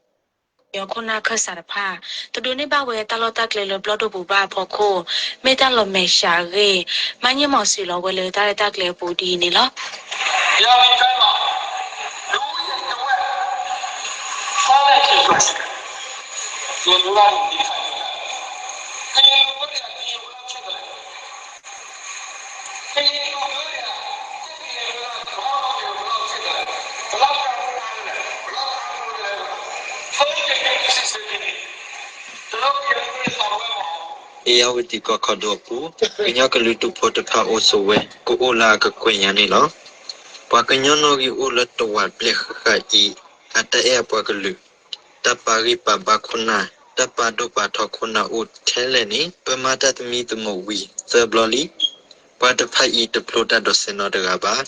ကညီခိၣ်နၢ်ခၢၣ်စးတဖၣ် တဒိးန့ၢ်ဘၣ်ဝဲတၢ်လီၢ်တၢ်ကျဲလၢဘျီၣ်ဒိၣ်ပူၤဘၣ်အဖီခိၣ် မ့ၢ်တၢ်လီၤမဲာ်ဆှးအဂ့ၢ် မၤန့ၢ်မီၤစံးလီၤဝဲလၢတၢ်ရဲၣ်တၢ်ကျဲၤအပူၤဒ်အံၤန့ၣ်လီၤ. အ့ၣ်ယၣ်ဝတံၣ်ကီၢ်ခီဒိၣ်အပူၤ ကညီကလုာ်ဒူၣ်ဖိတဖၣ်အိၣ်ဆိးဝဲ ကအိၣ်လၢအကကွဲၢ်ညါန့ၣ်လီၤ. ပှၤကညီနီၣ်ဂံၢ်အိၣ်လၢတဝာ်ဘျဲၣ်ဃၣ်ဃၣ်အံၤ အတၢ်အဲၣ်အပှၤကလုာ် တၢ်ပာ်ဂံၢ်ပာ်ဘါခိၣ်နၢ် တၢ်ပာ်ဒိၣ်ပာ်ထီခိၣ်နၢ်အိၣ်ထဲလဲၣ်န့ၣ် ပမၤတၢ်သမံသမိးဝံၤသၢဘျီလံ. ပှၤတဖၣ်အံၤတဖျိတၢ်ဒိးစဲးနီတဂၤဘၣ်.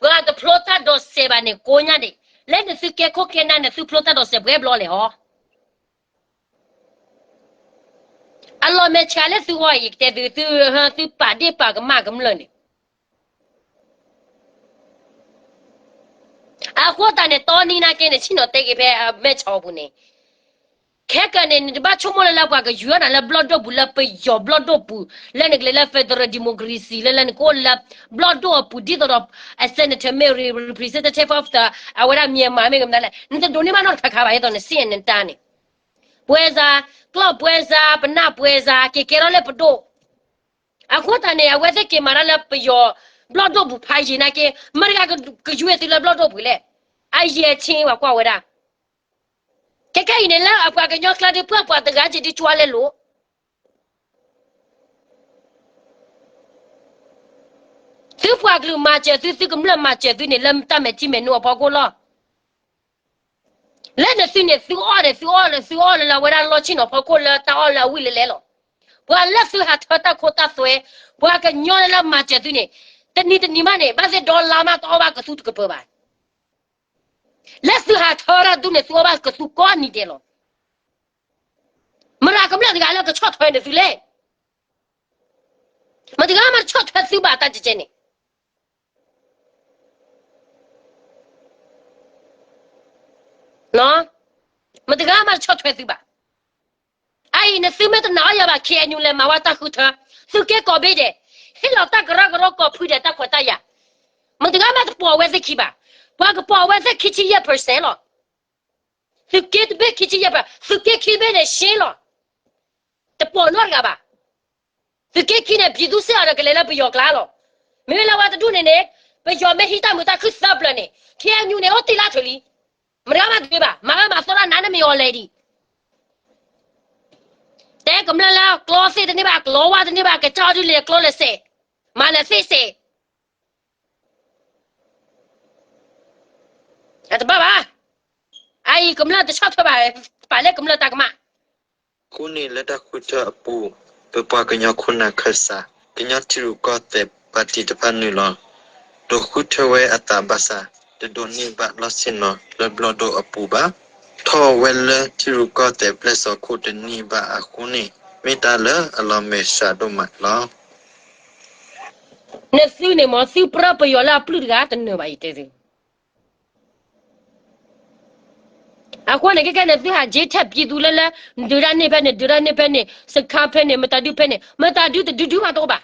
ပှၤတဖျိတၢ်ဒိးစဲးဘၣ်န့ၣ် ကိးညါဒံး, လၢနသုကဲခိၣ်ကဲနၢ် နသုဖျိတၢ်ဒိးစဲးပှဲၤဘျီလဲၣ်ဟီ. အလီၤမဲာ်ဆှးလၢသုဂီၢ်အံၤ ကတဲသု သု သုပာ်ဒ့ၣ်ပာ်ကမၣ်ကမျၢၢ်န့ၣ် အဃိသတးန့ၣ် တီနံၤနာ်က့န့ၣ် ဆ့ၣ်နီၤတဲက့ၤဖဲအမဲာ်ဆှးအပူၤန့ၣ် ခဲကနံၣ်န့ၣ် နတဘၣ်ဆိကမိၣ်လၢလၢပှၤကယွၤနၤလၢဘျီၣ်ဒိၣ်ပူၤ လၢပယီၤဘျီၣ်ဒိၣ်ပူၤ လၢနကလဲၤလၢ federal democracy လၢလၢနကအိၣ်လၢဘျီၣ်ဒိၣ်အပူၤ ဒ်သိးဒီး အ senator မ့ၢ်ဂ့ၤ representative of the အဝဲဒၣ် Myanmar မ့ၢ်ဂ့ၤမနုၤလဲၣ် နတဒိးန့ၢ်ဘၣ်နီတခါခါဘၣ် ဒ်သိးနစံၣ်အနတၢ်န့ၣ် ပွဲစား, ကျီၢ်ပွဲစား, ပနၢ်ပွဲစား က့ၤကဲထီၣ်လၢပဒိၣ် အဃိသတးန့ၣ် အဝဲသ့ၣ်က့ၤမၤတၢ်လၢပယီၤဘျီၣ်ဒိၣ်ပူၤဖးယံၤနာ်က့ မတၤတဂၤကယွၤသုလၢဘျီၣ်ဒိၣ်ပူၤလဲၣ်. အယဲၢ်ဆ့ဝဲကွၢ်ဝဲဒၣ် ခဲကနံၣ်အံၤန့ၣ် လၢအပှၤကညီကျါဒုးပှၢ်ပှၤတဂၤက့ၤဒုးကွၢ်လဲလိာ် သုပှၤကလုာ်မၤစၢၤသု သုကမျၢၢ်မၤစၢၤသုန့ၣ် လၢတၢ်မဲာ်ထံမဲာ်နိအဖီခိၣ်လီၤ. လၢနသုန့ၣ် သုအီၣ်န့ၣ် သုအီၣ်န့ၣ် သုအီၣ်လၢလၢအဝဲဒၣ်လီၢ်ဆ့ၣ်နီၤဖီခိၣ်လၢတၢ်အီၣ်လၢအဝံၣ်လၢလဲၣ်လီၤ. ပှၤလၢသုဟးထၢတၢ်ခိတၢ်သွဲ ပှၤကညီလၢလၢမၤစၢၤသုန့ၣ် တနံၤတနံၤမးန့ၣ် ဘၣ်သ့ၣ်ဒီလါမးတအီၣ်ဘၣ်ကသူတကပၤဘၣ်. လၢသုဟးထၢတၢ်ဒုးန့ၣ် သုအီၣ်ဘၣ်ကသူကိးနံၤဒဲးလီၤ. မတၤကမျၢၢ်တဂၤလၢကဆီၣ်ထွဲနသုလဲၣ်. မတၤတဂၤမးတဆီၣ်ထွဲသုဘၣ်တၢ်ကဲကဲန့ၣ် မတၤတဂၤမးတဆီၣ်ထွဲသုဘၣ်. အအံၤနသုမ့ၢ်တနာ်အီၤယၤဘၣ် ခ့ၣ်အဲၣ်ယူၣ် လဲၤမၤဝဲတၢ်ဃုထၢ, သုးက့ကိးဘ့ၣ်ဒဲး, ဟ့ၣ်လီၤတၢ်ကရၢကရိကိးဖုဒဲးတၢ်ခွဲးတၢ်ယာ်, မတၤတဂၤမးတပိာ်ဝဲသ့ၣ်ခံဘၣ်. ပှၤကပိာ်ဝဲသ့ၣ်ခံဆံယဲၢ် percent လီၤ. သုးက့တဘ့ၣ်ခံဆံယဲၢ် percent, သုးက့ခံဘ့ၣ်န့ၣ်ရှ့လီၤ. တပိာ်နီတဂၤဘၣ်. သုးက့ခံန့ၣ် ပြည်သူ့စစ် အီၤဒီးကလဲၤလၢပယီၤကျါလီၤ. မ့မ့ၢ်လၢဝဲတဒူၣ်န့ၣ်န့ၣ် ပယီၤမ့ၢ်ဟံးတၢ်မုာ်တၢ်ခုၣ်သၢပျၢၤန့ၣ် ခ့ၣ်အဲၣ်ယူၣ် န့ၣ် အိၣ်တ့ၢ်လၢထၢၣ်လံ. မတၤတဂၤမးတဂ့ၤဘၣ်, မၤအၢမၤသီတၢ်နးန့ၣ်မ့ၢ်အီၤလဲၣ်ဒံး. တဲကမျၢၢ်လၢကျီသ့ၣ်တန့ၢ်ဘၣ်, ကျီဝါတန့ၢ်ဘၣ်, ကစၢ်အီၤဒုးလဲၤကျီလဲၤစဲး, မၤလဲၤသ့ၣ်စဲး အတဘၣ်ဘၣ်. အအံၤကမျၢၢ်တဆီၣ်ထွဲဘၣ်, ပာ်လၢကမျၢၢ်တၢ်ကမၣ်. အဃိန့ၣ်လၢတၢ်ဃုထၢအပူၤ, ပပှၤကညီခိၣ်နၢ်ခၢၣ်စး, ကညီထံရူၢ်ကီၢ်သဲးပၣ်တံၣ်တဖၣ်နုာ်လီၤ ဒိးဃုထၢဝဲအသးဘၣ်ဆၣ်, တဒိးန့ၢ်ဘၣ်လီၢ်ဆ့ၣ်နီၤလၢဘျီၣ်ဒိၣ်အပူၤဘၣ်. ထီၣ်ဝဲလၢထံရူၢ်ကီၢ်သဲးပျဲၢ်စီၤခိၣ်တန့ၢ်ဘၣ်အဃိန့ၣ်, မ့ၢ်တၢ်လၢအလီၤမဲာ်ဆှးဒိၣ်မးလီၤ. နသုန့ၣ်မ့ၢ် သုပြၢပယီၤလၢအပျုၢ်တဂၤတနၢၤဘၣ်အံၤတဲသု. အဃိန့ၣ် ခဲကဲန့ၣ် သုဟးက့ၤထဲးပံသူလၢလၢ ဒုးတၢ်န့ၢ်ဖဲန့ၣ် ဒုးတၢ်န့ၢ်ဖဲန့ၣ် စခါဖဲန့ၣ် မတၤဒုဖဲန့ၣ် မတၤဒုတဒုဒုမးတအိၣ်ဘၣ်.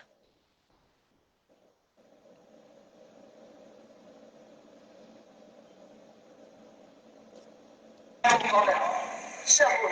ခံကထိတဆံနံၣ်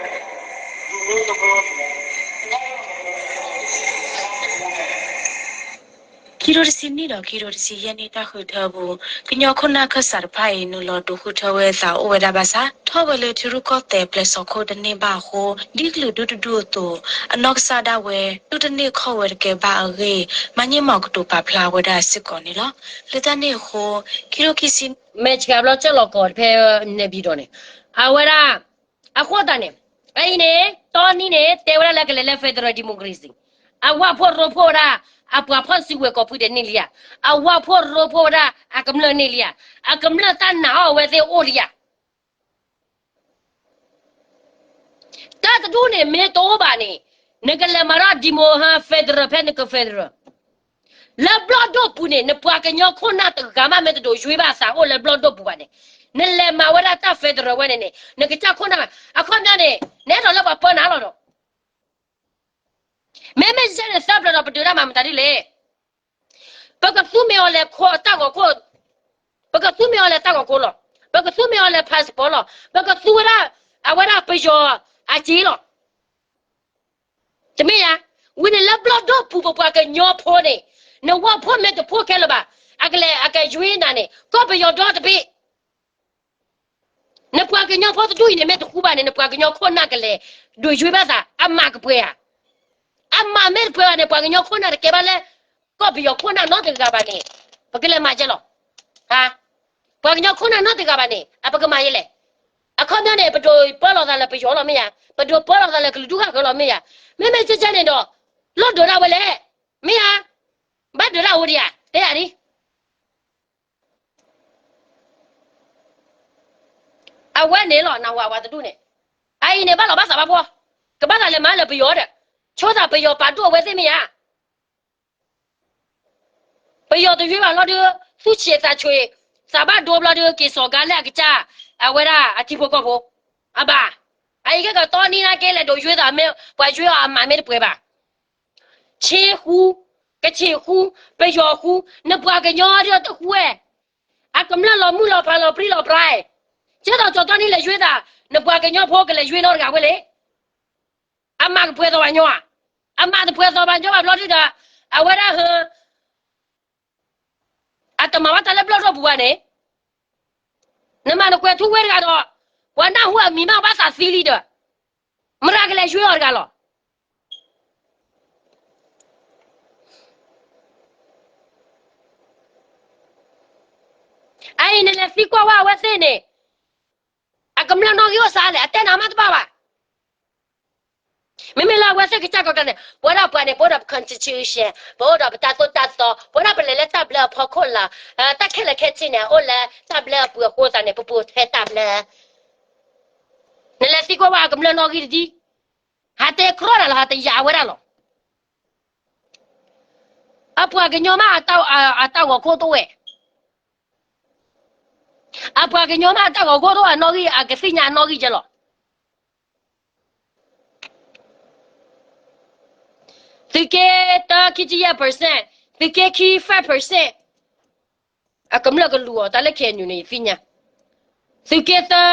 ဒီးခံကထိတဆံယဲၢ်နံၣ် တၢ်ဃုထၢအပူၤ ကညီခိၣ်နၢ်ခၢၣ်စးတဖၣ်အံၤ နုာ်လီၤဒိးဃုထၢဝဲအသးအိၣ်ဝဲဒၣ်ဘၣ်ဆၣ် ထီၣ်ဝဲလၢထံရူၢ်ကီၢ်သဲးပျဲၢ်စီၤခိၣ်တန့ၢ်ဘၣ်အဃိ ဒ်ကလုာ်ဒူတဒူအသိး အနီၢ်ကစၢ်ဒၣ်ဝဲ ဒိၣ်တန့ၢ်ခီၣ်ဝဲတကဲဘၣ်အဂ့ၢ် မၤန့ၢ်မီၤကတိၤပာ်ဖျါဝဲဒၣ်စ့ၢ်ကီးန့ၣ်လီၤ. လၢတၢ်န့ၣ်အဃိ ခံကထိခံဆံ မဲာ်ဆှးဘျီကၠၢ်လီၤကီးတဖဲ နဲၣ်ပံၤဒီးန့ၣ် အဝဲဒၣ် အဃိသတးန့ၣ် အအံၤန့ၣ် တီနံၤန့ၣ် တဲဝဲဒၣ်လၢကလဲၤလၢ federal democracy အဝၢ်ဖှိၣ်ရိဖှိၣ်ဝဲဒၣ် အပှၤဖီၣ်စုကဝဲၤကိးဖုဒဲးန့ၣ်လံဧါ, အဝၢ်ဖှိၣ်ရိဖှိၣ်ဝဲဒၣ် အကမျၢၢ်န့ၣ်လံဧါ, အကမျၢၢ်တၢ်နာ်အီၤအဝဲသ့ၣ်အိၣ်လံဧါ. တၢ်တဒူၣ်န့ၣ် မ့ၢ်တအိၣ်ဘၣ်န့ၣ် နကလဲၤမၤထီၣ် demo ဟါ federal ဖဲနက federal လၢဘျီၣ်ဒိၣ်ပူၤန့ၣ် နပှၤကညီခိၣ်နၢ်တဂၤမး မ့ၢ်တဒိးယွ့ဘၣ်အသးအိၣ်လၢဘျီၣ်ဒိၣ်ပူၤဘၣ်န့ၣ် နလဲၤမၤဝဲဒၣ်တၢ် federal ဝဲန့ၣ်န့ၣ် နကစၢ်ခိၣ်နၢ်, အခီပညီန့ၣ် နအဲၣ်ဒိးလၢပှၤပၢနၤလီၤဒီး မ့မ့ၢ်ကဲန့ၣ် သၢပျၢၤဒီးပဒုးတၢ်မၤမတၤဒ်လဲၣ်. ပကသူမ့ၢ်အီၤလဲၤခိးတၢ်ဂီၤခိၣ်, ပကသူမ့ၢ်အီၤလဲၤတၢ်ဂီၤခိၣ်လီၤ. ပကသူမ့ၢ်အီၤလဲၤ passport လီၤ. ပကသူဝဲဒၣ် အဝဲဒၣ်ပယီၤအစ့လီၤ. တမ့ၢ်ဧါ. ဝံၤန့ၣ်လၢဘျီၣ်ဒိၣ်ပူၤ ပပှၤကညီဖိန့ၣ် နဝၢ်ဖိမ့ၢ်တဖိခဲလၢာ်ဘၣ်, အကလဲၤ အကယွ့နၤန့ၣ် ကီၢ်ပယီၤဒီတဘ့ၣ် နပှၤကညီဖိတဒူၣ်အံၤန့ၣ် မ့ၢ်တဃူဘၣ်န့ၣ် နပှၤကညီခိၣ်နၢ်ကလဲၤဒုးယွ့ဘၣ်သး အမးကပှဲၤဧါ. အမးမ့ၢ်တပှဲၤဘၣ်န့ၣ် ပှၤကညီခိၣ်နၢ်တကဲဘၣ်လၢ ကီၢ်ပယီၤခိၣ်နၢ်နီတဂၤဘၣ်န့ၣ် ပကလဲၤမၤယဲလီၤ. ပှၤကညီခိၣ်နၢ်နီတဂၤဘၣ်န့ၣ် အပကမၤယဲလဲၣ်. အခီပညီန့ၣ် ပဒိးပၢလီၤသးလၢပယီၤလီၤမ့ၢ်ဧါ, ပဒိးပၢလီၤသးလၢကလုာ်ဒူၣ်ဃၣ်ဃၢၤလီၤမ့ၢ်ဧါ. မ့မ့ၢ်ကဲန့ၣ်ဒီး လိၣ်ဒုးဒၣ်ဝဲလဲၣ်, မ့ၢ်ဧါ. ဘၣ်ဒုးဒၣ်ဝဲဒံးဧါ, တဲယၤဒ် အဝဲန့ၣ်လီၤ နဝၤဝၤတဒူၣ်န့ၣ်, အအံၤန့ၣ် ဘၣ်လီၤဘၣ်စးဘၣ်ဖှီၣ်, ကဘၣ်သးလဲၤမၤလၢပယီၤဒီး, ဆိသးပယီၤပာ်ဒိၣ်အဝဲသ့ၣ်မ့ၢ်ဧါ. ပယီၤတယွ့ဘၣ်ဘျီဒုး, သူၣ်ဆံးသးဆံး, သးဘၣ်ဒိဘျီဒုး က့ၤစိာ်ကါလၢအကစၢ်, အဝဲဒၣ်အထံဖိကီၢ်ဖိ, အဘၣ်, အအံၤကဲကတီနံၤနာ်က့ လဲၤဒိးယွ့သးမ့ၢ် ပှၤယွ့အီၤအမးမ့ၢ်တပှဲၤဘၣ်. ခ့ဃူ, ကခ့ဃူ, ပယီၤဃူ, နပှၤကညီဒ်တဃူဝဲ, အကမျၢၢ်လီၤမုၢ်လီၤဖးလီၤပြံလီၤပြါ, ကဲသိးကတီနံၤလဲၤယွ့သး, နပှၤကညီဖိကလဲၤယွ့နီတဂၤဝဲလဲၣ်. အမးကပှဲၤသိးပှၤညီဧါ, အမးတပှဲၤသိးပှၤညီဘၣ်ဘျီဒုးဒီး, အဝဲဒၣ်ဟၢ အတမၤဘၣ်တၢ်လၢဘျီၣ်ဒိၣ်ပူၤဘၣ်န့ၣ်, နမၤနကွဲးထူဝ့တဂၤဒီး, ပှၤနၢ်ဟူအမံၤမးဘၣ်သးသံလံဒီး, မတၤကလဲၤယွ့အီၤတဂၤလီၤ. အအံၤနလဲၤသံကွၢ်ဝဲအဝဲသ့ၣ်န့ၣ်, အကမျၢၢ်နီၣ်ဂံၢ်အိၣ်သးလဲၣ်, အတဲနၤမးတဘၣ်ဘၣ်. မ့မ့ၢ်လၢအဝဲသ့ၣ်ကစၢ်ကီးကျါန့ၣ် ပဝဲဒၣ်ပှၤန့ၣ် ပအိၣ်ဒီးပ constitution, ပအိၣ်ဒီးပတၢ်သိၣ်တၢ်သီ, ပဝဲဒၣ်ပလဲၤလၢတၢ်ဘျၢအဖီခိၣ်လီၤ. တၢ်ခဲလၢာ်ခဲဆ့န့ၣ် အိၣ်လၢတၢ်ဘျၢအပူၤအဃိသတးန့ၣ် ပပိာ်ထွဲတၢ်ဘျၢ. နလဲၤသံကွၢ်ဝဲအကမျၢၢ်နီၣ်ဂံၢ်တဒ်, ဟးတဲကြီတၢ်လီၤ, ဟးတယာ်ဝဲဒၣ်လီၤ. အပှၤကညီမး အတၢ်ဂီၤခိၣ်တအိၣ်ဝဲ, အပှၤကညီမး အတၢ်ဂီၤခိၣ်တအိၣ်အနီၣ်ဂံၢ် အကသ့ၣ်ညါအနီၣ်ဂံၢ်ကဲလီၤ. သုးက့တၢ ခံဆံယဲၢ် percent, သုးက့ခံ five percent, အကမျၢၢ်ကလူၤအီၤ တၢ်လၢ K N U န့ၣ် ယသ့ၣ်ညါ, သုးက့သၢ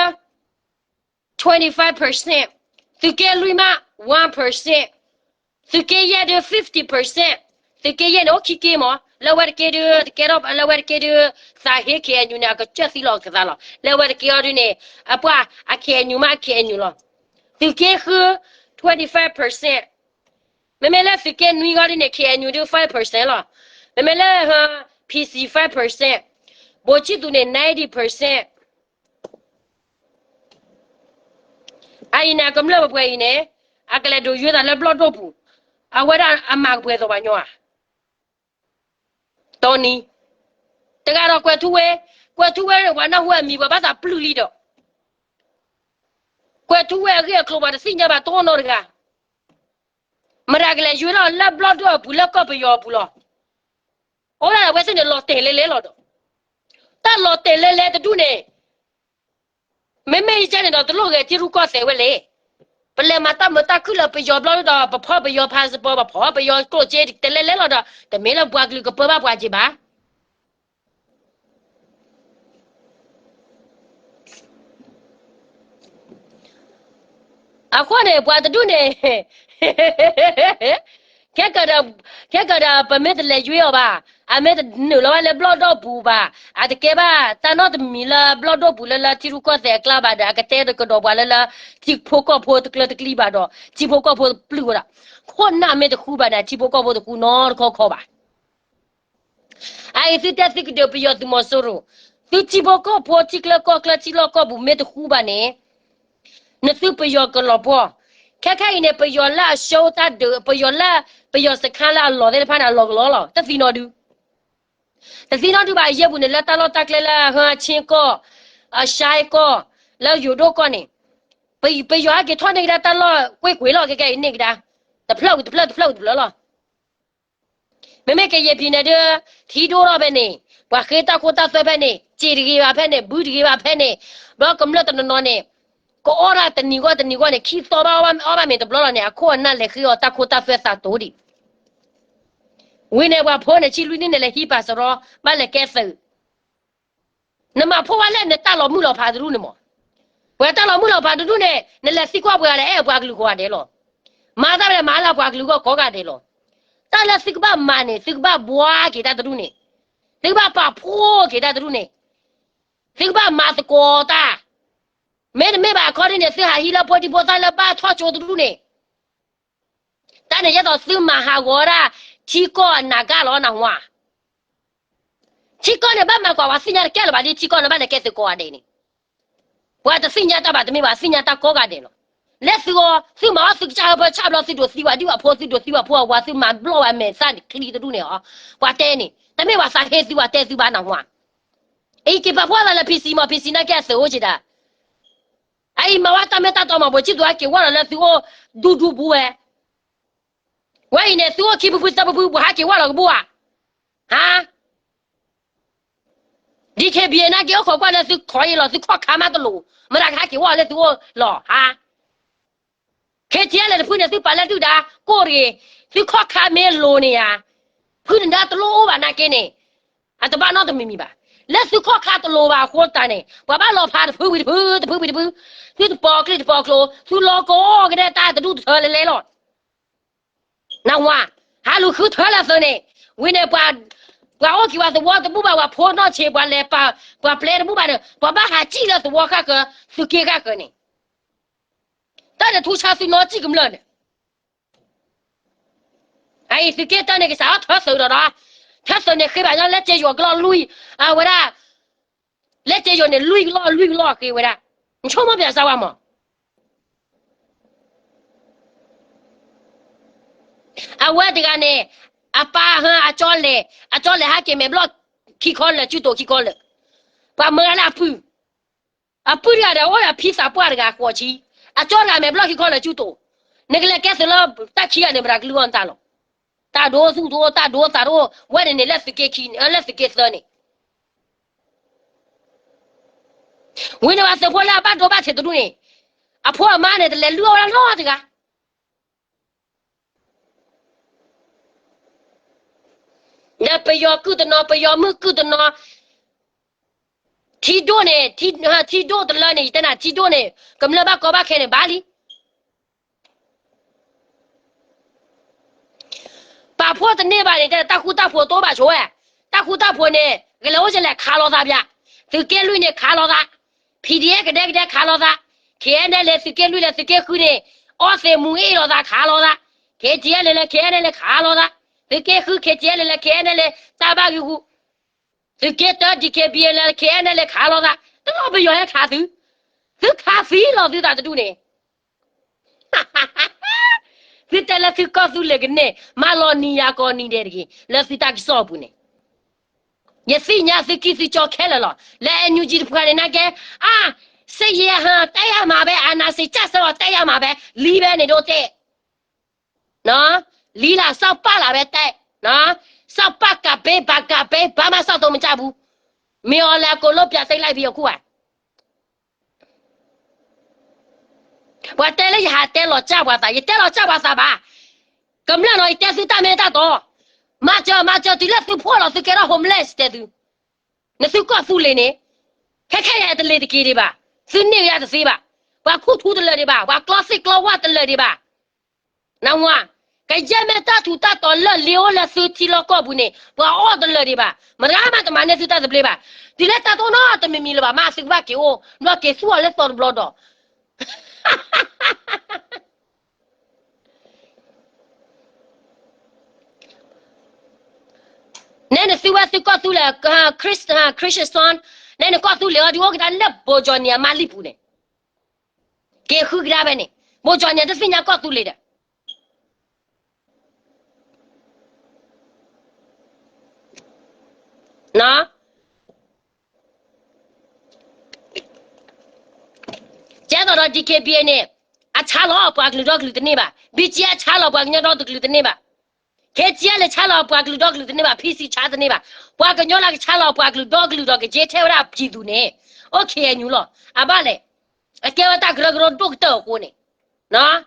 twenty-five percent, သုးက့လွံၢ်မး one percent, သုးက့ယဲၢ်ဒုး fifty percent, သုးက့ယဲၢ်န့ၣ် အိၣ်ခံက့မး, လၢဝဲတက့ဒုး တကဲထီၣ် လၢဝဲတက့ဒုး သးဟ့ K N U န့ၣ် အကစၢ်သံလီၤကသးလီၤ. လၢဝဲတက့အီၤဒုးန့ၣ် အပှၢ် အ K N U မး K N U လီၤ. သုးက့ဃု twenty-five percent, မ့မ့ၢ်လၢသုးက့နွံဂီၢ်ဒုးန့ၣ် K N U ဒုး five percent လီၤ. မ့မ့ၢ်လၢ P C five percent, ဘိးခၠံးသူးန့ၣ် ninety percent. အအံၤန့ၣ် အကမျၢၢ်ပပှဲၤအံၤန့ၣ် အကလဲၤဒုးယွ့သးလၢဘျီၣ်ဒိၣ်ပူၤ, အဝဲဒၣ်အမၤကပှဲၤသိးပှၤညီဧါ. တီနံၤ, တဂၤဒီးကွဲးထူဝ့, ကွဲးထူဝ့ ပှၤနၢ်ဟူအမံၤ ပှၤဘၣ်သးပျုၢ်လံဒီး, ကွဲးထူဝ့အဂ့ၢ်အကျိၤပှၤတသ့ၣ်ညါဘၣ်တအိၣ်နီတဂၤ. မတၤကလဲၤယွ့ထီၣ်လၢဘျီၣ်ဒိၣ်အပူၤ လၢကီၢ်ပယီၤအပူၤလီၤ. အိၣ်ဒၣ်အဝဲသ့ၣ်န့ၣ် လီၤတဲာ်လဲၤလဲၤလီၤဒီး, တၢ်လီၤတဲာ်လဲၤလဲၤတဒူၣ်န့ၣ် မ့မ့ၢ်ယကဲန့ၣ်ဒီး တလိၣ်ဂဲၤထံရူၢ်ကီၢ်သဲးဝဲလဲၣ်. ပလဲၤမၤတၢ်မုာ်တၢ်ခုၣ်လၢပယီၤဘျီၣ်ဒိၣ်ဒီး ပဖီၣ်ပယီၤ passport, ပဖီၣ်ပယီၤကျိၣ်စ့ တလဲၤလဲၤလီၤဒီး တမ့ၢ်လၢပှၤကလုာ်ကပၢဘၣ်ပှၤက့ၤဘၣ်. အဃိန့ၣ် ပှၤတဒူၣ်န့ၣ် ခဲကဒီး, ခဲကဒီး ပမ့ၢ်တလဲၤယွ့အီၤဘၣ်, အမ့ၢ်တနုာ်လီၤဝဲလၢဘျီၣ်ဒိၣ်ပူၤဘၣ်, အတကဲဘၣ်တၢ်နီတမံၤလၢဘျီၣ်ဒိၣ်ပူၤလၢလၢထံရူၢ်ကီၢ်သဲးအကျါဘၣ်ဒီး အကတဲကဒီးပှၤလၢလၢ ထံဖိကီၢ်ဖိတကျၢတကျံဘၣ်ဒီး ထံဖိကီၢ်ဖိပျုၢ်ဝဲဒၣ်. ခိၣ်နၢ်မ့ၢ်တဃူဘၣ်န့ၣ် ထံဖိကီၢ်ဖိတဃူနီတခီခီဘၣ်. အအံၤသုတဲသုကဒုးပယီၤသုးမီၤစိရိၤ, သုထံဖိကီၢ်ဖိ ထံချၢကီၢ်ချၢ ထံလီၢ်ကီၢ်ပူၤမ့ၢ်တဃူဘၣ်န့ၣ် နသုပယီၤကလီၤပှီၢ်. ခဲခဲအံၤန့ၣ် ပယီၤလၢအရှုံးတၢ်ဒုး, ပယီၤလၢ ပယီၤစခါလၢအလီၤသ့ၣ်တဖၣ်န့ၣ် အလီၤကလီလီၤ, တသံနီဒု, တသံနီဒုဘၣ်. အယဲၢ်ပူၤန့ၣ် လၢတၢ်လီၢ်တၢ်ကျဲလၢ ဟၢဆ့ကီၢ်, အရှါကီၢ်, လၢယိၤဒိၣ်ကီၢ်န့ၣ် ပယီၤဟဲက့ၤထီၣ်န့ၢ်ကဒါ တၢ်လီၢ်ကွ့ၢ်ကွ့ၢ်လီၤ. ခဲခဲအံၤန့ၢ်ကဒါ တဖျၢၣ်ဝံၤတဖျၢၣ် တဖျၢၣ်ဝံၤတဖျၢၣ်လီၤ. မ့မ့ၢ်ကယဲၢ်ဖံးန့ၣ်ဒုး ထံဒိၣ်ထီၣ်ဖဲန့ၣ်, ပှၤဃ့တၢ်ခိတၢ်သွဲဖဲန့ၣ်, စ့တဂ့ၤဘၣ်ဖဲန့ၣ်, ဘုတဂ့ၤဘၣ်ဖဲန့ၣ်, ဘျီကမျၢၢ်တနီၤနီၤန့ၣ် ကအီၣ်ဒၣ်တနံၤဂီၢ်တနံၤဂီၢ်န့ၣ် ခံသီဘၣ်အီၣ်ဘၣ်မ့ၤတဘျီလီၤန့ၣ် အခိၣ်အနၢ်လဲၤဃ့အီၤတၢ်ခိတၢ်သွဲသးတိၤဒံး. ဝံၤန့ၣ်ပှၤဖိန့ၣ် ဆံလွံၢ်နံၣ်န့ၣ် လဲၤဟံးပာ်စရီ ဘၣ်လဲၤကဲသုး နမၤဖှိၣ်ဝဲလၢနတၢ်လီၤမုၢ်လီၤဖးတဒူၣ်န့ၣ်မး, ပှၤတၢ်လီၤမုၢ်လီၤဖးတဒူၣ်န့ၣ် နလဲၤသံကွၢ်ပှၤဂၤဒီး အဲၣ်ပှၤကလုာ်ကိးဂၤဒဲးလီၤ. မၤတၢ်ဝဲဒၣ်မၤလၢပှၤကလုာ်ဂီၢ်ကိးဂၤဒဲးလီၤ. တၢ်လၢသုကဘၣ်မၤန့ၣ် သုကဘၣ်ဘှါက့ၤတၢ်တဒူၣ်န့ၣ်, သုကဘၣ်ပာ်ဖှိၣ်က့ၤတၢ်တဒူၣ်န့ၣ်, သုကဘၣ်မၤသကိးတၢ်, မ့တမ့ၢ်ဘၣ်အခီဒ်န့ၣ် သုဟးဟံးလၢဖိဒံဖိသၣ်လၢဘၣ်ထီၣ်ကၠိတဒူၣ်န့ၣ် တၢ်န့ၣ်ယဲသိးသုမၤဟးဂီၤဒၣ် ထံကီၢ်အနးကၢ်လီၤနၢ်ဟူဧါ. ထံကီၢ်န့ၣ်ဘၣ်မၤကွၢ်ပှၤသ့ၣ်ညါတကဲလၢၤဘၣ်ဒ်ထံကီၢ်န့ၣ်ဘၣ်လဲၤကဲသုးကိးဂၤဒဲးန့ၣ်, ပှၤတသ့ၣ်ညါတၢ်ဘၣ်တမ့ၢ်ဘၣ် သ့ၣ်ညါတၢ်ကိးဂၤဒဲးလီၤ. လၢသုဂီၢ် သုမၤအီၣ်သုကစၢ်ဟၢဖၢဆၣ်ဘျီ သုဒိးသံဝဲဒ်ပှၤဖိ သုဒိးသံပှၤဖိအဝၤ သုမၤဘျီၣ်ဝဲမဲာ်သၣ်ချံတဒူၣ်န့ၣ်အီၤ, ပှၤတဲန့ၣ် တမ့ၢ်ပှၤသးဟ့သုပှၤတဲသုဘၣ်နၢ်ဟူဧါ. အံၤက့ၤပာ်ဖှိၣ်သးလၢ PC မး PC နာ်က့အသုးအိၣ်က့ၤဒၣ် အအံၤမၤဝဲတၢ်မ့ၢ်တၢ်တီမး ပှၤစံၣ်သူၤဟဲက့ၤဝီလီၤလၢသုအိၣ်ဒူဒူပူၤဝဲ, ဝဲအံၤန့ၣ် သုအိၣ်ခံပူၤပူၤသၢပူၤပူၤ ပှၤဟဲက့ၤဝီလီၤကဘူၣ်ဧါ, ဟါ, DKBA နာ်က့အိၣ်ခိးကွၢ်လၢသုခိးအံၤလီၤ သုခီၣ်ခါမးတလိၤ, မတၤကဟဲက့ၤဝီလီၤလၢသုအိၣ်လီၤ, ဟါ, KTLA တဖုန့ၣ် သုပာ်လၢဒုၣ်ဒါကိၢ်တဂ့ၤ, သုခီၣ်ခါမ့ၢ်လိၤန့ၣ်ဧါ, ဖုနဒါတလိၣ်အိၣ်ဘၣ်နာ်က့န့ၣ် အတဘၣ်နီတမံၤမံၤဘၣ်. လၢသုခီၣ်ခါတလိၤဘၣ်အဃိတၢ်န့ၣ် ပှၤဘၣ်လီၤဖးတဖုဝံၤတဖု တဖုဝံၤတဖု, သုတပိာ်ချံတပိာ်ကျိၤ သုလီၤကအိၣ်ကဒဲတၢ်တဒူၣ်တထၢလဲၤလဲၤလီၤ. နၢ်ဟူဧါ, ဟးလူၤဃုထၢလၢသုးန့ၣ်, ဝံၤန့ၣ် ပှၤအိၣ်က့ၤဝဲသဝီတဘူၣ်ဘၣ် ပှၤဖိနီၢ်ဆံး ပှၤလဲၤပာ် ပှၤပျဲတဘူၣ်ဘၣ်န့ၣ် ပှၤဘၣ်ဟးစံၣ်လၢသဝီဃၣ်ဃၢၤ သုးက့ဃၣ်ဃၢၤန့ၣ် တၢ်န့ၣ်ထူဆါသုနီၢ်စံၣ်ကမျၢၢ်န့ၣ်, အအံၤသုးက့တၢ်န့ၣ် ကစးထီၣ်ထၢသုးဒီးဒီး, ထၢသုးန့ၣ်ဃ့ဘၣ်ညီလၢကဲယိၤကလီၢ်လွံၢ်, အဝဲဒၣ်, လၢကဲယိၤန့ၣ် လွံၢ်ကလီၢ်လွံၢ်ကလီၢ်ဃ့ဝဲဒၣ်, နဆိကမိၣ်ပျဲစၢဝါမး အဝဲတဂၤန့ၣ်, အပၢ်ဟၢအကၠီလဲၣ်, အကၠီလဲၣ်ဟဲက့ၤမဲာ်ဘျီၣ်ခံခီလၢာ် စုတိာ်ခံခီလၢာ်, ပှၤမၢလၢအပုၢ်, အပုၢ်တဂၤဒီးအိၣ်ဒီးဖံသးပှၢ်တဂၤဃိးဆံ, အကၠီတဂၤမဲာ်ဘျီၣ်ခံခီလၢာ် စုတိာ်, နကလဲၤကဲသုးလၢတၢ်ခံဂၤန့ၣ် မတၤကလုၢ်အီၣ်နတၢ်လီၤ, တၢ်ဒိသူၣ်ဒိ တၢ်ဒိသးဒိ, ဝဲန့ၣ်န့ၣ် လၢသုးက့ခံန့ၣ် လၢသုးက့သၢန့ၣ် ဝံၤန့ၣ် ပှၤသုးဖိလၢအဘၣ်ဒိဘၣ်ထံးတဒူၣ်န့ၣ်, အဖိအမါန့ၣ် တလဲၤလုၢ်အီၣ်ဝဲဒၣ်နီတဂၤ, ဒီးပယီၤကုၢ်တနီၤ ပယီၤမုၣ်ကုၢ်တနီၤ, ထံဒိၣ်န့ၣ်, ထံဒိၣ်တလၢန့ၣ် ယတဲနၤ ထံဒိၣ်န့ၣ် ကမျၢၢ်ဘၣ်ကီဘၣ်ခဲန့ၣ်ဘၣ်လံ ပာ်ဖှိၣ်တန့ၢ်ဘၣ်န့ၣ် တဲတၢ်ဃူတၢ်ဖိးတအိၣ်ဘၣ်ဆိဝဲ, တၢ်ဃူတၢ်ဖိးန့ၣ် ကလဲၤအိၣ်ကလဲၤခးလိာ်သးပၠး, သုးက့လွံၢ်န့ၣ်ခးလိာ်သး, PDF ကဒဲကဒဲခးလိာ်သး, KNLA သုးက့လွံၢ်လၢသုးက့ဃုန့ၣ် အီသံးမူအ့ၣ်လိာ်သးခးလိာ်သး, KTLA လၢ KNLA ခးလိာ်သး, သုးက့ဃု KTLA လၢ KNLA တၢ်ဘၣ်ဂံာ်ဂူာ် သုးက့တၢ DKBA လၢ KNLA ခးလိာ်သး, တလီၤပယီၤဟဲခးသု, သုခးသံလီၤသုသးတဒူၣ်န့ၣ် သုတဲလၢသုကီၢ်သူလ့ၤကန့ၢ် မၤလီၤနံၤယၤကိးနံၤဒဲးတဂ့ၤ လၢသုတၢ်ကစီၣ်အပူၤန့ၣ်, ယသ့ၣ်ညါသုကံၢ်သုကၠီခဲလၢာ်လီၤ. လၢ NUG တဖုန့ၣ်နာ်က့, အါ, စစ်ရေးဟန် တက်ရမှာပဲ, အာဏာရှင်ကျဆုံးတော့ တက်ရမှာပဲ, လံပဲန့ၣ်ဒိၣ်တဲ လံလၢ စၢ်ပၢ်လၢပဲတဲ, စၢ်ပၢ်ကးဘ့ ဘၣ်ကးဘ့ ဘာမှစောင့်တော့မကြဘူး, မင်းအောင်လှိုင် အကုန်လုံးပြန်သိမ်းလိုက်ပြီအခုက ပှၤတဲလၢယဟးတဲလီၤစၢ်ပှၤသး ယတဲလီၤစၢ်ပှၤသးဘၣ်, ကမျၢၢ်နီၤ ယတဲသုတၢ်မ့ၢ်တၢ်တီ, မၤစၢၤ မၤစၢၤတုၤလၢသုဖှီၣ်လီၤ သုကဲထီၣ် homeless တဲသု, နသုကီၢ်သူလ့ၤန့ၣ်, ခဲခဲအံၤတလ့ၤတက့ၤဒံးဘၣ်, သုန့ၢ်ယၤတသ့ဘၣ်, ပှၤခူၣ်ထူတလၢာ်ဒံးဘၣ်, ပှၤကျီသ့ၣ်ကျီဝၣ်တလၢာ်ဒံးဘၣ် နဝါ, ကယဲၢ်မ့ၢ်တၢ်ထူးတၢ်တီၤလၢလ့အိၣ်လၢသုထံလီၢ်ကီၢ်ပူၤန့ၣ် ပှၤအီၣ်တလၢာ်ဒံးဘၣ်, မတၤမးတမၤန့ၢ်သုတၢ်သဘျ့ဘၣ်, တုၤလၢတၢ်တအိၣ်နီတမံၤမံၤလၢၤဘၣ် မ့ၢ်သုကဘၣ်က့ၤအိၣ် ဘျီက့ၤသူၣ်အီၤလၢသီတဘျီဒီး နဲနသုဝဲသုကီၢ်သူလ့ၤ Christian Son, နဲနကီၢ်သူလ့ၤအီၤ ဒုးအိၣ်ကဒါလၢဘိကီၠီနံၤအမါလံပူၤန့ၣ်, က့ၤဃုကဒါဖဲန့ၣ်, ဘိကီၠီနံၤတသ့ၣ်ညါကီၢ်သူလ့ၤဒီး ကဲသိးဒီး DKBA န့ၣ် အဆါလီၤပှၤကလုာ်ဒီကလုာ်တန့ၢ်ဘၣ်, BGF အဆါလီၤပှၤကညီဒီတကလုာ်တန့ၢ်ဘၣ်, ခဲကၠီလဲၤဆါလီၤပှၤကလုာ်ဒီကလုာ်တန့ၢ်ဘၣ်, ဖံစံးဆါတန့ၢ်ဘၣ်, ပှၤကညီလၢကဆါလီၤပှၤကလုာ်ဒီကလုာ်ဒီးကကဲထဲဝဲဒၣ်ပျံၤသူန့ၣ်, အိၣ် ခ့ၣ်အဲၣ်ယူၣ် လီၤ. အဘၣ်လဲၣ်, အကဲဝဲတၢ်ကရၢကရိဒိၣ်ကတၢၢ်အဃိန့ၣ်,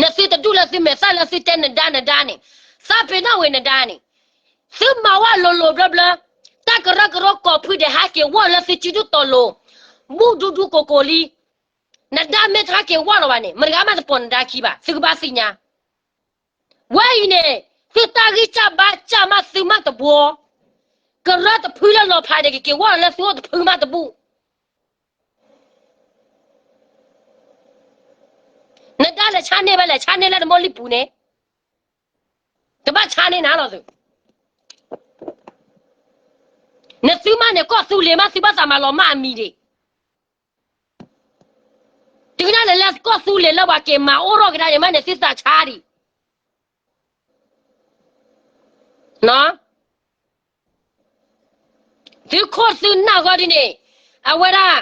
နသုတဒူၣ်လၢသုမဲာ်သၣ်လၢသုတဲနဒါနဒါန့ၣ်, သးပ့ၤနီၣ်ဝဲနဒါန့ၣ်, သုမၤဝဲလိၤလိၤဘျၢဘျၢ, တၢ်ကရၢကရိကိးဖုဒဲးဟးက့ၤဝီၢ်လၢသုစုဒုၣ်တီၤလိၤ, ဘူးဒူဒူကိၢ်ကိၢ်လံ, နဒါမ့ၢ်တဟးက့ၤဝီၢ်လီၤဘၣ်န့ၣ် မတဂၤမးတပိာ်နဒါခံဘၣ်, သုကဘၣ်သ့ၣ်ညါ ဝဲအံၤန့ၣ်, သုတၢ်ဂံၢ်စၢ်ဘါစၢ်မးသုမးတဘှီ, ကရၢတဖုလၢလီၤဖးန့ၣ် ကက့ၤဝီၢ်လီၤလၢသုအိၣ်တဖုမးတဘူး. နဒါလဲၤဆါန့ၢ်ဝဲလဲၣ်, ဆါန့ၢ်လၢနမိၢ်လံၢ်ပူၤန့ၣ်, တဘၣ်ဆါန့ၢ်နၤလီၤသု. နသုမးန့ၣ် ကီၢ်သူလ့ၤမး သုဘၣ်သးမၤလီၤမၢ်အမံၤဒံး တုၤနၤလဲၤလၢကီၢ်သူလ့ၤလၢပှၤက့ၤမၤအိၣ်ထီၣ်ကဒါန့ၣ်မးန့ၣ် သုသးဆါဒံး, သုခိၣ်သုနၢ်ဂီၢ်ဒ်န့ၣ်, အဝဲဒၣ်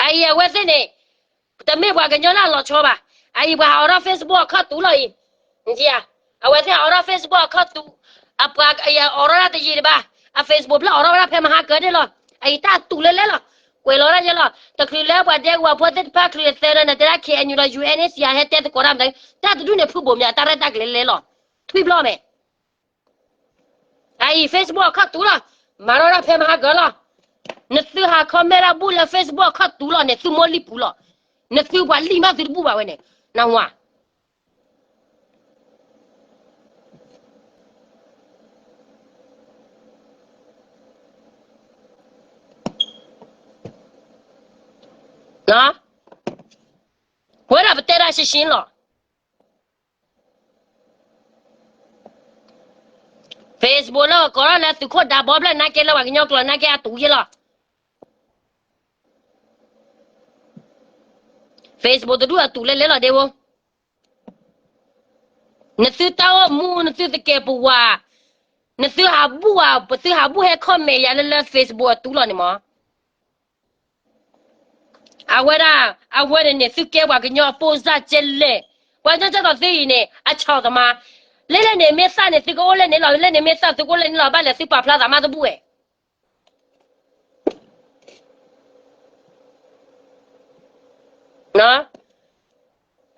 အအံၤအဝဲသ့ၣ်န့ၣ်, တမ့ၢ်ပှၤကညီလၢအလီၤဆီဘၣ်. အအံၤပှၤဟးအိးထီၣ် Facebook အခီၣ်တူာ်လီၤအံၤ, အဝဲသ့ၣ်ဟးအိးထီၣ် Facebook အခီၣ်တူာ်, အပှၤအိးထီၣ်ဒၣ်တယံာ်တဘၣ်, အ Facebook ဖျၢၣ်အိးထီၣ်ဝဲဒၣ်ဖဲမဟါကၢန့ၣ်လီၤ. အအံၤတၢ်တူာ်လၢလဲလီၤ, ကွဲးလီၤဒၣ်ယဲလီၤ. တချုးလၢပှၤဒဲကဝီၤဖိသ့ၣ်တဖၣ်ချုးလၢသၢနၤ နတဲဒၣ် ခ့ၣ်အဲၣ်ယူၣ် ဒီး ယူၣ်အဲၣ်အ့ၣ်စံၣ် ဟဲတဲသကိးတၢ်မတၤ, တၢ်တဒူၣ်န့ၣ်ဖုဘိးမး တၢ်ရဲၣ်တၢ်ကျဲၤလဲလီၤ, ထွံၣ်ဘျီၣ်မဲာ် အအံၤ Facebook အခီၣ်တူာ်လီၤ, မၤထီၣ်ဒၣ်ဖဲမဟါကၢလီၤ. နသုဟး comment ဒၣ်ဘူၣ်လၢ Facebook အခီၣ်တူာ်လီၤန့ၣ် သုမိၢ်လံၢ်ပူၤလီၤ. နသုပှၤလံၢ်မးသုတဘူၣ်ဘၣ်ဝဲန့ၣ်, နဝၤ ဝဲဒၣ်ပတဲဒၣ်ရှဲရှဲလီၤ. Facebook လၢကိးထီၣ်လၢသုးခိၣ်ဒါဘီဖျၢၣ်နာ်က့ လၢပှၤကညီကျိာ်နာ်က့ အတူာ်ယဲလီၤ. Facebook တဒူၣ်အတူာ်လဲလဲလီၤဒ့ဝဲ, နသုတၢ်အိၣ်မူ နသုသကဲးပဝး, နသုဟးဘူၣ်ဧါ, ပသုဟးဘူၣ်ဟဲ comment ယၤလၢလၢ Facebook အတူာ်လီၤန့ၣ်မး. အဝဲဒၣ် အဝဲန့ၣ်န့ၣ် သုကဲပှၤကညီအဖိစၢ်ကဲလဲၣ်, ပှၤကညီကဲသိးသုအံၤန့ၣ် အဆီၣ်သမား, လၢလၢန့ၣ်မ့ၢ်သၣ်န့ၣ် သုကအိၣ်လဲၣ်န့ၣ်လီၤ, လၢန့ၣ်မ့ၢ်သၣ်သုကအိၣ်လဲၣ်န့ၣ်လီၤ, ဘၣ်လဲၤသုပာ်ဖျါသးမးတဘူၣ်ဝဲ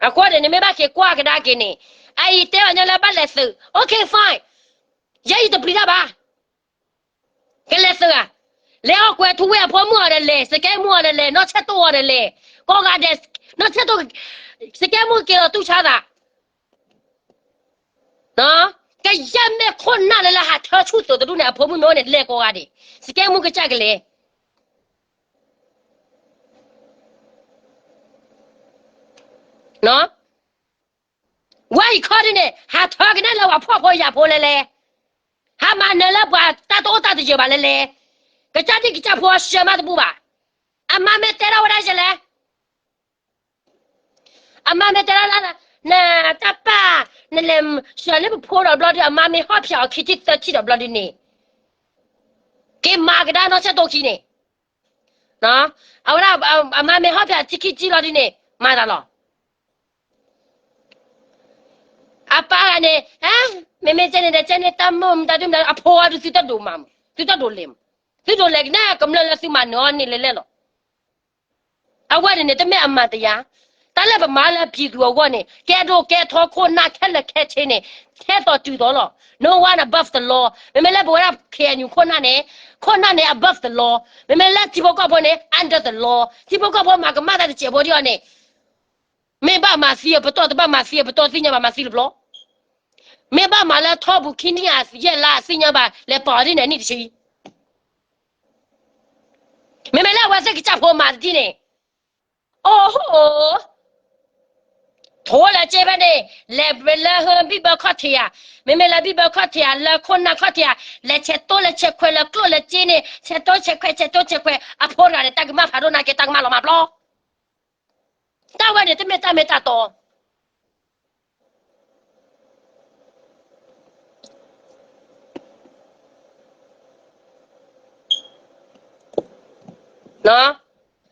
အဃိန့ၣ် နမ့ၢ်ဘၣ်က့ၤကွၢ်ကဒါက့ၤန့ၣ်, အအံၤတဲပှၤကညီလၢဘၣ်လဲၤသုး, OK fine, ယဲယတပျံၤတၢ်ဘၣ်, ကလဲၤသုးဧါ, လဲၤအီၣ်ကွဲးထူဝ့ၢ်အဖိမုၣ်အီၤဒီးလဲၤ, စကဲမူအီၤဒီးလဲၤ, နီၢ်ဆဲၣ်တိၢ်အီၤဒီးလဲၤ, ကိးဂၤဒဲး, နီၢ်ဆဲၣ်တိၢ်, စကဲမူက့ၤလီၤတူၢ်ဆါသး ကယဲၢ်မ့ၢ်ခိၣ်နၢ်လၢလၢဟးထၢဆူၣ်သုးတဒူၣ်န့ၣ် အဖိမုၣ်မ့ၢ်အိၣ်န့ၣ် လဲၤကိးဂၤဒဲး, စကဲမူကစၢ်ကလဲၤ, ဝဲအံၤခီဒ်န့ၣ် ဟးထၢကနဲၣ်လၢပှၤဖှီၣ်ဖိယာ်ဖိလဲၤလဲၤ, ဟးမၤနၢၤလၢပှၤတၢ်တအိၣ်တၢ်တယၢၤဘၣ်လဲၤလဲၤ, ကစၢ်ဒံၣ်ကစၢ်ဖိအဆှၢမးတဘူၣ်ဘၣ်, အမါမ့ၢ်တဲထီၣ်ဝဲဒၣ်ယဲလဲၣ် အမါမ့ၢ်တဲလၢ နတၢ်ပၢ်, နလဲၤဆှၢန့ၢ်ပဖိဒီးဘျီဒုး အမါမ့ၢ်ဟီၣ်ဖၠၣ်အီၤခံထံၣ်သၢထံၣ်ဒီးဘျီဒုးန့ၣ်, က့ၤမၤကဒါနီၢ်ဆဲၣ်တိၢ်ခံန့ၣ်, အဝဲဒၣ် အမါမ့ၢ်ဟီၣ်ဖၠၣ်ထံခံထံၣ်လီၤဒုးန့ၣ် မၤတၢ်လီၤ. အပၢ်ဂၤန့ၣ်, မ့မ့ၢ်ကဲန့ၣ်ဒီး ကဲန့ၣ်တၢ်မုာ်မတၤဒုးမတၤ အဖိအဒုးသုတဒိးမၤမး, သုတဒိးလဲၤမး, သုဒိးလဲၤကနဲၣ်ကမျၢၢ်လၢသုမၤနၢၤအီၤန့ၣ်လဲၤလဲၤလီၤ. အဝဲန့ၣ်န့ၣ် တမ့ၢ်အမၤတယၤ, တၢ်လၢပမၤလၢအပျံၤသူအဂီၢ်န့ၣ် ကဲဒိၣ်ကဲထီခိၣ်နၢ်ခဲလၢာ်ခဲဆ့န့ၣ် ထဲသိးတုၤသိးလီၤ. No one above the law. မ့မ့ၢ်လၢပဝဲဒၣ် ခ့ၣ်အဲၣ်ယူၣ် ခိၣ်နၢ်န့ၣ်, ခိၣ်နၢ်န့ၣ် above the law. မ့မ့ၢ်လၢထံဖိကီၢ်ဖိန့ၣ် under the law. ထံဖိကီၢ်ဖိမၤကမၣ်တၢ်တစဲးဖိဒံးအီၤန့ၣ် မ့ၢ်ဘၣ်မၤသံအပတီၢ် တဘၣ်မၤသံအပတီၢ် သ့ၣ်ညါဘၣ်မၤသံတဘျီ, မ့ၢ်ဘၣ်မၤလၢထီၣ်ပူၤခံနံၣ်အယဲၢ်လါ သ့ၣ်ညါဘၣ် လဲၤပာ်အီၤဒ်န့ၣ်အနံၣ်တဆံ, မ့မ့ၢ်လၢအဝဲသ့ၣ်ကစၢ်ဖိမၤတဒ်န့ၣ်, အိၣ်ဟိ, ထိလၢက့ဖဲန့ၣ်, လဲၤလၢဟၢဘံၣ်ဘၢခီၣ်ထံးဧါ, မ့မ့ၢ်လၢဘံၣ်ဘၢခီၣ်ထံးဧါ လၢခိၣ်နၢ်ခီၣ်ထံးဧါ, လဲၤဆဲးတိၢ်လဲၤဆဲးခွဲးလၢကျိၣ်လၢစ့န့ၣ် ဆဲးတိၢ်ဆဲးခွဲး ဆဲးတိၢ်ဆဲးခွဲး အဖိတဂၤန့ၣ် တၢ်ကမၣ်ဖးဒိၣ်နာ်က့ တၢ်ကမၣ်လီၤမၢ်ဘျီ, တၢ်ဝဲန့ၣ် တမ့ၢ်တၢ်မ့ၢ်တၢ်တီ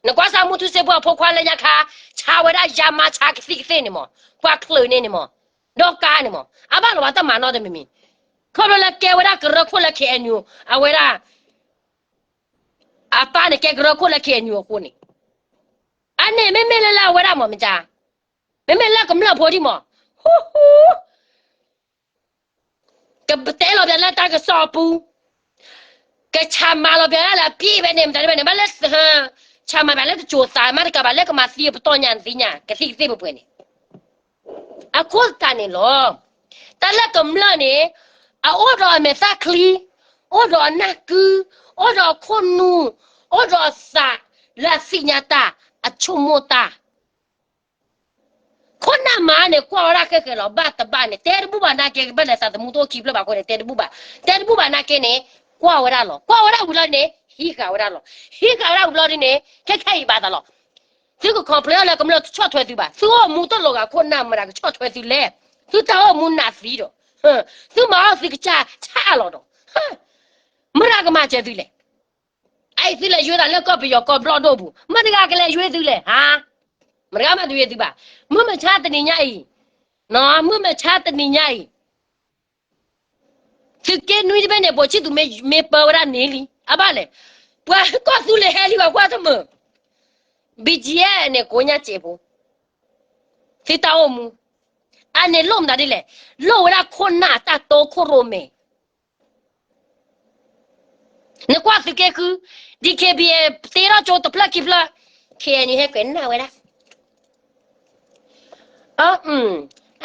နကွၢ်စၢ်မူထူစ့ဖိအဖိခွါလၢညါခါ, ဆါဝဲဒၣ်ယါမါဆါကသံၣ်ကသ့ၣ်န့ၣ်မး, ပှၤချုးန့ၣ်န့ၣ်မး, ဒီးကါန့ၣ်မး, အဘၣ်လီၤဘၣ်တၢ်မၤနီတမံၤမံၤ, ခီဖျိလၢကဲဝဲဒၣ်ကရၢခိၣ်လၢ K N U, အဝဲဒၣ် အပၢ်န့ၣ်ကဲကရၢခိၣ်လၢ K N U အဃိန့ၣ်, အန့ၣ်မ့မ့ၢ်လၢလၢအဝဲဒၣ်မးမ့ၢ်ကါ, မ့မ့ၢ်လၢကမျၢၢ်ဖိဒံးမး, ဟူဟူ ကတဲလီၤပျးလၢတၢ်ကစီၣ်အပူၤ, ကဆါမၤလီၤပျးလၢအပျ့ၤဖဲန့ၣ် မတၤဒ်ဖဲန့ၣ် ဘၣ်လၢ ဆါမၤပျးလၢတစိၤသးမးတကးဘၣ် လၢကမၤသံအပတီၢ်ညါနသ့ၣ်ညါ ကသံၣ်ကသ့ၣ်ပှဲၤပှဲၤန့ၣ်, အခိၣ်သတးန့ၣ်လီၤ. တၢ်လၢကမျၢၢ်န့ၣ် အအိၣ်ဒီးအမဲာ်သၣ်ချံ, အိၣ်ဒီးအနၢ်ကု, အိၣ်ဒီးအခိၣ်နူာ်, အိၣ်ဒီးအသးလၢအသ့ၣ်ညါတၢ်, အဆိကမိၣ်တၢ် ခိၣ်နၢ်မါန့ၣ် ကွၢ်ဝဲဒၣ်ဃဲဃဲလီၤ ဘၣ်တဘၣ်န့ၣ် တဲတဘူၣ်ဘၣ်နာ်က့ ကဘၣ်လဲၤသးသမူတအိၣ်ခံဖျၢၣ်ဘၣ်အဃိန့ၣ် တဲတဘူၣ်ဘၣ်, တဲတဘူၣ်ဘၣ်နာ်က့န့ၣ် ကွၢ်ဝဲဒၣ်လီၤ. ကွၢ်ဝဲဒၣ်ဝံၤလီၤန့ၣ် ဟံးဃာ်ဝဲဒၣ်လီၤ. ဟံးဃာ်ဝဲဒၣ်ဝံၤလီၤဒ်န့ၣ် ခဲခဲအံၤဘၣ်သးလီၤ. သုက complain လၢကမျၢၢ်တဆီၣ်ထွဲသုဘၣ်. သုအိၣ်မူတလိာ်ဂၤခိၣ်နၢ်မတၤကဆီၣ်ထွဲသုလဲၣ်. သုတၢ်အိၣ်မူနးသံဒီး သုမၤအီၣ်သုကစၢ်ဆါအလီၤဒီး မတၤကမၤစၢၤသုလဲၣ်. အအံၤသုလဲၤယွ့သးလၢကီၢ်ပယီၤကီၢ်ဘျီၣ်ဒိၣ်ပူၤ မတၤတဂၤကလဲၤယွ့သုလဲၣ်ဟါ. မတၤတဂၤမးတယွ့သုဘၣ်. မုၢ်မဆါတနံၤညါအံၤ, မုၢ်မဆါတနံၤညါအံၤ သုးက့နွံတဘ့ၣ်န့ၣ် ပိာ်ဆံၣ်သူးမ့ၢ်ပၢဝဲဒၣ်န့ၣ်လံ အဘၣ်လဲၣ်. ပှၤကီၢ်သူလ့ၤဟဲလံဘၣ်ကွၢ်တမုာ် BGF န့ၣ်ကိးညါစဲးဖိ သုတၢ်အိၣ်မူ အန့ၣ်လိၣ်မတၤဒ်လဲၣ်. လိၣ်ဝဲဒၣ်ခိၣ်နၢ်တၢ်တိခိၣ်ရိၣ်မဲာ် နကွၢ်သုးက့ဃု DKBA သ့ထီၣ်ကၠိတဖျၢၣ်ခံဖျၢၣ် KNU ဟဲကွဲးနၢ်ဝဲဒၣ်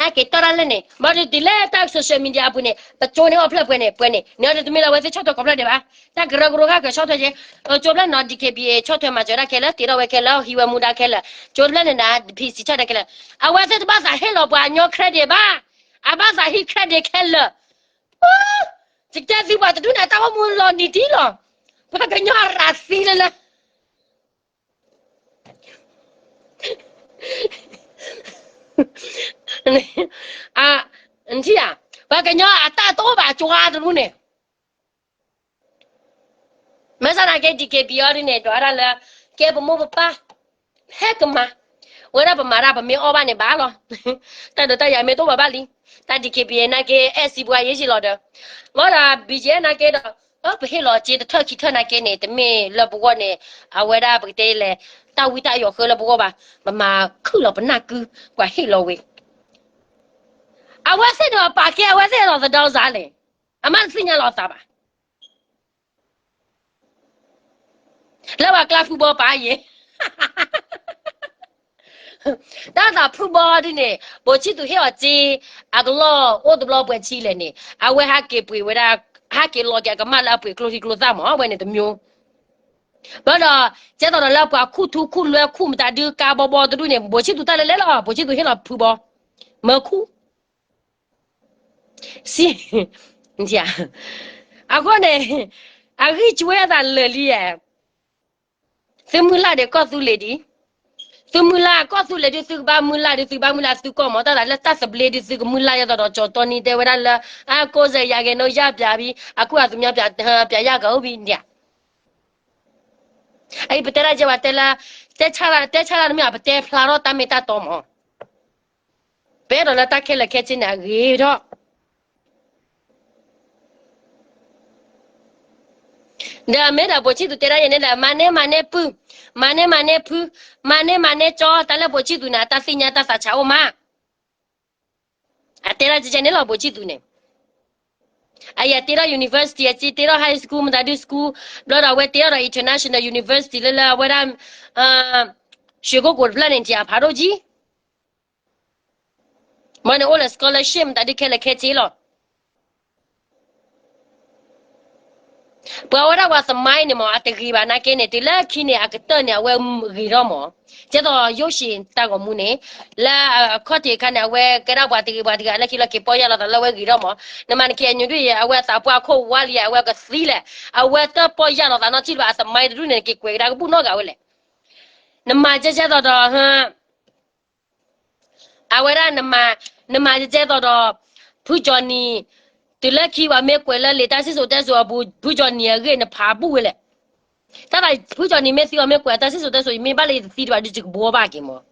အက့ၤတီၢ်တၢ်လၢန့ၣ် ဘၣ်ဒုးတုၤလၢတၢ် social media အပူၤန့ၣ် ပကၠိန့ၣ်အီၣ်ဖျၢၣ်ပှဲၤန့ၣ် ပှဲၤန့ၣ် န့ၣ်အီၤဒုးတမ့ၢ်လၢအဝဲသ့ၣ်ဆီၣ်ထွဲကိးဖျၢၣ်ဒံးဘၣ်. တၢ်ကရၢကရိဂၤကဆီၣ်ထွဲက့ၤ ကၠိဖျၢၣ်နီၤ DKBA ဆီၣ်ထွဲမၤစၢၤဒၣ်ခဲလၢာ် တ့ထီၣ်ဝဲခဲလၢာ် ဟံးဝဲမူဒါခဲလၢာ် ကၠိဖျၢၣ်န့ၣ်ဒၣ် PC ဆီၣ်ထွဲခဲလၢာ် အဝဲသ့ၣ်တဘၣ်သးဟ့ၣ်လီၤပှၤကညီ credit ဘၣ်. အဘၣ်သးဟံး credit ခဲလၢာ် ယကတဲသုပှၤတဒူၣ်န့ၣ် တၢ်အိၣ်မူလီၤနံၤတံၢ်လီၤ. ပှၤကညီအရၤသံလၢလၢ နထံၣ်ဧါ, ပှၤကညီအတၢ်တအိၣ်ဘၣ်အကၠိအါတဒူၣ်န့ၣ် မ့ၢ်စ့ၢ်နာ်က့ DKBA အီၤဒ်န့ၣ် ဒွးဒၣ်လၢ ကဲပမိၢ်ပပၢ် ဟဲကမၤ ဝဲဒၣ်ပမၤတၢ်ပမ့ၢ်အီၣ်ဘၣ်န့ၣ်ဘၣ်လီၤ. တၢ်ဒိးတၢ်ယၤမ့ၢ်တအိၣ်ဘၣ်ဘၣ်လံ. တၢ် DKBA နာ်က့ အဲၣ်စံးပှၤယ့ၢ်ယ့ၢ်လီၤဒီး ဘၣ်ဒီး BGF နာ်က့ဒီး ပဟ့ၣ်လီၤစ့တထၢၣ်ခံထၢၣ်နာ်က့န့ၣ် တမ့ၢ်လၢပဂီၢ်န့ၣ် အဝဲဒၣ်ပကတဲလဲၣ် တၢ်ဝံတၢ်ယိးဃၢလၢပဂီၢ်ဘၣ်. ပမၤခုၣ်လီၤပနၢ်ကု ပှၤဟ့ၣ်လီၤဝဲ အဝဲသ့ၣ်န့ၣ်ပာ်ကဲအဝဲသ့ၣ်လီၤသဒၢစးလဲၣ်. အမ့ၢ်တသ့ၣ်ညါလီၤအသးဘၣ်. လၢပှၤကျါဖုဘီပာ်ယဲ တၢ်သးဖုဘီဒ်န့ၣ် ဘိၣ်ဆံၣ်သူးဟ့ၣ်အီၤစ့ အကလီၢ်အိၣ်တဘျီပှဲၤဆံလဲၣ်န့ၣ် အဝဲဟးက့ၤပှ့ၤဝဲဒၣ် ဟးက့ၤလီၤက့ၤအကမၢ်လၢအပှ့ၤကျိချံကျိသၣ်မး အဝဲန့ၣ်တမျိုး ဘၣ်ဒီး ကဲသိးဒီးလၢပှၤခူၣ်ထူခူၣ်လွဲခူၣ်မတၤဒုးကါဘီဘီတဒူၣ်န့ၣ် ဘိၣ်ဆံၣ်သူးတၢ်လဲၤလဲၤလီၤ ဘိၣ်ဆံၣ်သူးဟ့ၣ်လီၤဖုဘီ မၢခူၣ် စံ အဃိန့ၣ် အဂံၢ်ကွဲအသးလၢာ်လံဧါ သုမုၢ်လၢ်ဒီးကီၢ်သူလ့ၤဒံး သုမုၢ်လၢ်ကီၢ်သူလ့ၤဒုး သုကဘၣ်မုၢ်လၢ်ဒုး သုကဘၣ်မုၢ်လၢ်သုကီၢ်မး တၢ်သးလၢတၢ်သဘျ့ဒုး သုကမုၢ်လၢ်ယဲသိးဒီး ကၠီၤတီနံတဲဝဲဒၣ်လၢ အကိးစၢၤယၤဂဲၤနိ ယၢ်ပၠးဘံ အခိၣ်အသုးမၠါပၠး ပၠးယၢ်ကၤအိၣ်ဘံဒံးဧါ အအံၤပတဲဒၣ်ကဲဝဲတဲလၢ တဲဆါတၢ်တမ့ၢ် ပတဲဖျါထီၣ်တၢ်မ့ၢ်တၢ်တီမး ပအဲၣ်ဒိးလၢတၢ်ခဲလၢာ်ခဲဆ့န့ၣ် အဂ့ၤထီၣ် ဒီးမ့ၢ်ဒီးဘိၣ်ဆံၣ်သူးတဲဒၣ်ယဲန့ၣ်ဒီး မၤန့ၢ်မၤန့ၢ်ပုၢ်, မၤန့ၢ်မၤန့ၢ်ဖု, မၤန့ၢ်မၤန့ၢ်ကၠီ တၢ်လၢဘိၣ်ဆံၣ်သူးန့ၣ် အတၢ်သ့ၣ်ညါတၢ်သးဆးအိၣ်မး အတဲဒၣ်ကဲန့ၣ်လီၤ ဘိၣ်ဆံၣ်သူးန့ၣ် အယတ့ထီၣ် university အစ့တ့ထီၣ် high school မတၤဒု school ဘျီဒီးအဝဲတ့ထီၣ်ဒီး international university လၢလၢအဝဲဒၣ် ရွှေကုက္ကိုတဖျၢၣ်န့ၣ် ထံၣ်အဖးဒိၣ်ကံ မ့ၢ်န့ၣ်အိၣ်လၢ scholarship မတၤဒုခဲလၢာ်ခဲဆ့လီၤ ပှၤဝဲဒၣ်ပှၤသမိုင်းန့ၣ်မ့ၢ် အတဂ့ၤဘၣ်နာ်က့န့ၣ် တုၤလၢခံန့ၣ် အကတၢၢ်န့ၣ် အဝဲဂ့ၤထီၣ်မး, ကဲသိးယိၣ်ၡ့ၣ်တၢ်ဂီၤမူန့ၣ် လၢအခီၣ်ထံးအခါန့ၣ် အဝဲကဲဒၣ်ပှၤတဂ့ၤပှၤတဂ့ၤ လၢခံလီၤက့ၤပီၢ်ယၢ်လီၤသးလၢအဝဲဂ့ၤထီၣ်မး, နမၤန KNU ဒ်အံၤ အဝဲအသးပှၢ်ခိၣ်ဝါလံ အဝဲကသံလဲၣ်, အဝဲတပီၢ်ယၢ်လီၤသးနီတစံၣ်လၢၤဘၣ် အသမိုင်းတဒူၣ်န့ၣ် က့ၤကွဲးကဒါကဘူၣ်နီတဂၤဝဲလဲၣ်, နမၤကဲကဲသိးဒီး အဝဲဒၣ် နမၤကဲကဲသိးဒီး ဖုကၠီနံၤ, တုၤလၢခံပှၤမ့ၢ်ကွဲးလၢလံာ်တၢ်စံၣ်စိၤတဲစိၤအပူၤ ဖုကၠီနံၤအဂ့ၢ်နဖးဘူၣ်ဝဲလဲၣ်. တၢ်သးဖုကၠီနံၤမ့ၢ်သံအီၤမ့ၢ်ကွဲးတၢ်စံၣ်စိၤတဲစိၤ ယမ့ၢ်ဘၣ်လၢယတသံတဘၣ်ဒုး ယကဘှီဘၣ်က့ၤမး.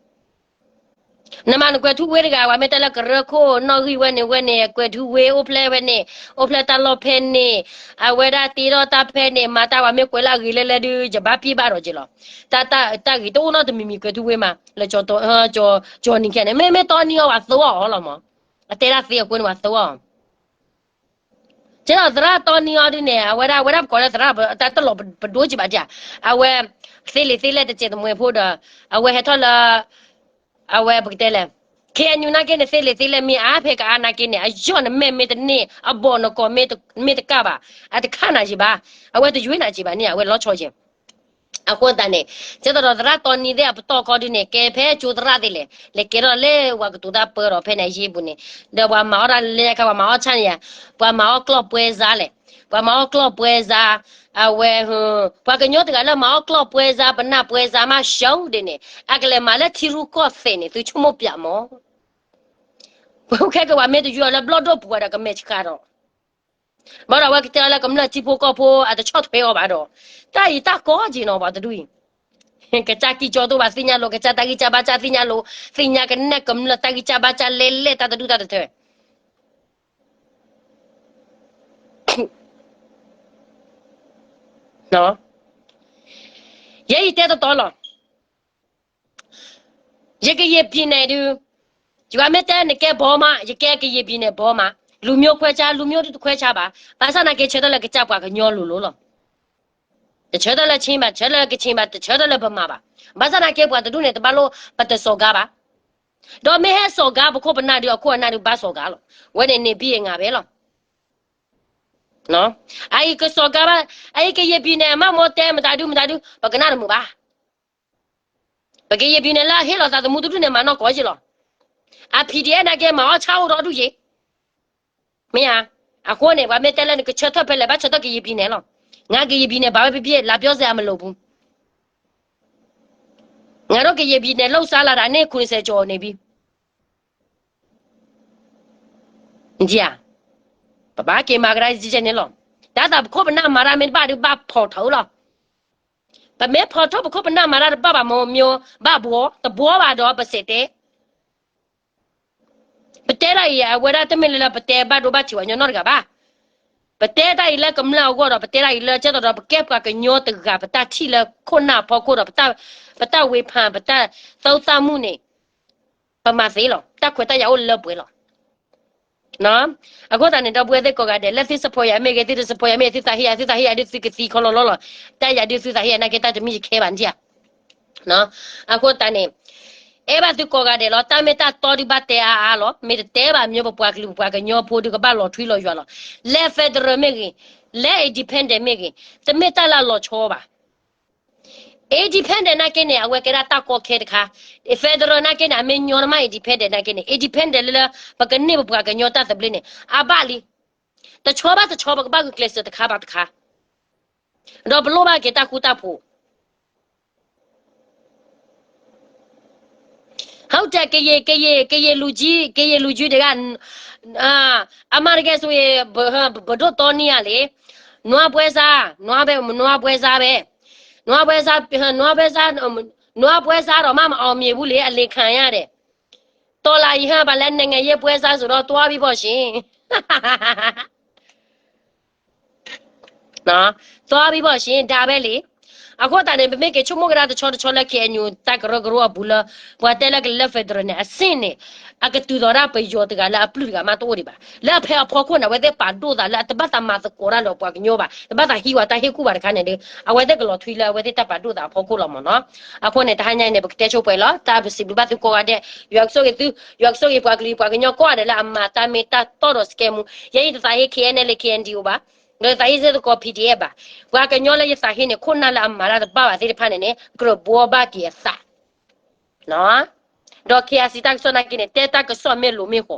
နမၤနကွဲးထူဝ့တဂၤ ပှၤမ့ၢ်တဲလၢကရၢခိၣ်နီၣ်ဂံၢ်ဝဲန့ၣ်ဝဲန့ၣ် ကွဲးထူဝ့အိၣ်ဖျဲၣ်ဝဲန့ၣ် အိၣ်ဖျဲၣ်တၢ်လီၢ်ဖဲန့ၣ် အဝဲဒၣ်တ့ထီၣ်တၢ်ဖဲန့ၣ် မၤတၢ်ဝဲမ့ၢ်ကွဲးလၢအဂ့ၤလဲၣ်လဲၣ်ဒုး ယဘၣ်ပံၣ်ဘၣ်ဒီးက့ၤလီၤ. တၢ်ဂ့ၤတအိၣ်နီတမံၤမံၤကွဲးထူဝ့မး လၢကၠီနံၤခဲန့ၣ် မ့မ့ၢ်တီနံၤအီၤပှၤသိအီၤလီၤမး. အတဲဒၣ်သ့အဃိန့ၣ်ပှၤသိအီၤ ကဲဒီးသရၣ်တီနံၤအီၤဒုးန့ၣ် အဝဲဒၣ် အဝဲဒၣ်ပကိးလၢသရၣ် တၢ်တလီၤပဒိကံဘၣ်ဒ် အဝဲ သ့လံာ်သ့လဲၢ်တစဲးတမှဲၤဖိဒီး အဝဲဟဲထီၣ်လၢ အဝဲပကတဲလဲၣ် ခ့အညူနာ်က့န့ၣ် သ့လံာ်သ့လဲၢ်မ့ၢ်အါဖဲကအါနာ်က့န့ၣ် အယီၢ်နမဲာ်မ့ၢ်တန့ၢ် အဘီၣ်နကိးမ့ၢ်တကၢ်ဘၣ် အတခးနၤယံၤဘၣ် အဝဲတယွ့နၤက့ၤဘၣ်န့ၣ် အဝဲလီၤဆီက့ၤ အဃိသတးန့ၣ် ကဲဒီးသရၣ်တီနံၤသ့ၣ်အပတီၢ်ခီဒုးန့ၣ် ကဲဖဲကၠိသရၣ်သ့ၣ်လဲၣ် လဲၤကဲထီၣ်လၢပှၤကတိၤတၢ်ပၢဒီးဖဲန့ၣ်အယ့ၢ်ပူၤန့ၣ် ဒီးပှၤမၤအီၣ်တၢ်လၢညါခါ ပှၤမၤအီၣ်ဆၣ်န့ၣ်ယါ ပှၤမၤအီၣ်ကျီၢ်ပွဲစားလဲၣ် ပှၤမၤအီၣ်ကျီၢ်ပွဲစား အဝဲ ပှၤကညီတဂၤလၢမၤအီၣ်ကျီၢ်ပွဲစား ပနၢ်ပွဲစားမးရှုံးဒ်န့ၣ် အကလဲၤမၤလၢထံရူၢ်ကီၢ်သဲးန့ၣ် သုဆိကမိၣ်ပၠးမး ပှၤခဲကဝၤမ့ၢ်တယွၤလၢဘျီၣ်ဒိၣ်ပူၤဝဲဒီးကမဲာ်ဆှးဒီး ဘၣ်ဒီးအဝဲကတဲလၢကမျၢၢ်ထံဖိကီၢ်ဖိအတဆီၣ်ထွဲအီၤဘၣ်ဒီး တၢ်အံၤတၢ်ကီက့ၤနီၤ ပှၤတဒူၣ်အံၤ ကစၢ်ကံၢ်ကၠီတိၢ်ဘၣ်သ့ၣ်ညါလိၤ ကစၢ်တၢ်ဂံၢ်စၢ်ဘါစၢ်သ့ၣ်ညါလိၤ သ့ၣ်ညါကနဲၣ်ကမျၢၢ်တၢ်ဂံၢ်စၢ်ဘါစၢ်လဲလဲၣ်တၢ်တဒူၣ်တၢ်တထၢ ယဲယတဲတတီလီၤ ယကရင်ပြည်နယ်ဒုး ယွၤမ့ၢ်တဲနကဲဘီမး ယကဲကရင်ပြည်နယ်ဘီမး လူမျိုးခွဲခြား လူမျိုးတခွဲခြားဘၣ် ဘၣ်ဆၣ်နာ်က့ဆၢထၢၣ်လၢကစၢ်ပှၤကညီလိၤလိၤလီၤ တဆၢထၢၣ်လၢချင်းဘၣ် တဆၢထၢၣ်လၢကချင်ဘၣ် တဆၢထၢၣ်လၢဗမာဘၣ် ဘၣ်ဆၣ်နာ်က့ပှၤတဒူၣ်န့ၣ် တဘၣ်လိၣ် ပတစီၤကါဘၣ် ဒီးမ့ၢ်ဟဲစီၤကါပခိၣ်ပနၢ်ဒုး အခိၣ်အနၢ်ဒုးဘၣ်စီၤကါလီၤ ဝဲန့ၣ်န့ၣ်ဘံၣ်အငါဖဲလီၤ အအံၤကစီၤကါဘၣ် အအံၤကရင်ပြည်နယ် အမ့ၢ်မိၢ်တဲမတၤဒုးမတၤဒုး ပကနၣ်တမုာ်ဘၣ် ပကရင်ပြည်နယ်လၢအဟ့ၣ်လီၤသးသမူတဒူၣ်န့ၣ် မၤနီၢ်ကီၢ်ယ့ၢ်လီၤ အ PDF နာ်က့မၤအီၣ်ဆၣ်အိၣ်ဒီဒူၣ်ယ့ၢ် မ့ၢ်ဧါ အဃိန့ၣ် ပှၤမ့ၢ်တဲလၢနကဆၢထၢၣ်ဖဲလဲၣ် ဘၣ်ဆၢထၢၣ်ကရင်ပြည်နယ်လီၤ ငါကရင်ပြည်နယ် ဘာပဲဖြစ်ဖြစ် လာပြောစရာမလိုဘူး ငါတို့ကရင်ပြည်နယ် လုပ်စားလာတာ နှစ်ခုနှစ်ဆယ်ကျော်နေပြီ ပဘၣ်က့ၤမၤကဒါယကဲန့ၣ်လီၤ တၢ်သးပခိၣ်ပနၢ်မၤတၢ်မ့ၢ်တဘၣ်ဒုးဘၣ်ဖီၣ်ထီၣ်လီၤ ပမ့ၢ်ဖီၣ်ထီၣ်ပခိၣ်ပနၢ်မၤတၢ်တဘၣ်ဘၣ်မ့ၢ် မ့ၢ်ဘၣ်ဘှီ တဘှီဘၣ်ဒီးပစဲးတဲ ပတဲတၢ်အံၤ အဝဲဒၣ်တမ့ၢ်လၢပတဲဘၣ်ဒိဘၣ်ထံးပှၤကညီနီတဂၤဘၣ် ပတဲတၢ်အံၤလၢကမျၢၢ်အဂီၢ်ဒီး ပတဲတၢ်အံၤလၢကဲသိးဒီး ပကဲပှၤကညီတဂၤ ပတၢ်ထံၣ်လၢခိၣ်နၢ်အဖီခိၣ်ဒီး ပတၢ်ဝ့ၤဖး ပတၢ်သုးသၣ်မူန့ၣ် ပမၤသ့လီၤ တၢ်ခွဲးတၢ်ယာ်အိၣ်လၢပှဲၤလီၤ အဃိသတးန့ၣ် ဒီပုၢ်ဝဲၢ်သ့ၣ်ကိးဂၤဒဲး လၢသု support ယၤမ့ၢ်ဂ့ၤ သုတ support ယၤမ့ၢ် သုသးဟ့ယၤ သုသးဟ့ယၤဒုးသုကသံခီလီၤလီၤလီၤ တၢ်ယၤဒုးသုသးဟ့ယၤနာ်က့ တၢ်တမ့ၢ်ယခဲဘၣ်န့ၣ်ဧါ အဃိသတးန့ၣ် အဲၣ်ဘၣ်သုကိးဂၤဒဲးလီၤ တၢ်မ့ၢ်တၢ်တီဒုးဘၣ်တဲအါအါလီၤ မ့ၢ်တတဲဘၣ်မ့ၢ် ပပှၤကလုာ်ပှၤကညီဖိဒုးကဘၣ်လီၤထွံလီၤယွၤလီၤ လၢ federal မ့ၢ်ဂ့ၤ လၢ independent မ့ၢ်ဂ့ၤ တမ့ၢ်တၢ်လၢအလီၤဆီဘၣ် independent နာ်က့န့ၣ် အဝဲကဲဒၣ်တၢ်ကီခဲတခါ federal နာ်က့န့ၣ် အမ့ၢ်ညီနမ့ၢ် independent နာ်က့န့ၣ် independent လၢလၢ ပကန့ၢ်ပပှၤကညီတၢ်သဘျ့န့ၣ် အဘၣ်လံ တဆီဘၣ်တဆီ ပကဘၣ်ဂုာ်ကျဲးစၢးတခါဘၣ်တခါ ဒီးပလိၣ်ဘၣ်က့ၤတၢ်ဃူတၢ်ဖိး ဟုတ်တယ် ကရင် ကရင် ကရင်လူကြီး ကရင်လူကြီးတွေက အာ အမှန်တကယ်ဆိုရင် ဘ ဘဒိၣ်တီနံၢ်ဧါလေ နွားပွဲစား နွားပဲ နွားပွဲစားပဲ နွားပွဲစား နွားပွဲစား နွားပွဲစားတော့မှမအောင်မြင်ဘူးလေ အလေခံရတယ် တော်လှန်ရေးဟန်ပါလဲ နိုင်ငံရေးပွဲစားဆိုတော့ သွားပြီပေါ့ရှင် သွားပြီပေါ့ရှင် ဒါပဲလေ အဃိသတးန့ၣ် ပမ့ၢ်က့ၤဆိကမိၣ်ကဒါတဆီတဆီလၢ ခ့ၣ်အဲၣ်ယူၣ် တၢ်ကရၢကရိအပူၤလၢ ပှၤတဲလၢကလၢ federal န့ၣ် အဆင့်န့ၣ် အကတုၤသိးဒၣ်ပယီၤတဂၤလၢအပျုၢ်တဂၤမးတအိၣ်ဒံးဘၣ်. လၢအဖဲအဖီခိၣ်န့ၣ် အဝဲသ့ၣ်ပာ်ဒိၣ်သးလၢအတဘၣ်သးမၤသကိးတၢ်ဒီးပှၤကညီဘၣ်, တဘၣ်သးဟံးဝဲတၢ်ဟ့ၣ်ကူၣ်ဘၣ်တခါန့ၣ်ဒီး အဝဲသ့ၣ်ကလီၤထွံလၢအဝဲသ့ၣ်တၢ်ပာ်ဒိၣ်သးအဖီခိၣ်လီၤမ့ၢ်နီၤ. အဃိန့ၣ် တဟါညါအံၤန့ၣ် ပကတဲဆိပှဲၤလီၤ. တၢ်ပစံးဘျုးဘၣ်သုကိးဂၤဒဲး, ယွၤကဆိၣ်ဂ့ၤသု, ယွၤကဆိၣ်ဂ့ၤပှၤကလုာ်ပှၤကညီကိးဂၤဒဲးလၢအမၤတၢ်မ့ၢ်တၢ်တီဒီးစကဲမူ, ယဲအံၤတသးဟ့ ခ့ၣ်အဲၣ်ယူၣ် လၢ ခ့ၣ်အဲၣ်ယူၣ် ဘၣ်, ဒီးသးဟ့စ့ၢ်ကီး ပီၣ်ထံၣ်အဲၣ်ဘၣ်, ပှၤကညီလၢယသးဟ့န့ၣ် ခိၣ်နၢ်လၢအမၤတၢ်တဘၣ်ဘၣ်သ့ၣ်တဖၣ်န့ၣ်န့ၣ် ကြၢးဘှီဘၣ်က့ၤအသး ဒီး ခ့ၣ်အဲၣ်စံၣ် တၢ်ကစီၣ်နာ်က့န့ၣ် တဲတၢ်ကစီၣ်မ့ၢ်လိၤမ့ၢ်ဃီ,